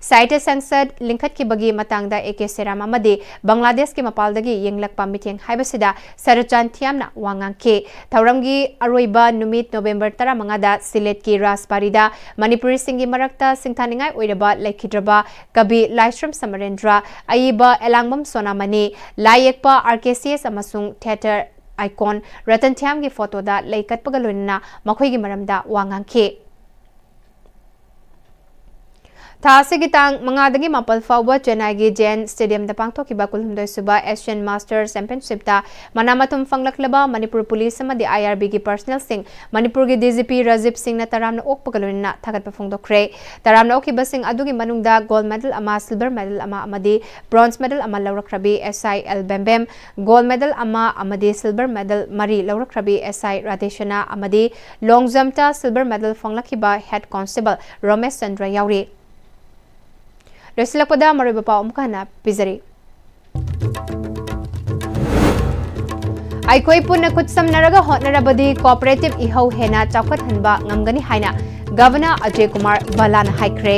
ꯁꯥꯍꯤꯇ꯭ꯌ ꯁꯪꯁꯠ ꯂꯤꯡꯈꯠꯈꯤꯕꯒꯤ ꯃꯇꯥꯡꯗ ꯑꯦ ꯀꯦ ꯁꯦꯔꯥꯝ ꯑꯃꯗꯤ ꯕꯪꯒ꯭ꯂꯥꯗꯦꯁꯀꯤ ꯃꯄꯥꯜꯗꯒꯤ ꯌꯦꯡꯂꯛꯄ ꯃꯤꯠꯌꯦꯡ ꯍꯥꯏꯕꯁꯤꯗ ꯁꯔꯆꯥꯟ ꯊꯤꯌꯥꯝꯅ ꯋꯥ ꯉꯥꯡꯈꯤ꯫ ꯊꯧꯔꯝꯒꯤ ꯑꯔꯣꯏꯕ ꯅꯨꯃꯤꯠ ꯅꯣꯕꯦꯝꯕꯔ ꯇꯔꯥꯃꯉꯥꯗ ꯁꯤꯂꯦꯠꯀꯤ ꯔꯥꯖꯕꯥꯔꯤꯗ ꯃꯅꯤꯄꯨꯔꯤꯁꯤꯡꯒꯤ ꯃꯔꯛꯇ ꯁꯤꯡꯊꯥꯅꯤꯡꯉꯥꯏ ꯑꯣꯏꯔꯕ ꯂꯩꯈꯤꯗ꯭ꯔꯕ ꯀꯕꯤ ꯂꯥꯏꯁ꯭ꯔꯝ ꯁꯃꯔꯦꯟꯗ꯭ꯔ, ꯑꯏꯕ ꯑꯦꯂꯥꯡꯕꯝ ꯁꯣꯅꯥꯃꯅꯤ, ꯂꯥꯏ ꯌꯦꯛꯄ ꯑꯥꯔ ꯀꯦ ꯁꯤ ꯑꯦꯁ ꯑꯃꯁꯨꯡ ꯊꯤꯌꯦꯇꯔ ꯑꯥꯏꯀꯣꯟ ꯔꯇꯟ ꯊꯤꯌꯥꯝꯒꯤ ꯐꯣꯇꯣꯗ ꯂꯩ ꯀꯠꯄꯒ ꯂꯣꯏꯅꯅ ꯃꯈꯣꯏꯒꯤ ꯃꯔꯝꯗ ꯋꯥ ꯉꯥꯡꯈꯤ꯫ ꯊꯥ ꯑꯁꯤꯒꯤ ꯇꯥꯡ ꯃꯉꯥꯗꯒꯤ ꯃꯥꯄꯜ ꯐꯥꯎꯕ ꯆꯦꯟꯅꯥꯏꯒꯤ ꯖꯦꯟ ꯁ꯭ꯇꯦꯗꯤꯌꯝꯗ ꯄꯥꯡꯊꯣꯛꯈꯤꯕ ꯀꯨꯟꯍꯨꯝꯗꯣꯏꯁꯨꯕ ꯑꯦꯁꯤꯌꯥꯟ ꯃꯥꯁꯇꯔ ꯆꯦꯝꯄꯤꯌꯟꯁꯤꯞꯇ ꯃꯅꯥ ꯃꯊꯨꯝ ꯐꯪꯂꯛꯂꯕ ꯃꯅꯤꯄꯨꯔ ꯄꯨꯂꯤꯁ ꯑꯃꯗꯤ ꯑꯥꯏ ꯑꯥꯔ ꯕꯤꯒꯤ ꯄꯔꯁꯅꯦꯜꯁꯤꯡ, ꯃꯅꯤꯄꯨꯔꯒꯤ ꯗꯤ ꯖꯤ ꯄꯤ ꯔꯥꯖꯤꯕ ꯁꯤꯡꯅ ꯇꯔꯥꯝꯅ ꯑꯣꯛꯄꯒ ꯂꯣꯏꯅꯅ ꯊꯥꯒꯠꯄ ꯐꯣꯡꯗꯣꯛꯈ꯭ꯔꯦ꯫ ꯇꯔꯥꯝꯅ ꯑꯣꯛꯈꯤꯕꯁꯤꯡ ꯑꯗꯨꯒꯤ ꯃꯅꯨꯡꯗ ꯒꯣꯜꯗ ꯃꯦꯗꯜ ꯑꯃ, ꯁꯤꯜꯚꯔ ꯃꯦꯗꯜ ꯑꯃ ꯑꯃꯗꯤ ꯕ꯭ꯔꯣꯟꯖ ꯃꯦꯗꯜ ꯑꯃ ꯂꯧꯔꯛꯈ꯭ꯔꯕꯤ ꯑꯦꯁ ꯑꯥꯏ ꯑꯦꯜ ꯕꯦꯝꯕꯦꯝ, ꯒꯣꯜꯗ ꯃꯦꯗꯜ ꯑꯃ ꯑꯃꯗꯤ ꯁꯤꯜꯚꯔ ꯃꯦꯗꯜ ꯃꯔꯤ ꯂꯧꯔꯛꯈ꯭ꯔꯕꯤ ꯑꯦꯁ ꯑꯥꯏ ꯔꯥꯙꯦꯁꯅꯥ ꯑꯃꯗꯤ ꯂꯣꯡ ꯖꯝꯞꯇ ꯁꯤꯜꯚꯔ ꯃꯦꯗꯜ ꯐꯪꯂꯛꯈꯤꯕ ꯍꯦꯗ ꯀꯣꯟꯁꯇꯦꯕꯜ ꯔꯣꯃꯦꯁ ꯆꯟꯗ꯭ꯔ ꯌꯥꯎꯔꯤ꯫ ꯂꯣꯏꯁꯤꯜꯂꯛꯄꯗ ꯃꯔꯨꯑꯣꯏꯕ ꯄꯥꯎ ꯑꯃꯨꯛꯀ ꯍꯟꯅ ꯄꯤꯖꯔꯤ꯫ ꯑꯩꯈꯣꯏ ꯄꯨꯟꯅ ꯈꯨꯠꯁꯝꯅꯔꯒ ꯍꯣꯠꯅꯔꯕꯗꯤ ꯀꯣꯑꯣꯄꯔꯦꯇꯤꯚ ꯏꯍꯧ ꯍꯦꯟꯅ ꯆꯥꯎꯈꯠꯍꯟꯕ ꯉꯝꯒꯅꯤ ꯍꯥꯏꯅ ꯒꯚꯔꯅꯔ ꯑꯖꯌ ꯀꯨꯃꯥꯔ ꯚꯜꯂꯥꯅ ꯍꯥꯏꯈ꯭ꯔꯦ꯫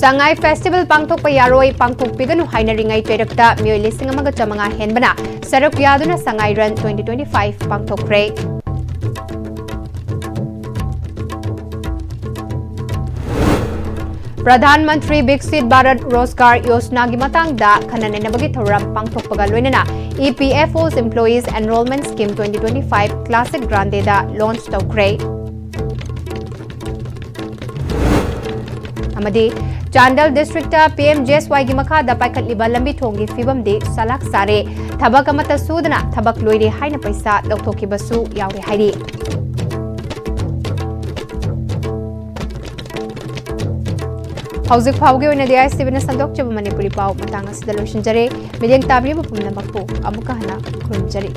ꯁꯉꯥꯏ ꯐꯦꯁꯇꯤꯚꯦꯜ ꯄꯥꯡꯊꯣꯛꯄ ꯌꯥꯔꯣꯏ, ꯄꯥꯡꯊꯣꯛꯄꯤꯒꯅꯨ ꯍꯥꯏꯅꯔꯤꯉꯩ ꯆꯩꯔꯛꯇ ꯃꯤꯑꯣꯏ ꯂꯤꯁꯤꯡ ꯑꯃꯒ ꯆꯥꯃꯉꯥ ꯍꯦꯟꯕꯅ ꯁꯔꯨꯛ ꯌꯥꯗꯨꯅ ꯁꯉꯥꯏ run twenty twenty-five ꯄꯥꯡꯊꯣꯛꯈ꯭ꯔꯦ꯫ Pradhan Mantri ꯕꯤꯛꯁꯤꯠ Bharat ꯔꯣꯖꯒꯥꯔ ꯌꯣꯖꯅꯥꯒꯤ ꯃꯇꯥꯡꯗ ꯈꯟꯅ ꯅꯩꯅꯕꯒꯤ ꯊꯧꯔꯝ ꯄꯥꯡꯊꯣꯛꯄꯒ ꯂꯣꯏꯅꯅ E P F O's Employees Enrollment Scheme twenty twenty-five Classic Grande Day ꯗ launch ꯇꯧꯈ꯭ꯔꯦ꯫ ꯑꯃꯗꯤ ꯆꯥꯟꯗꯦꯜ district ꯇ P M G S Y ꯒꯤ ꯃꯈꯥꯗ ꯄꯥꯏꯈꯠꯂꯤꯕ ꯂꯝꯕꯤ ꯊꯣꯡꯒꯤ ꯐꯤꯕꯝꯗꯤ ꯁꯂꯥꯛ ꯁꯥꯔꯦ꯫ ꯊꯕꯛ ꯑꯃꯠꯇ ꯁꯨꯗꯅ ꯊꯕꯛ ꯂꯣꯏꯔꯦ ꯍꯥꯏꯅ ꯄꯩꯁꯥ ꯂꯧꯊꯣꯛꯈꯤꯕꯁꯨ ꯌꯥꯎꯔꯦ ꯍꯥꯏꯔꯤ꯫ ꯍꯧꯖꯤꯛ ꯐꯥꯎꯒꯤ ꯑꯣꯏꯅꯗꯤ ISTV ꯅ ꯁꯟꯗꯣꯛꯆꯕ ꯃꯅꯤꯄꯨꯔꯤ ꯄꯥꯎ ꯃꯇꯥꯡ ꯑꯁꯤꯗ ꯂꯣꯏꯁꯤꯟꯖꯔꯦ꯫ ꯃꯤꯠꯌꯦꯡ ꯇꯥꯕꯤꯔꯤꯕ ꯄꯨꯝꯅꯃꯛꯄꯨ ꯑꯃꯨꯛꯀ ꯍꯟꯅ ꯈꯨꯔꯨꯝꯖꯔꯤ꯫